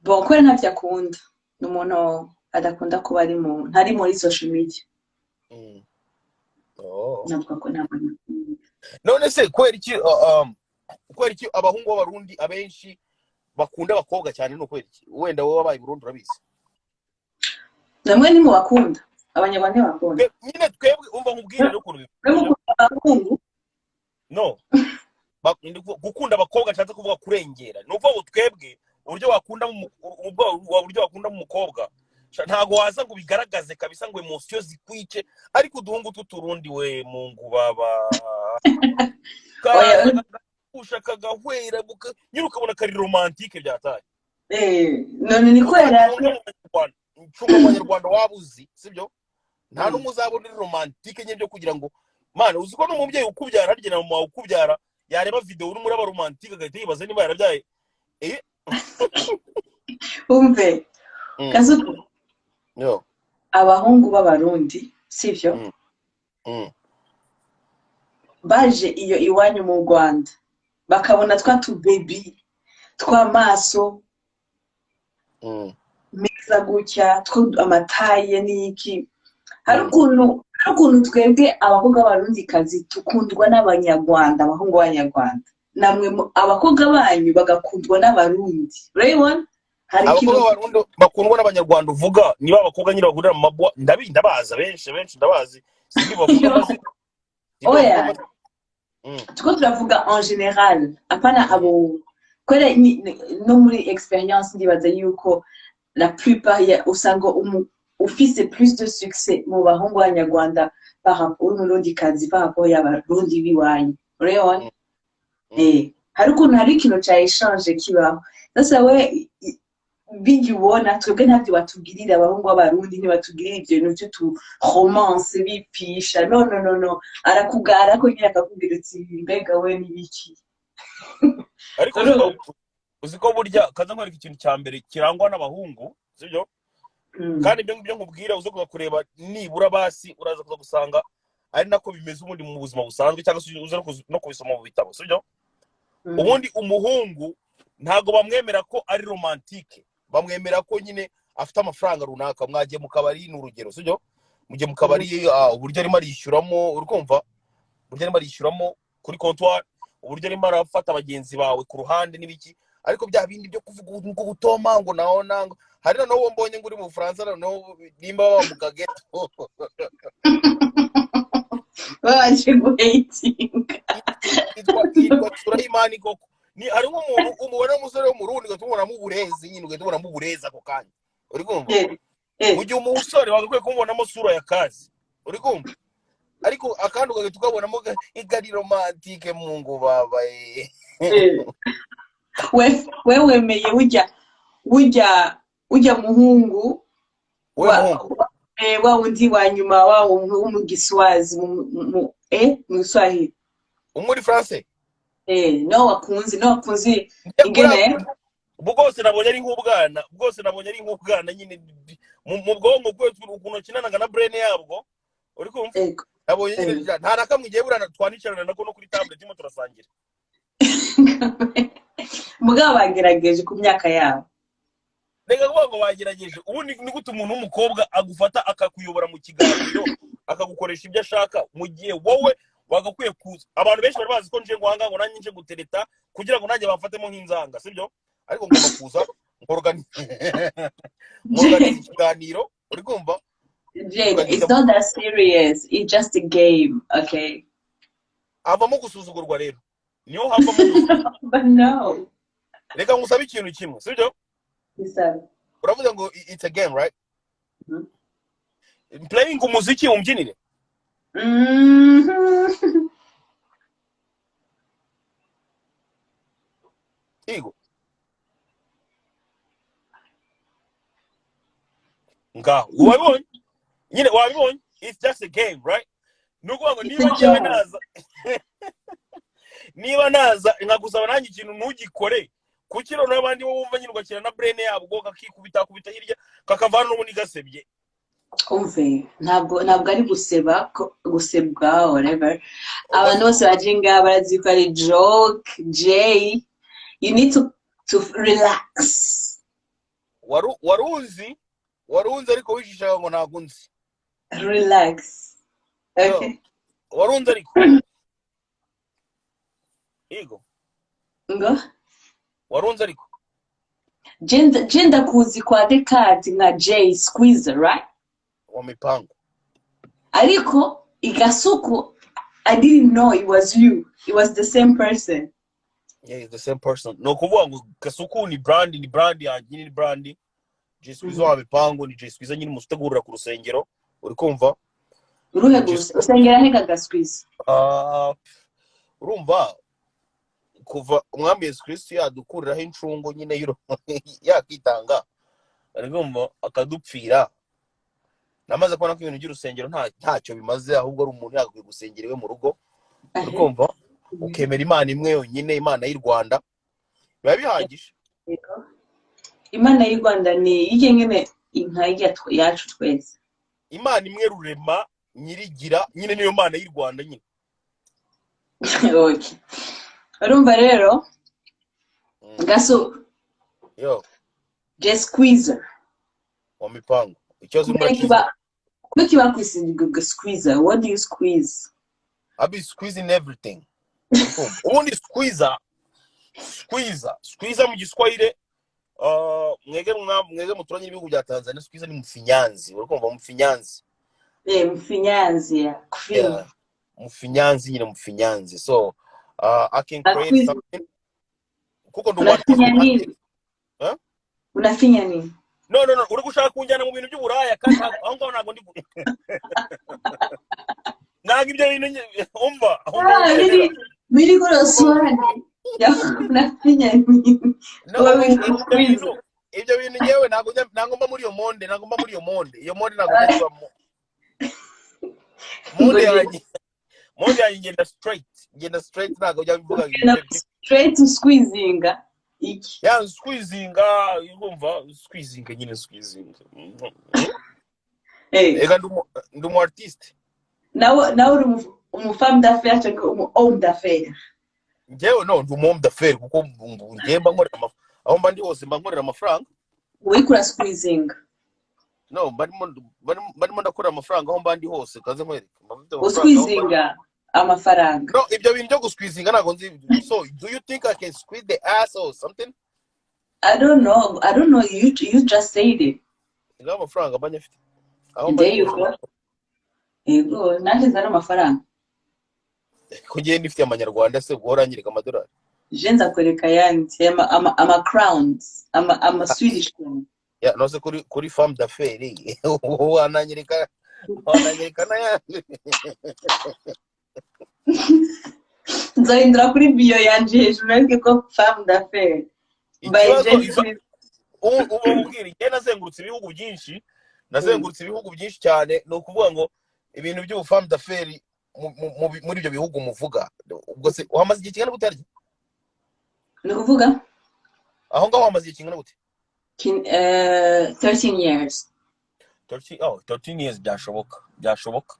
Bon, kubera ntavyo akunda, ni umuntu adakunda kuba ari mu ntari muri social media. Oh. Navuga ko ntabwo amukunda. None se kubera iki abahungu b'Abarundi abenshi bakunda abakobwa cyane? Ni ukubera iki? Wenda wowe wabaye i Burundi urabizi. Namwe ntimubakunda, Abanyarwanda ntibakunda. Nyine twebwe, umva nkubwire rero ukuntu Mwe bimeze. mukunda abahungu. No, gukunda abakobwa nshatse kuvuga kurengera. Ni ukuvuga ngo twebwe uburyo wakunda mu mukobwa, ntago waza ngo ubigaragaze kabisa ngo émotion zikwice, ariko uduhungu tw'Uturundi, we Mungu baba, Oya. kaza kagahusha kagahwera, nyine ukabona kari romantique byataye. Eh, none ni kubera Uzacunga mu Banyarwanda, ncunga mu Banyarwanda waba uzi, sibyo? Nta n'umwe uzabona uri romantique nyine byo kugira ngo mana, uzi ko n'umubyeyi ukubyara, harya na mama wawe ukubyara, yareba video urimo uraba romantique agahita yibaza niba yarabyaye, eh. Umve, Kazuku. Yo. Abahungu b'Abarundi, sivyo? Baje iyo iwanyu mu Rwanda bakabona twa tubebi tw'amaso meza gutya, two amataye n'iki, hari ukuntu twebwe abakobwa b'Abarundikazi tukundwa n'Abanyarwanda, abahungu b'Abanyarwanda, namwe abakobwa banyu bagakundwa n'Abarundi, urabibona hari ikintu. Abakobwa b'Abarundi bakundwa n'Abanyarwanda uvuga niba abakobwa nyine bagurira mu mabwa, ndabaza benshi benshi, ndabazi, sindi bavuga amazina, sindi bavuga Oya. amazina. Tuko turavuga en général, apana abo, kubera no muri expérience ndibaza yuko la plupart ya usanga ufise plus de succès mu bahungu b'Abanyarwanda par rapport n'Umurundikazi, par rapport y'Abarundi b'iwanyu, urabibona? Eh, hari ukuntu hari ikintu ca échange kibaho. Sasa we bijya ubona twebwe ntabyo batugirira, abahungu b'Abarundi ntibatugirira ibyo bintu by'utu romance bipisha. No, no, no, no, arakugara ko nyine akakubwira uti: "Mbega we n'ibiki?" Ariko uzi ko burya kaza nkwereka ikintu cya mbere kirangwa n'abahungu, sibyo? Kandi ibyo ngibyo nkubwira uze kuza kureba nibura basi uraza kuza gusanga ari nako bimeze ubundi mu buzima busanzwe, cyangwa se uze no kubisoma mu bitabo, sibyo? Ubundi umuhungu ntabwo bamwemera ko ari romantique, bamwemera ko nyine afite amafaranga runaka. Mwagiye mu kabari, ni urugero, sibyo? Mugiye mu kabari, uburyo arimo arishyuramo, uri kumva, uburyo arimo arishyuramo kuri comptoir, uburyo arimo arafata bagenzi bawe ku ruhande n'ibiki, ariko bya bindi byo kuvuga ngo gutoma ngo naho nango hari noneho uwo mbonye ngo uri mu Bufaransa, noneho nimba baba mu kageto. Babanje guhatinga. Yitwa Surayimani koko. Ni hari nk'umuntu umubona w'umusore w'Umurundi ugahita umubonamo uburezi nyine, ugahita ubonamo uburezi ako kanya, uri kumva? Eh. Mu gihe umusore wagakwiye kumubonamo sura ya kazi, uri kumva, ariko akandi ugahita ukabonamo igari romantique, Mungu baba, eh. Eh. We wemeye ujya muhungu We wa muhungu. Wa wundi wa nyuma wa wo mu Giswazi, mu Giswahili. Umuri France. Eh, no wakunze ingene. Bwose nabonye ari nk'ubwana, bwose nabonye ari nk'ubwana nyine mu bwonko bwe, ukuntu akinanaga na brain yabwo, uri kumva? Ego. Nabonye nyine Eh. nta na kamwe igiye burana twanicarana nako no kuri table turimo turasangira. Mugabo bagerageje ku myaka yabo. Reka kuvuga ngo bagerageje. Ubu ni gute umuntu w'umukobwa agufata akakuyobora mu kiganiro, akagukoresha ibyo ashaka, mu gihe wowe wagakwiye kuza? Abantu benshi bari bazi ko nje ngo ahangaha ngo nanjye nje gutereta kugira ngo nanjye bamfatemo nk'inzanga, sibyo? Ariko ngomba kuza nkorganiza ikiganiro, uri kumva? Jane, it's not that serious. It's just a game, okay? Havamo gusuzugurwa rero, niho havamo gusuzugurwa. But no. Reka ngusabe ikintu kimwe, sibyo? Listen. Uravuga ngo it's a game, right? Mhm. Playing umuziki umbyinire. Igo ngaho wabibonye nyine, wabibonye. It's just a game, right? Ni ukuvuga ngo It's niba a njyewe joke. naza, niba naza nkagusaba nanjye ikintu ntugikore, kuki noneho abandi bo bumva nyine ugakina na brain yabo, ubwo kakikubita kubita hirya, kakavana n'ubundi gasebye? Umve, ntabwo ari guseba, gusebwa, whatever. Abantu bose baje ngaha barazi ko ari joke. Jay, you need to relax. Warunzi ariko wishishaga ngo ntabwo nzi. Relax. Yo, Okay. warunzi ariko yego. Ngo? Warunzi ariko. Je ndakuzi kwa Descartes nka Jay Squeezer, right? Wa mipango. Ariko igasuku, I didn't know it was you, it was the same person. Yeah, it's the same person. Ni ukuvuga ngo Kasuku ni brand, ni brand yanjye, ni brand Jay Squeezer wa mipango, ni Jay Squeezer nyine umuntu utegurira ku rusengero, uri kumva? Uruhe? Ni Jay Gusa usengera he kagasqueeze? Ah, urumva, kuva Umwami Yesu Kristo yadukuriraho incungu nyine yakitanga, uri kumva, akadupfira, namaze kubona ko ibintu by'urusengero ntacyo bimaze, ahubwo ari umuntu yagakwiye gusengera iwe mu rugo, uri kumva, ukemera Imana imwe yonyine, Imana y'u Rwanda, biba bihagije. Yego. Imana y'u Rwanda ni iye nyene, inka yacu twese. Imana imwe rurema nyirigira nyine, niyo Mana y'u Rwanda nyine. Okay, urumva rero, Gaso. Yo. Jay Squeezer. Wa mipango, ikibazo urimo Kubera urakizi. Kiba kuko kiba kwisiga squeezer, what do you squeeze? I be squeezing everything. Uri kumva? Ubundi squeezer, squeezer, squeezer mu Giswahili, mwege muturanye n'ibihugu bya Tanzania, squeezer ni mfinyanzi, uri kumva, mfinyanzi. Eh, mfinyanzi ya kufinya. Yeah, mfinyanzi nyine, mfinyanzi. So I can create Squeeze. something kuko ndi umu artist. Unafinya nini? Huh? Unafinya nini? No, uri gushaka kunjyana mu bintu by'uburaya, kandi aho ngaho ntabwo ndi, ntabwo ibyo bintu umva umva. Ah, Nera. Mimi kuna swali ya unafinya nini? No, Wewe ibyo squeeze. bintu ngewe ntabwo mba muri iyo monde, ntabwo mba muri iyo monde, iyo monde ntabwo njya nyibamo, monde Ngoje. yanjye, monde yanjye ngenda straight, ngenda straight, ntabwo njya mvuga Ugenda ibyo straight to squeezing iki? Ya, squeezinga, urumva, squeezinga nyine, squeezinga. Eh. Ega ndi umu artiste. Nawe uri umu femme d'affaires cyangwa umu homme d'affaires? Njyewe no, ndi umu homme d'affaires, kuko njyewe mba nkorera aho mba ndi hose mba nkorera amafaranga. Uriko ura squeezing. No, mba ndimo ndakorera amafaranga aho mba ndi hose, kaze nkwereke, mba mfite amafaranga aho mba. Usqueezinga amafaranga. No, ibyo bintu byo gusqueezinga ntabwo nzi. So do you think I can squeeze the ass or something? I don't know. I don't know. You just said it. Ngaho amafaranga mba nyafite aho mba There ndi you hose. go. Yego, nanjye nzana amafaranga. Ko ngiye nifitiye amanyarwanda se, guhora uranyereka amadolari? Je nzakwereka ayandi ama crowns, ama Swedish crowns. Ya nose kuri femme d'affaires, wananyereka n'ayandi. Nzahindura kuri bio yanje hejuru ariko ko femme d'affaires by Ikibazo Jay izo Squeeze. Ubu ubwira njye nazengurutse ibihugu byinshi, nazengurutse ibihugu byinshi cyane. Ni ukuvuga ngo ibintu by'ubu femme d'affaires muri ibyo bihugu muvuga, ubwo se uhamaze igihe kingana gute harya? Ni ukuvuga? Aho ngaho hamaze igihe kingana gute? 13 years. 13, oh, 13 years, byashoboka, byashoboka.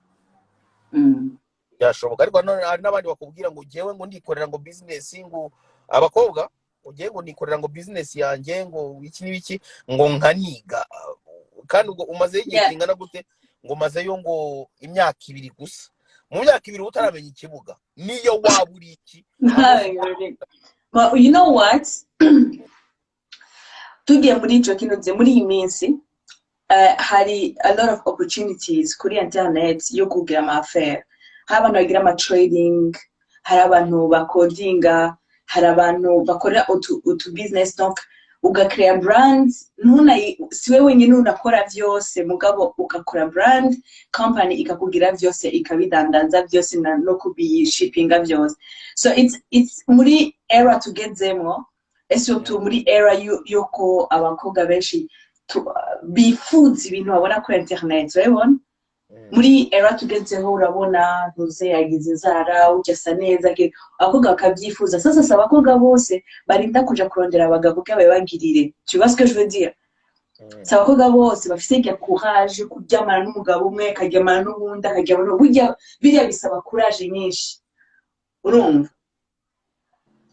Byashoboka, ariko nanone hari n'abandi bakubwira ngo ngewe ngo ndikorera ngo business, ngo abakobwa ngo ngewe ngo nikorera ngo business yanjye, ngo iki n'ibiki, ngo nkaniga. Kandi ubwo umazeyo igihe kingana gute? Ngo mazeyo ngo imyaka 2 gusa. Mu myaka 2 uba utaramenya ikibuga, niyo waba uri iki aho hose. But you know what, tugiye muri ico kintu, muri iyi minsi hari a lot of opportunities kuri internet yo kugira ama affaire. Hari abantu bagira ama trading, hari abantu bakodinga, hari abantu bakora utu business. Donc ugakrea brand, ntunayi siwe wenyine unakora vyose, mugabo ugakora brand company ikakugira vyose, ikabidandaza vyose no kubishipinga vyose. So it's muri era tugezemwo, et surtout muri era yuko abakobwa benshi bifuza ibintu babona kuri internet, urabibona. Muri era tugezeho, urabona ntuze yagize inzara, ujya asa neza, abakobwa bakabyifuza. Sasa si abakobwa bose barinda kuja kurondera abagabo kugira babibagirire, tu vois ce que je veux dire? Si abakobwa bose bafise irya courage yo kuryamana n'umugabo umwe, akaryamana n'uwundi, akaryamana burya biriya bisaba courage nyinshi, urumva,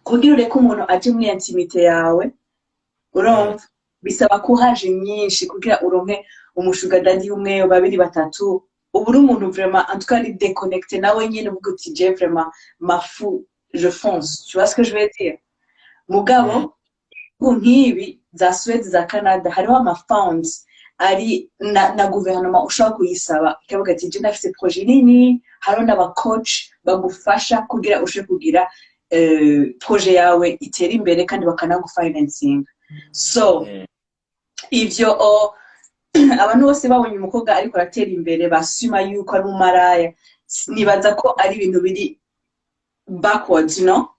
kugira ureke umuntu aje muri intimité yawe, urumva, bisaba courage nyinshi kugira uronke umu sugar daddy umwe, babiri, batatu. Ubu uri umuntu vraiment, en tout cas, ari déconnecté nawe nyene, uvuga uti: "Je vraiment m'en fous, je fonce", tu vois ce que je veux dire? Mugabo nk'ibi za Suède, za Canada, hariho ama funds ari na guverinoma ushobora kuyisaba, ikavuga ati: "Je ndafise projet nini." Hariho n'aba coach bagufasha kugira ushobore kugira projet yawe itere imbere, kandi bakanagufinansinga. So ivyo abantu bose babonye umukobwa ariko aratera imbere basuma yuko ari umumaraya, nibaza ko ari ibintu biri backwards, no?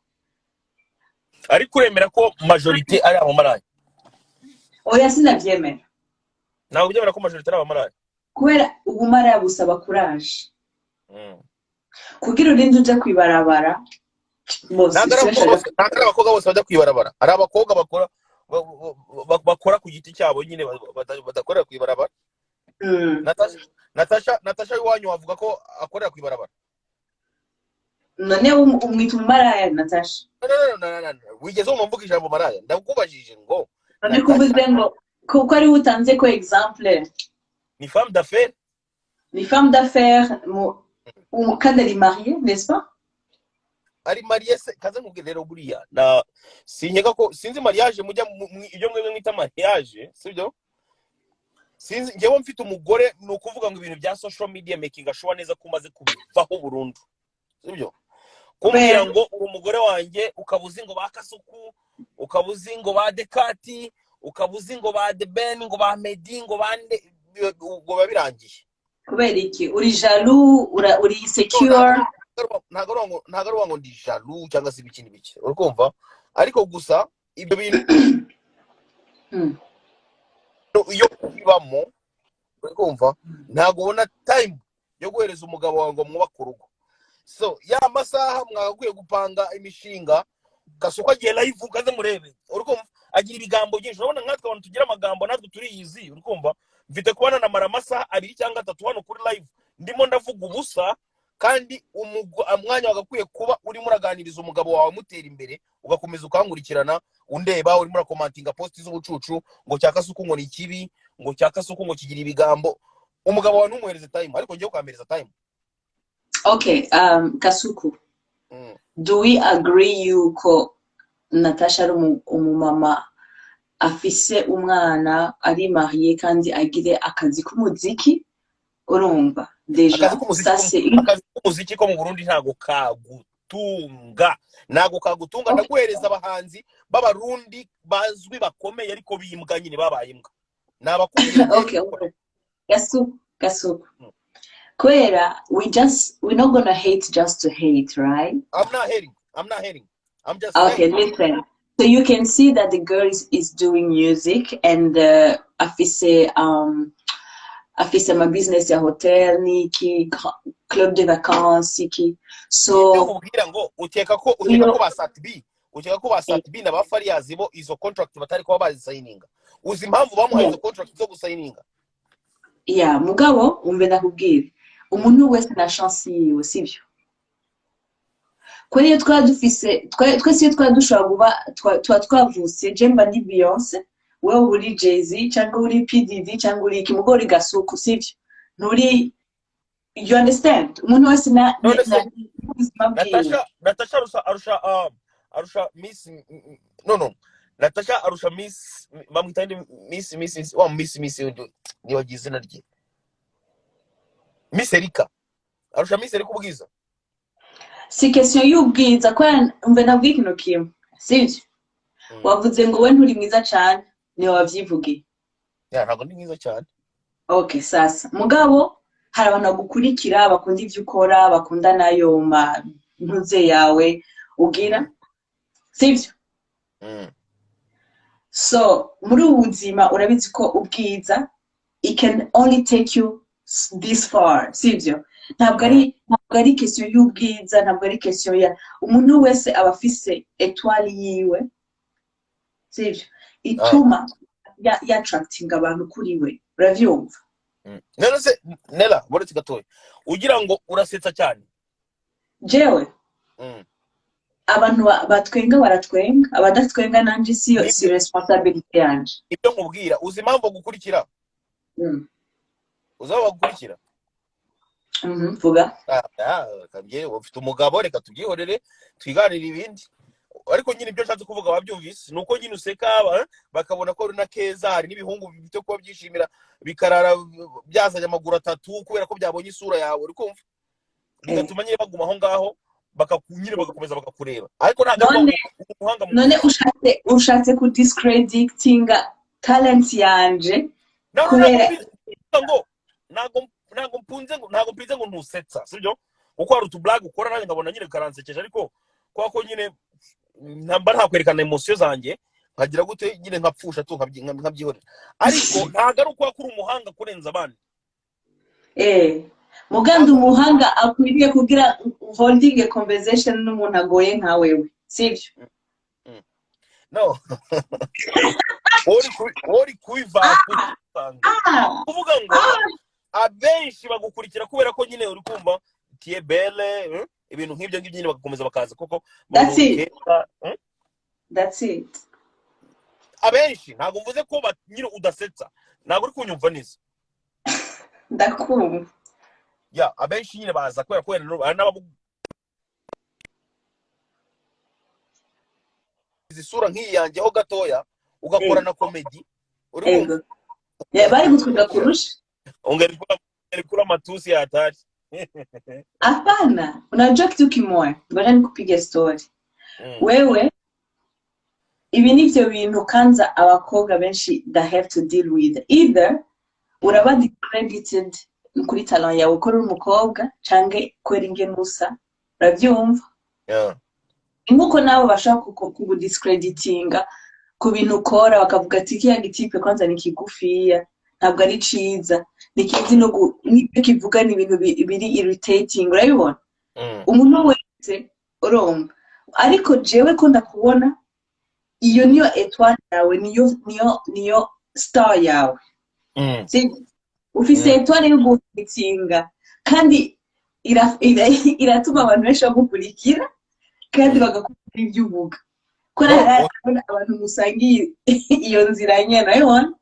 Ariko uremera ko majorité ari abamaraya? Oya, sinavyemera. Ntabwo ubyemera ko majorité ari abamaraya? Kubera ubumaraya busaba courage kugira urinde uja kwibarabara bose. Ntabwo ari abakobwa bose, ntabwo ari abakobwa bose bajya kwibarabara. Hari abakobwa bakora bakora ku giti cyabo nyine, badakorera kwibarabara. Natasha iwanyu wavuga ko akorera kwibarabara? None umwita umumaraya Natasha? No, no, no, no, no, no. Wigeze wumva mvuga ijambo maraya? Ndakubajije ngo None kuvuze ngo kuko ariwe utanze ko exemple. Ni femme d'affaires. Ni femme d'affaires kandi ari mariée, n'est-ce pas? Ari mariée se? Kaze nkubwire rero, buriya na sinkeka ko, sinzi mariage mujya ibyo mwebwe mwita mariage, sibyo? Sinzi, njyewe mfite umugore, ni ukuvuga ngo ibintu bya social media making sure neza ko umaze kubivaho burundu, sibyo? Kumbwira Kubera ngo uri umugore wanjye, ukaba uzi ngo ba Kasuku, ukaba uzi ngo ba Dekati, ukaba uzi ngo ba Deben, ngo ba Medi, ngo ba nde, ubwo biba birangiye. Kubera iki? Uri jaloux, uri No, insecure? Ntabwo ari ngo ndi jaloux cyangwa se ibiki n'ibiki, uri kumva? Ariko gusa ibyo bintu iyo ubibamo, uri kumva, ntabwo ubona time yo guhereza umugabo wawe ngo mwubake urugo. So ya masaha mwagakwiye gupanga imishinga, Kasuku agiye live, ukaze murebe, uri kumva, agira ibigambo byinshi. Urabona nkatwe abantu tugira amagambo, natwe turiyizi, uri kumva? Mfite kuba nanamara amasaha 2 cyangwa 3 hano kuri live ndimo ndavuga ubusa, kandi umwanya wagakwiye kuba urimo uraganiriza umugabo wawe, mutera imbere, ugakomeza ukankurikirana, undeba urimo urakomantinga post z'ubucucu ngo cya Kasuku ngo ni kibi, ngo cya Kasuku ngo kigira ibigambo. Umugabo wawe ntumuhereze time, ariko ngewe ukampereza time. Okay, Kasuku, do we agree yuko Natasha ari umumama afise umwana, ari mariée, kandi agire akazi k'umuziki, urumva déjà? Akazi k'umuziki Ça c'est une akazi k'umuziki ko mu Burundi ntago kagutunga, ntago kagutunga. Ndaguhereza abahanzi b'Abarundi bazwi bakomeye, ariko bimbwa nyine, babaye imbwa, ni abakubwira. Okay. Kasuku, Kasuku, kubera we're not gonna hate just to hate, right? I'm not hating, I'm not hating, I'm just Okay, saying. Listen. So you can see that the girl is doing music and afise ama business ya hotel niki, club de vacances iki. Nibyo. So Nkubwira ngo ukeka ko ba Sat-B, ukeka ko ba Sat-B na ba Fariyazi bo izo contract batari kuba bazisayininga? Uzi impamvu bamuhaye izo contract zo gusayininga? Yeah, mugabo umve ndakubwira, umuntu wese na chance yiwe, sibyo? Kubera iyo twaba dufise twese, iyo twaba dushobora kuba tuba twavutse, je mba ndi Beyonce, wewe uri Jay-Z cyangwa uri PDD cyangwa uri iki, mugabo uri Gasuku, sibyo? Nturi, you understand? Umuntu wese na None se na ubuzima bwiwe. Natasha arusha Miss, no, Natasha arusha Miss, bamwita nde? Miss wa Miss nibagize izina rye, Miss Erika, arusha Miss Erika ubwiza? Si question y'ubwiza, kubera umve ndabwira ikintu kimwe, sibyo? Wavuze ngo we nturi mwiza cane, niwe wavyivugiye. Yeah, ntabwo ndi mwiza cyane. Okay, sasa mugabo hari abantu bagukurikira, bakunda ivyo ukora, bakunda nayo ma ntuze yawe ugira, sivyo? So muri ubu buzima urabizi ko ubwiza, it can only take you This far, sibyo? Ntabwo ari ntabwo ari question y'ubwiza, ntabwo ari question ya umuntu wese aba afise étoile yiwe, sibyo? Ituma ya attracting abantu kuri we, uravyumva? None se Nela, buretse gatoya, ugira ngo urasetsa cyane? Jewe? Abantu batwenga baratwenga, abadatwenga nanje siyo si Nibyo. responsabilité yanje. Ibyo nkubwira, uzi impamvu bagukurikira? Uzi aho bagukurikira? Mhm, vuga. Ah, ah, kabye ufite umugabo, reka tubyihorere, twiganire ibindi. Ariko nyine ibyo nshatse kuvuga wabyumvise, ni uko nyine useka, bakabona ko uri na keza. Hari n'ibihungu bifite kuba byishimira, bikarara byazanye amaguru atatu kubera ko byabonye isura yawe, uri kumva? Bigatuma nyine baguma aho ngaho, nyine bagakomeza bakakureba, ariko ntabwo ari None ukuvuga ngo umuhanga mu none ushatse ku discreditinga talent yanje No, kubera ntabwo ngo ntabwo mpunze ngo ntabwo mpinze ngo ntusetsa, sibyo? Kuko hari utublague ukora nanjye nkabona nyine karansekeje, ariko kubera ko nyine ntamba ntakwerekana émotion zanjye, nkagira gute nyine, nkapfusha tu, nkabyihorera. Ariko ntabwo ari ukuba kuri umuhanga kurenza abandi. Muganda umuhanga akwiriye kugira holding a conversation n'umuntu agoye nka wewe, sibyo? No, wowe uri kubivanga. Ah, kuvuga ngo abenshi bagukurikira kubera ko nyine uri kumva t'es belle, ibintu nk'ibyo ngibyo nyine, bagakomeza bakaza koko. That's it. Keza, That's it. Abenshi, ntabwo mvuze ko nyine udasetsa, ntabwo uri kunyumva neza. Ndakumva. Ya, abenshi nyine baza kubera ko wenda hari n'ababugize isura nk'iyi yanjye ho gatoya, ugakora na comedy, uri kumva? Ego. Yeah, bari gutwiga kurusha. Ungelikula matusi ya hatari. Hapana, unajua kitu kimoya, ngoja nikupige story. Wewe, ibi nivyo bintu kanza abakobwa benshi that have to deal with. Either uraba discredited kuri talent yawe ko uri umukobwa, canke kubera ingene usa, uravyumva? Yeah. Nkuko nawe bashobora kugudiscreditinga ku bintu ukora, bakavuga ati kiriya gitipe kwanza ni kigufiya, ntabwo ari ciza, ntikizi no n'ibyo kivuga, ni ibintu biri irritating, urabibona? Umuntu wese, urumva? Ariko jewe ko ndakubona, iyo niyo étoile yawe, niyo star yawe. Sibyo? Ufise étoile yo guhitinga, kandi iratuma abantu benshi bagukurikira kandi bagakunda ibyo uvuga, ko No, hari abantu musangiye iyo nzira nyene, urabibona?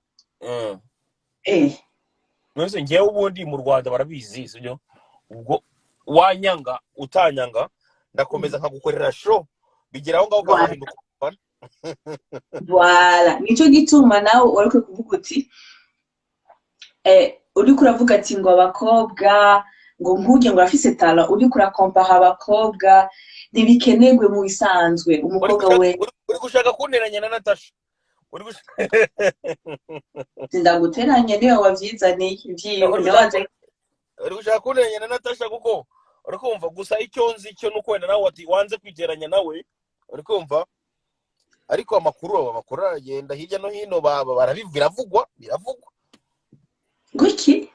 None ngewe ubundi mu Rwanda barabizi, sibyo? Ubwo wanyanga utanyanga, ndakomeza nkagukorera show, bigera aho ngaho Voilà. ukazahinduka umufana. Voilà, nico gituma nawe wariko kuvuga uti uriko uravuga ati ngo abakobwa ngo nkurye ngo afise talent, uriko urakompara abakobwa, ntibikenerwe mu bisanzwe. Uri Umukobwa gushaka we uri gushaka kunteranya na Natasha, uri gushaka Ndaguteranya? Niwe wavyizaniye ivyiwe. Uri Niwe gushaka waje. Uri gushaka kunteranya na Natasha, kuko uri kumva gusa icyo nzi cyo nuko wenda nawe wati wanze kwiteranya nawe, uri kumva? Ariko amakuru aragenda hirya no hino, biravugwa, biravugwa. Guki?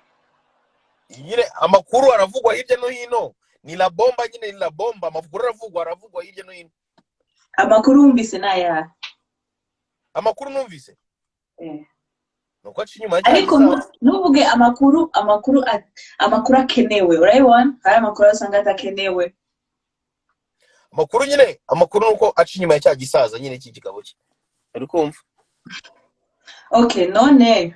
Nyine amakuru aravugwa hirya no hino, ni la bomba nyine, ni la bomba. Amakuru aravugwa hirya no hino. Amakuru wumvise ni ayahe? Amakuru numvise nuko aca inyuma ya cya Ariko gisaza. Ntuvuge amakuru akenewe, urabibona? Hari amakuru usanga adakenewe. Amakuru nyine, amakuru nuko aca inyuma ya cya gisaza nyine cy'ikigabo cye, uri kumva? Okay, none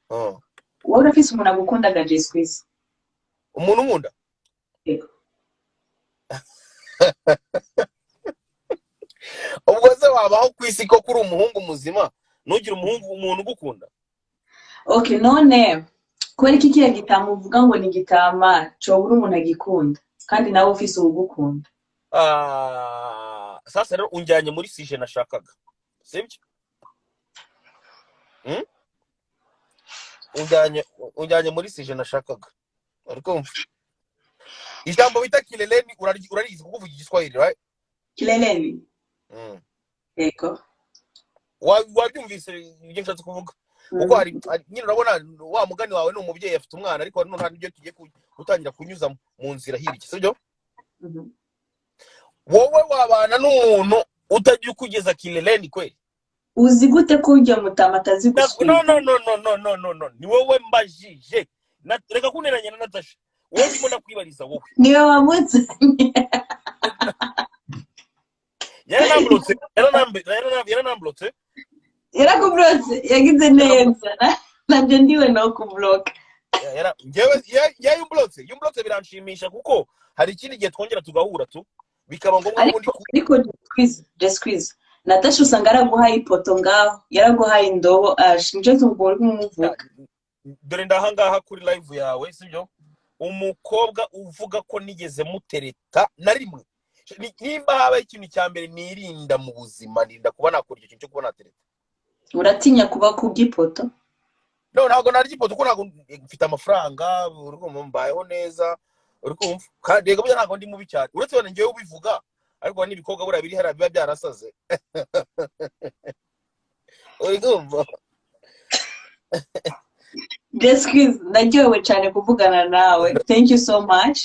wowe urafise umuntu agukundaga, Jay Squeeze? Umuntu unkunda? Yego. Ubwo se wabaho ku isi ko kuri umuhungu muzima ntugire umuhungu, umuntu ugukunda? Okay, none kubera iki kiriya gitama uvuga ngo ni igitama cobura umuntu agikunda, kandi nawe ufise uwugukunda? Ah, sasa rero unjyanye muri sujet nashakaga, sibyo? Unjyanye muri sujet nashakaga, uri kumva? Ijambo bita kileleni urarizi kuko uvuga Igiswahili, right? Kileleni? Mm. Yego. Wabyumvise ibyo nshatse kuvuga? Kuko hari nyine urabona wa mugani wawe ni umubyeyi afite umwana, ariko none hari ibyo tugiye gutangira kunyuza mu nzira hirya, sibyo? Wowe wabana n'umuntu utajya ukugeza kileleni kweli? Uzi gute ko ujya mutama atazi No, guswima? no, no, no, no, no, no, no, ni wowe mbajije. Reka kunteranya na Natasha. Wowe ndimo ndakwibariza wowe. Niwe wamuzanye. Yaranamburotse, yaranamburotse. Yarakuburotse, yagize neza. Nanjye ndiwe no kuburoka. Njyewe yumburotse, yumburotse biranshimisha, kuko hari ikindi gihe twongera tugahura tu bikaba ngombwa ko Ariko ndi ariko Jessica, Natasha usanga yaraguhaye ipoto ngaho, yaraguhaye indobo, ash nicyo tugomba kumuvuga. Dore ndahangaha kuri live yawe, sibyo? Umukobwa uvuga ko nigeze mutereta na rimwe, nimba habaho ikintu cya mbere nirinda mu buzima, nirinda kuba nakora icyo kintu cyo kuba natereta. Uratinya kuba kubw'ipoto? No, ntabwo narya ipoto, kuko ntabwo mfite amafaranga, uri kumva, mbayeho neza, uri kumva, kandi rega burya ntabwo ndi mubi cyane, uretse wenda njyewe ubivuga, ariko hari n'ibikobwa buriya biri hariya biba byarasaze, uri kumva? Jessica, ndaryohewe cyane kuvugana nawe, thank you so much.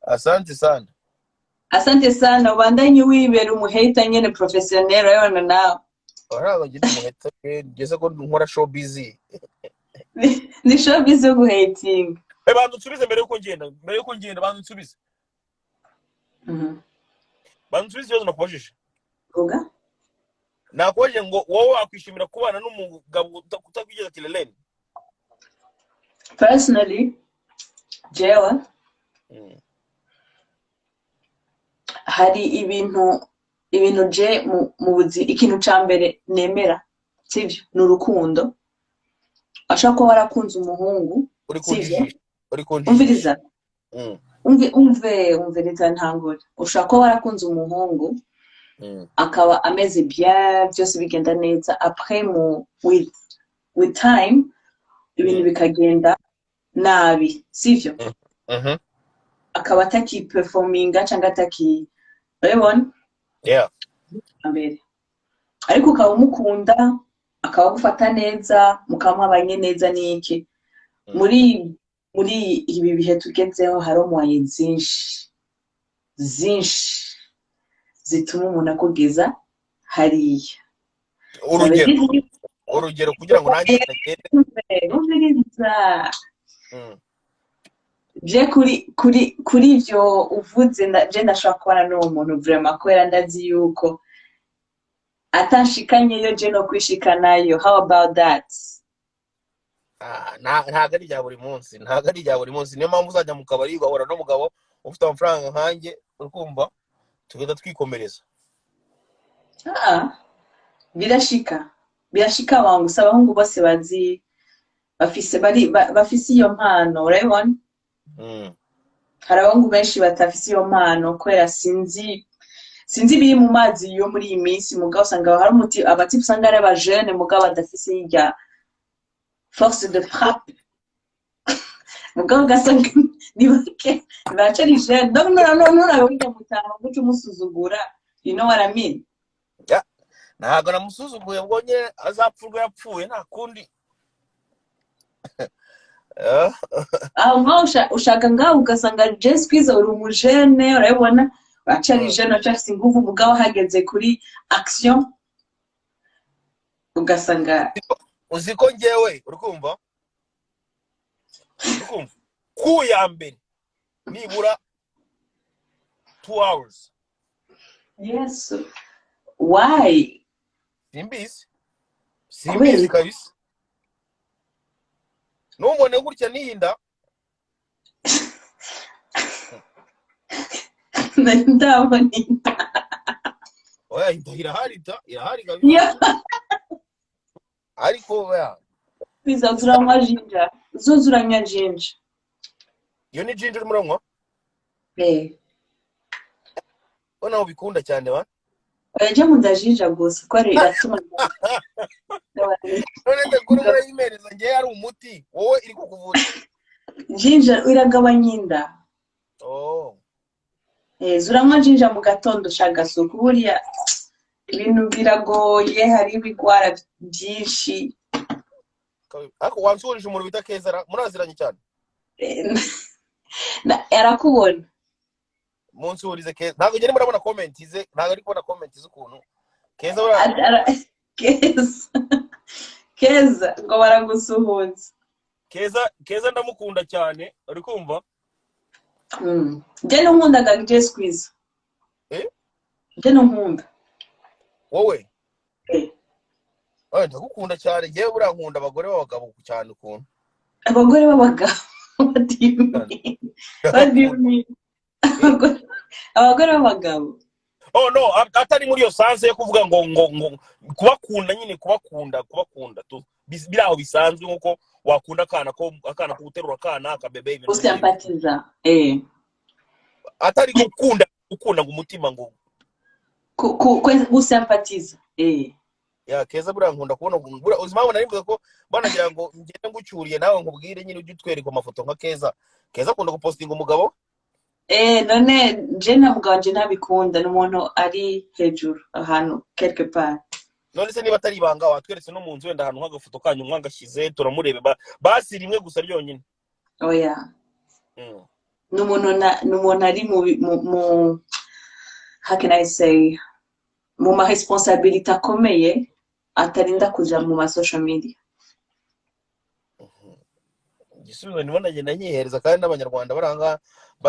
Asante sana. Asante sana, ubandanye wibera umuhater nyene professionnel, urabibona nawe. Ntabwo ngira umuhater, ngeze ko nkora showbiz. Ni showbiz yo guhatinga. Eh, banza unsubize mbere yuko ngenda, mbere yuko ngenda banza unsubize. Banza unsubize ikibazo nakubajije. Vuga. Nakubajije ngo wowe wakwishimira kubana n'umugabo utakwigeza kileleni? Personally, jewe hari ibintu je mu buzima, ikintu ca mbere nemera, sivyo, ni urukundo. Ashobora kuba warakunze umuhungu, Uri sivyo? kunjijisha, uri kunjijisha. Umviriza. Umve, umve, umviriza ntangure. Ushobora kuba warakunze umuhungu, akaba ameze bien, byose bigenda neza, après mu with time ibintu bikagenda nabi, sivyo? Mhm. Akaba atakiperforminga cyangwa ataki, urabibona? Yeah. Mbere ariko ukaba umukunda, akaba agufata neza, mukaba mwabanye neza n'iki. Muri ibi bihe tugezeho hari moyens zinshi zinshi zituma umuntu akugeza hariya. Urugero, urugero, kugira ngo nanjye ngende. Umviriza. Je kuri ivyo uvuze, je ndashobora kubana n'uwo muntu vraiment, kubera ndazi yuko atashikanyeyo je no kwishikanayo. How about that? Ah, ntabwo ari ibya buri munsi, ntabwo ari ibya buri munsi. Niyo mpamvu uzajya mu kabari ugahura n'umugabo ufite amafaranga nkanjye, uri kumva, tugahita twikomereza. Ah, birashika, birashika wangu. Si abahungu bose bazi bafise bari bafise iyo mpano, urabibona? Hari abahungu benshi batafise iyo mpano, kubera sinzi ibiri mu mazi yo muri iyi minsi, mugabo usanga hari umuti abatipe usanga ari abajene, mugabo badafise irya force de frappe, mugabo ugasanga ni bake bacari jeune. Donc none nurabe wirya mutama guca umusuzugura, you know what I mean? Ya, ntabwo namusuzuguye, ubwo nyine azapfa urwo yapfuye, nta kundi. Ah. Aho ngaho ushaka ngaho ugasanga je squeeze uri umujene, urabibona, uracari jeune, uracafise inguvu, mugabo hageze kuri action ugasanga Uzi ko njyewe, uri kumva, uri kumva, ku ya mbere nibura 2 hours. Yes, why? Simbizi. Kubera Simbizi iki? kabisa. Numbone gutya nihinda. Nari ndabona inda. Oya, inda irahari, da irahari kabisa. Ariko oya. Biza turanywa ginger, uzoza uranywa ginger. Iyo ni ginger urimo uranywa? Eh. We nawe ubikunda cyane ba. Oya, je nkunda ginger gusa kuko iratuma None se kuri urayimereza ngewe ari umuti, wowe iri kukuvura? Ginger iragabanya inda. Oh. Eh, zuranywa ginger mu gatondo shagasuku. Buriya ibintu biragoye, hari ibigwara byinshi. Ariko wansuhurije umuntu bita Keza muraziranye cyane? Arakubona. Munsuhurize Keza. Ntabwo ngende murabona comment ze, ntabwo ari kubona comment z'ukuntu Keza buriya. Keza, Keza ngo baragusuhuza. Keza, Keza ndamukunda cyane, uri kumva? Njye ntunkundaga Jay Squeeze. Eh? Njye ntunkunda. Wowe? Eh. Eh, ndagukunda cyane njyewe. Buriya nkunda abagore b'abagabo cyane ukuntu. Abagore b'abagabo? What do you mean? What do you mean? Abagore b'abagabo? Oh no, atari muri iyo sense yo kuvuga ngo kubakunda nyine, kubakunda tu biri aho bisanzwe, nkuko wakunda akana ko akana ko guterura akana akabebe, ibintu nk'ibyo. Usympathiza, eh. Atari gukunda gukunda ngo umutima ngo Gusympathiza, eh. Ya, Keza buriya nkunda kubona buriya. Uzi impamvu nari mvuze ko banagira ngo ngende ngucyuriye nawe nkubwire nyine ujye utwereka amafoto nka Keza? Keza akunda gupostinga umugabo. Eh, none je na mugabo wanje ntabikunda, ni umuntu ari hejuru ahantu quelque part. None se niba atari ibanga, watweretse no mu nzu wenda ahantu nk'agafoto kanyu mwagashyize turamurebe basi rimwe gusa ryonyine? Oya. Ni umuntu ni umuntu ari mu bi- mu mu how can I say, mu ma responsabilité akomeye, atarinda kuja mu ma social media. Igisubizo ndimo ndagenda nyihereza, kandi n'Abanyarwanda bari ahangaha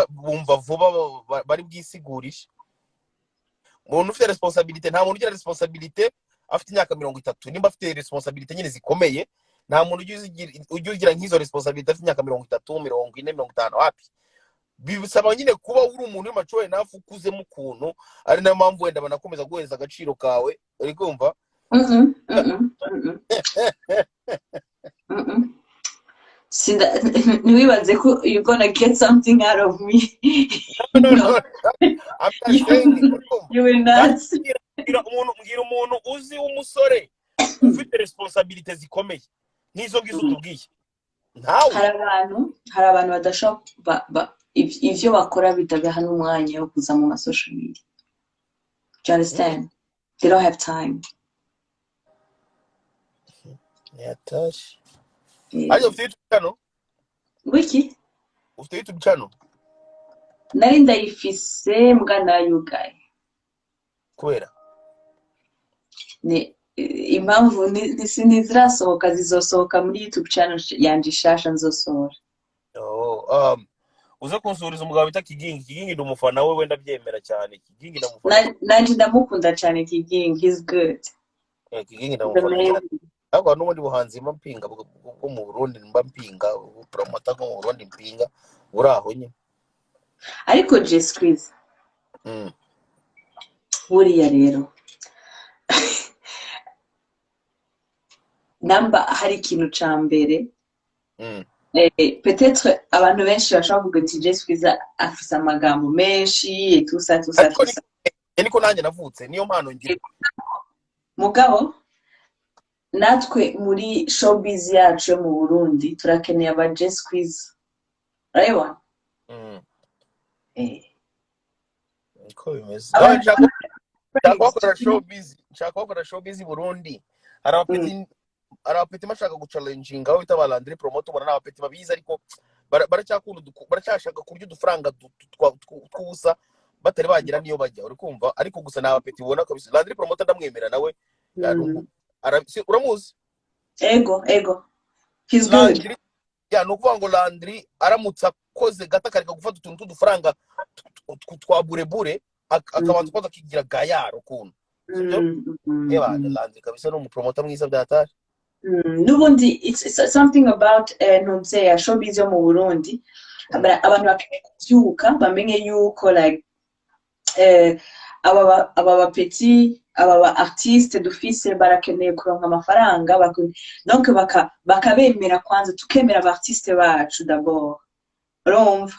bumva vuba, bari bwisigurishe. Umuntu ufite responsabilité, nta muntu ugira responsabilité afite imyaka 30. Nimba afite responsabilité nyine zikomeye, nta muntu ujya ugira nk'izo responsabilité afite imyaka 30, 40, 50, wapi. Bisaba nyine kuba uri umuntu w'mature enough, ukuzemo ukuntu, ari nayo mpamvu wenda banakomeza guhereza agaciro kawe, uri kumva? Mm-mm, mm-mm, mm-mm, mm-mm. Sinda ntiwibaze ko you gonna get something out of me. No, no. No. No, I'm not You, saying, uri kumva? You will not. Mbwira umuntu uzi w'umusore ufite responsabilité zikomeye nk'izo ngizo utubwiye, ntawe. Hari abantu badashobora ivyo bakora bitabaha n'umwanya wo kuza mu ma social media. Do you understand? They don't have time. Yatashi. Yeah. Ariko ufite YouTube channel? Wiki? Ufite YouTube channel? Nari ndayifise mbwa narayugaye. Kubera? Ni impamvu ntizirasohoka, zizosohoka muri YouTube channel yanje ishasha nzosohora. Oh, uze kunsuhuriza umugabo bita Kigingi. Kigingi ndi umufana we, wenda abyemera cyane. Kigingi ndamufana. Nanje ndamukunda cyane Kigingi, he's good. Eh, Kigingi He's ndamufana cyane. amazing. Ariko hari n'ubundi buhanzi mba mpinga bwo mu Burundi, mba mpinga promoter bwo mu Burundi mpinga buri aho nyine. Ariko Jay Squeeze, buriya rero namba hari ikintu ca mbere, peut-être abantu benshi bashobora kuvuga ati Jay Squeeze afise amagambo menshi et tout ça, tout ça, Ariko tout ça. Niko nanjye navutse, niyo mpano ngira. Mugabo natwe muri showbiz yacu yo mu Burundi turakeneye aba Jay Squeeze, urabibona? Eh. Niko bimeze. Abantu Nshaka kubakorera showbiz, nshaka kubakorera showbiz i Burundi. Hari abapeti, hari abapeti bashaka guchallenginga aho bita ba Landry Promoter, ubona ni abapeti babizi, ariko baracyakunda baracyashaka kurya udufaranga tw'ubusa batari bagira niyo bajya, uri kumva? Ariko gusa ni abapeti ubona kabisa. Landry Promoter ndamwemera nawe. Uramuzi? Ego, he's good. Landry ya, ni ukuvuga ngo Landry aramutse akoze gato akareka gufata utuntu tw'udufaranga twa burebure, akabanza koza akigira gayaro ukuntu, sibyo? Eba, Landry kabisa ni umupromota mwiza byatari. N'ubundi it's something about ntuzeya showbiz yo mu Burundi. Abantu bakeneye kuvyuka bamenye yuko like aba bapeti, aba ba artiste dufise barakeneye kuronka amafaranga, donc bakabemera kwanza, tukemera aba artiste bacu d'abord, urumva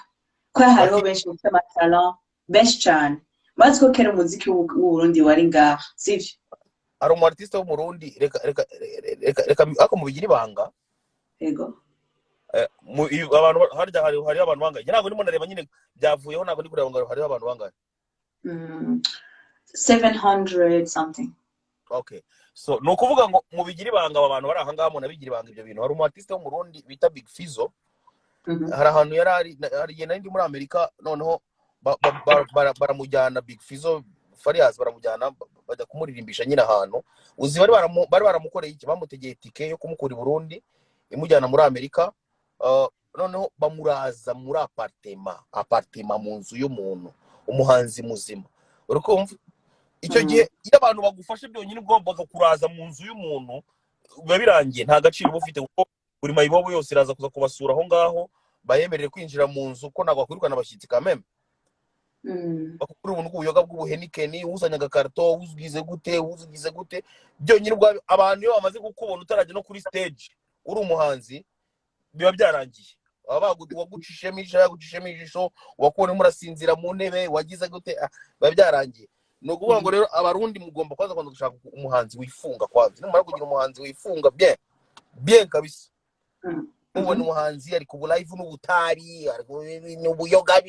ko hariho benshi bafite amatalent benshi cane. Bazi ko kera umuziki w'Uburundi wari ngaha, sivyo? Hari umu artiste w'Umurundi, reka reka reka reka ariko mubigira ibanga. Yego. Abantu harya hariho abantu bangahe? Njye ntabwo ndimo ndareba nyine, byavuyeho, ntabwo ndi kureba ngo hariho abantu bangahe. 700 something. Okay. So ni ukuvuga ngo mubigire ibanga, aba bantu bari aha ngaha munabigira ibanga ibyo bintu. Hari umu artiste wo mu Burundi bita Big Fizzo. Hari ahantu yari ari, hari igihe nari ndi muri Amerika, noneho baramujyana, Big Fizzo Farias, baramujyana bajya kumuririmbisha nyine ahantu. Uzi bari baramukoreye iki? Bamutegeye tike yo kumukura i Burundi imujyana muri Amerika. Noneho bamuraza muri appartement mu nzu y'umuntu, umuhanzi muzima, uri kumva? Icyo gihe iyo abantu bagufashe byonyine ubwo bakakuraza mu nzu y'umuntu, biba birangiye, nta gaciro uba ufite, kuko buri mayibobo yose iraza kuza kubasura aho ngaho, bayemerere kwinjira mu nzu, ko ntabwo bakwirukana abashyitsi kameme. Bakugura ubuntu bw'ubuyoga bw'ubuhenikeni, uzanye agakarito, ugize gute, ugize gute, byonyine ubwo abantu iyo bamaze kukubona utarajya no kuri stage uri umuhanzi, biba byarangiye. Baba wagucishemo ijisho, yagucishemo ijisho, wakubona urimo urasinzira mu ntebe, wagize gute, biba byarangiye. Ni ukuvuga ngo rero Abarundi mugomba kwanza kwanza gushaka umuhanzi wifunga kwanza. Nimumara kugira umuhanzi wifunga bien bien kabisa, mubona umuhanzi ari ku live n'ubutabi, ari n'ubuyoga,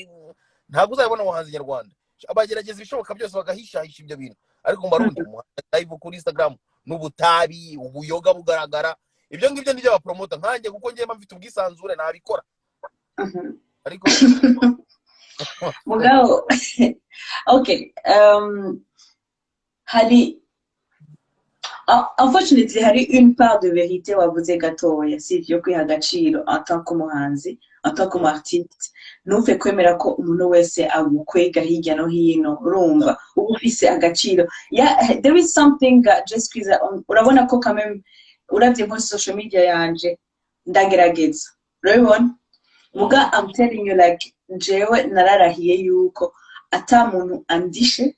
ntabwo uzabona umuhanzi nyarwanda. Bagerageza ibishoboka byose bagahishahisha ibyo bintu, ariko mu Barundi umuhanzi live kuri Instagram n'ubutabi, ubuyoga bugaragara, ibyo ngibyo nibyo bapromota. Nkanjye kuko njye mba mfite ubwisanzure nabikora, ariko Mugabo okay, hari unfortunately hari une part de vérité wavuze gatoya, sivyo? Kwiha agaciro en tant qu'umuhanzi, en tant qu'umu-artiste, ntupfe kwemera ko umuntu wese agukwega hirya no hino. Urumva uba ufise agaciro. Yeah, there is something just kwiza, urabona ko quand même uravye nko social media yanje ndagerageza, urabibona. Muga I'm telling you, like, jewe nararahiye yuko ata muntu andishe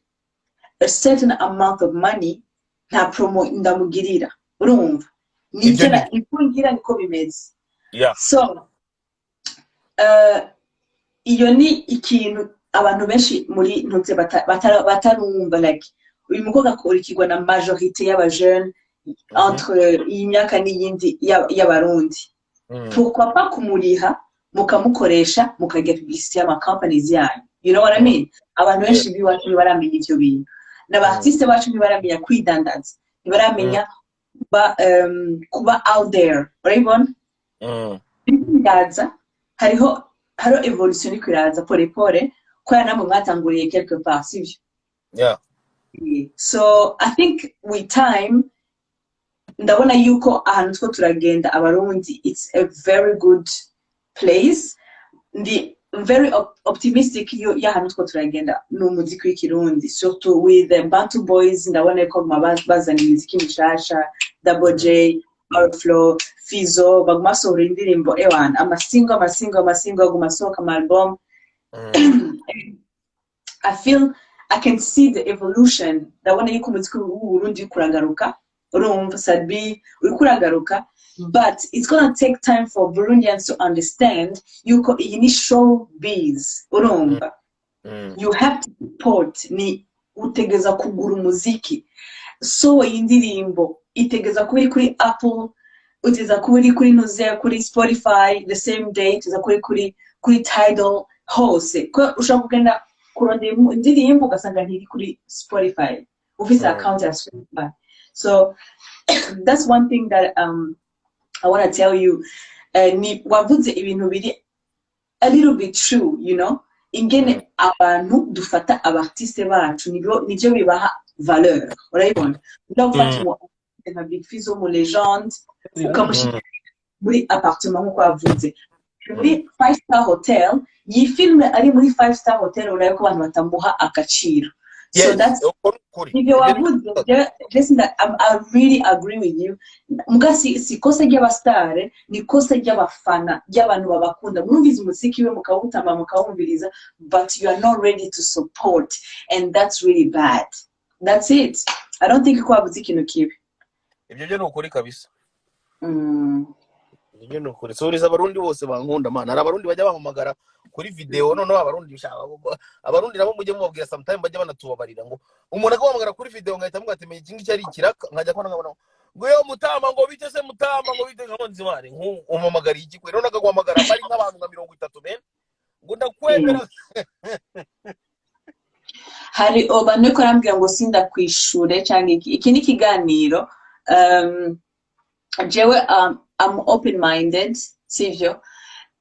a certain amount of money, nta promo ndamugirira, urumva? Ibyo Nivyo ni niko ngira, niko bimeze. So iyo ni ikintu abantu benshi muri ntuze batarumva, like uyu mukobwa akurikirwa na majorité y'abajene entre iyi myaka n'iyindi y'Abarundi. Pourquoi pas kumuriha, mukamukoresha, mukagira publicité y'ama companies yanyu, you know what I mean? Abantu benshi b'iwacu ntibaramenya ivyo bintu, n'aba artiste bacu ntibaramenya kwidandaza, ntibaramenya kuba out there, urabibona? Biraza, hariho evolution iriko iraza pole pole, kubera namwe mwatanguriye quelque part, sivyo? Yeah. So I think with time ndabona yuko ahantu two turagenda Abarundi, it's a very good place. Ndi very optimistic yo y'ahantu two turagenda n'umuziki w'Ikirundi, surtout with the Bantu Boys. Ndabona ko baguma bazana imiziki mishasha, Double J, Flow, Fizo, baguma basohora indirimbo, ewana, amasingo, amasingo, amasingo aguma asohoka, ama album. I feel I can see the evolution. Ndabona yuko umuziki w'Uburundi uriko uragaruka, urumva? Sat-B uriko uragaruka, but it's gonna take time for Burundians to understand yuko iyi ni showbiz, urumva? You have to support, ni utegeza kugura umuziki. So iyi ndirimbo itegeza kuba iri kuri Apple, utegeza kuba iri kuri nuze, kuri Spotify the same day, utegeza kuba iri kuri Tidal hose, ko ushobora kugenda kurondera indirimbo ugasanga ntiri kuri Spotify ufise account ya Spotify. So that's one thing that I want to tell you. Ni wavuze ibintu biri a little bit true, ingene abantu dufata abartiste bacu nivyo bibaha valeur, urabibona? Ushobora gufata nka Big Fizzo mu legende, ukamushyira muri appartement nk'uko yavuze, muri five star hotel. Iyi filime ari muri five star hotel, urabona ko abantu batamuha agaciro. So that's uko ni ukuri. Ibyo Ibyo ni wavuze, listen, that I really agree with you. Muga si ikosa ry'abasitare, ni ikosa ry'abafana, ry'abantu babakunda. Mwumviza umuziki we, mukawutamba, mukawumviriza, but you are not ready to support, and that's really bad. That's it. I don't think ko wavuze ikintu kibi. Ibyo byo ni ukuri kabisa. Ibyo ni ukuri. Suriza Abarundi bose bankunda, mana. Hari Abarundi bajya bampamagara kuri video. Noneho Abarundi abarundi nabo mujye mubabwira sometime bajya banatubabarira, ngo umuntu akaguhamagara kuri video, ngahita mubwira ati: "Menya iki ngiki ari ikiraka." Nkajya kubona nkabona ngo: "Yo mutama," ngo: "Bite se mutama?" Ngo: "Bite?" Nkabona nzimane umpamagariye iki kwe? None akaguhamagara bari nk'abantu nka 30 men, ngo: "Ndakwemera." Hari abantu ariko arambwira ngo sindakwishure cyangwa iki. Iki ni ikiganiro. Jewe I'm open minded, sivyo?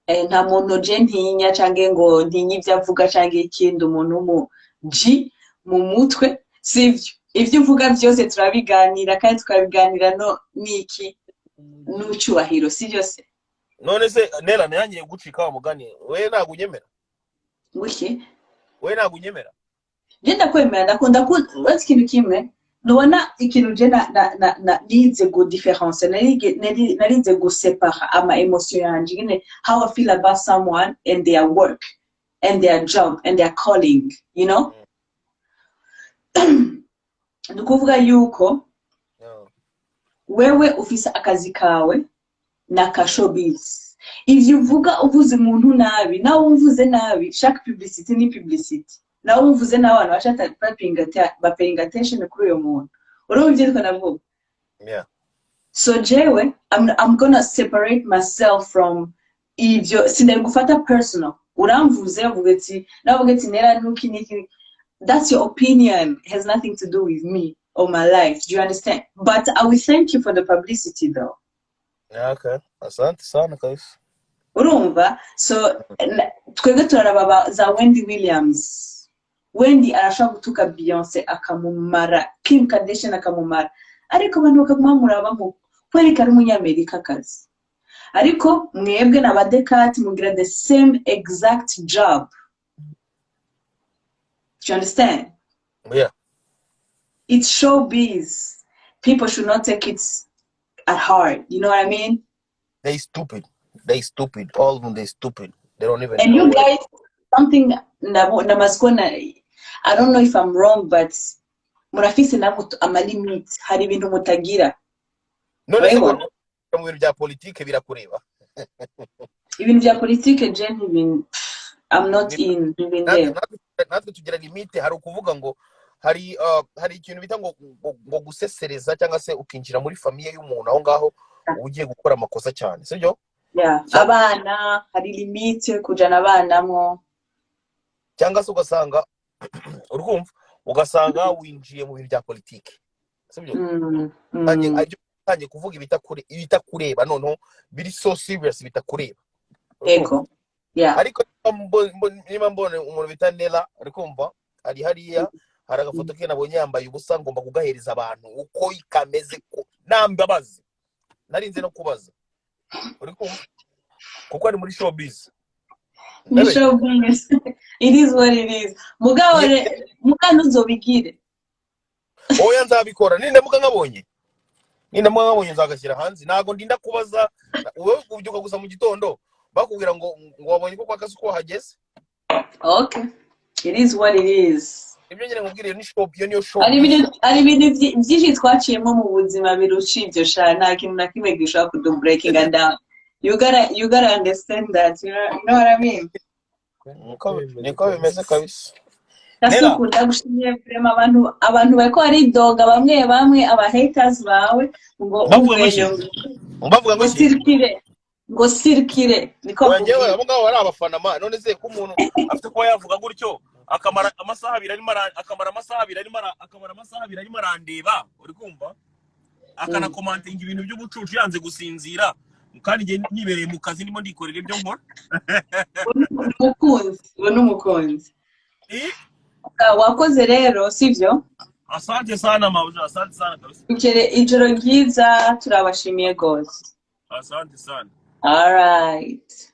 Nta muntu je ntinya canke ngo ntinye ibyo avuga canke ikindi. Umuntu w'umu G mu mutwe, sivyo? Ibyo uvuga byose turabiganira kandi tukabiganira no niki n'ucyubahiro, sivyo se? None se Nera, ntiyangiye gucika wa mugani, we ntabwo unyemera? Nguki? We ntabwo unyemera? Je ndakwemera, ndakunda ko uretse ikintu kimwe ntubona ikintu je na nize gu différence, narize gusepara ama émotion yanje nyine, how I feel about someone and their work and their job and their calling. Ni ukuvuga yuko wewe ufise akazi kawe na ka showbiz. Ivyo uvuga, uvuze umuntu nabi, nawe umvuze nabi, chaque publicité ni publicité. Nawe umvuze nabi, abantu baca bapaying attention kuri uyo muntu. Urumva ivyo ndiko ndavuga? Yeah. So jewe I'm gonna separate myself from ivyo. Sindabigufata personal. Uramvuze, uvuga ati, nawe uvuga ati Nera nuki niki, that's your opinion, it has nothing to do with me or my life. Do you understand? But I will thank you for the publicity though. Yeah, okay, asante sana kabisa. Urumva? So twebwe turaraba za Wendy Williams. Wendy arashobora gutuka Beyonce akamumara, Kim Kardashian akamumara, ariko abantu bakaguma bamuraba mu kwereka ari umunyamerikakazi. Ariko mwebwe na badekati mugira the same exact job. Do you understand? Yeah. It's showbiz. People should not take it at heart, you know what I mean? They stupid, they stupid, all of them. They stupid, they don't even And know you what guys, something namaze kubona, I don't know if I'm wrong, but murafise namwe amalimite, hari ibintu mutagira. None se Urabibona? Ngo mu bintu bya politike birakureba? Ibintu bya politike je ntibin, I'm not in, ntibindeba. Natwe tugira limite. Hari ukuvuga ngo hari ikintu bita ngo gusesereza cyangwa se ukinjira muri famille y'umuntu, aho ngaho uba ugiye gukora amakosa cyane, sibyo? Yeah. Abana, hari limite kujana abana mwo. Cyangwa se ugasanga, urumva, ugasanga winjiye mu bintu bya politike, sibyo? Utangiye kuvuga ibitakureba, noneho biri so serious bitakureba. Ego, yeah. Ariko niba mbona umuntu bita Nera, uri kumva, ari hariya, hari agafoto ke nabonye yambaye ubusa, ngomba kugahereza abantu uko kameze ko nta mbabazi narinze no kubaza, uri kumva, kuko ari muri showbiz. Ni showbiz, it is what it is. Mugabo muga ntuzobigire. Oya, nzabikora. Nindamuka nkabonye nzagashyira hanze. Ntabwo ndinda kubaza. Wowe ubyuka gusa mu gitondo bakubwira ngo wabonye ko kwa Kasuku wahageze. Okay, it is what it is. Ibyo nyine nkubwira, iyo ni show, iyo niyo Hari showbiz. ibintu byinshi twaciyemo mu buzima birusha ibyo sha. Nta kintu na kimwe gishobora kudu breaking down. You gotta understand that, you know what I mean? Niko bimeze kabisa, Nera. Kasuku, ndagushimiye vraiment. Abantu bariko baridoga, bamwe bamwe, aba haters bawe ngo Bavuga ngo umvenyo iki? Bavuga ngo ngo iki? Sirikire, ngo sirikire, niko Oya, njyewe akubwira. Abo ngabo ari abafana ma. None se ko umuntu afite kuba yavuga gutyo akamara amasaha 2 arimo arandeba, uri kumva, akanakomantinga ibintu by'ubucucu, yanze gusinzira, kandi njye nibereye mu kazi, ndimo ndikorera ibyo nkora. Umukunzi, uwo ni umukunzi. Eh? Wakoze rero, sivyo? Asante sana mabuja, asante sana kabisa. Ijoro ryiza, turabashimiye rwose. Asante sana. All right.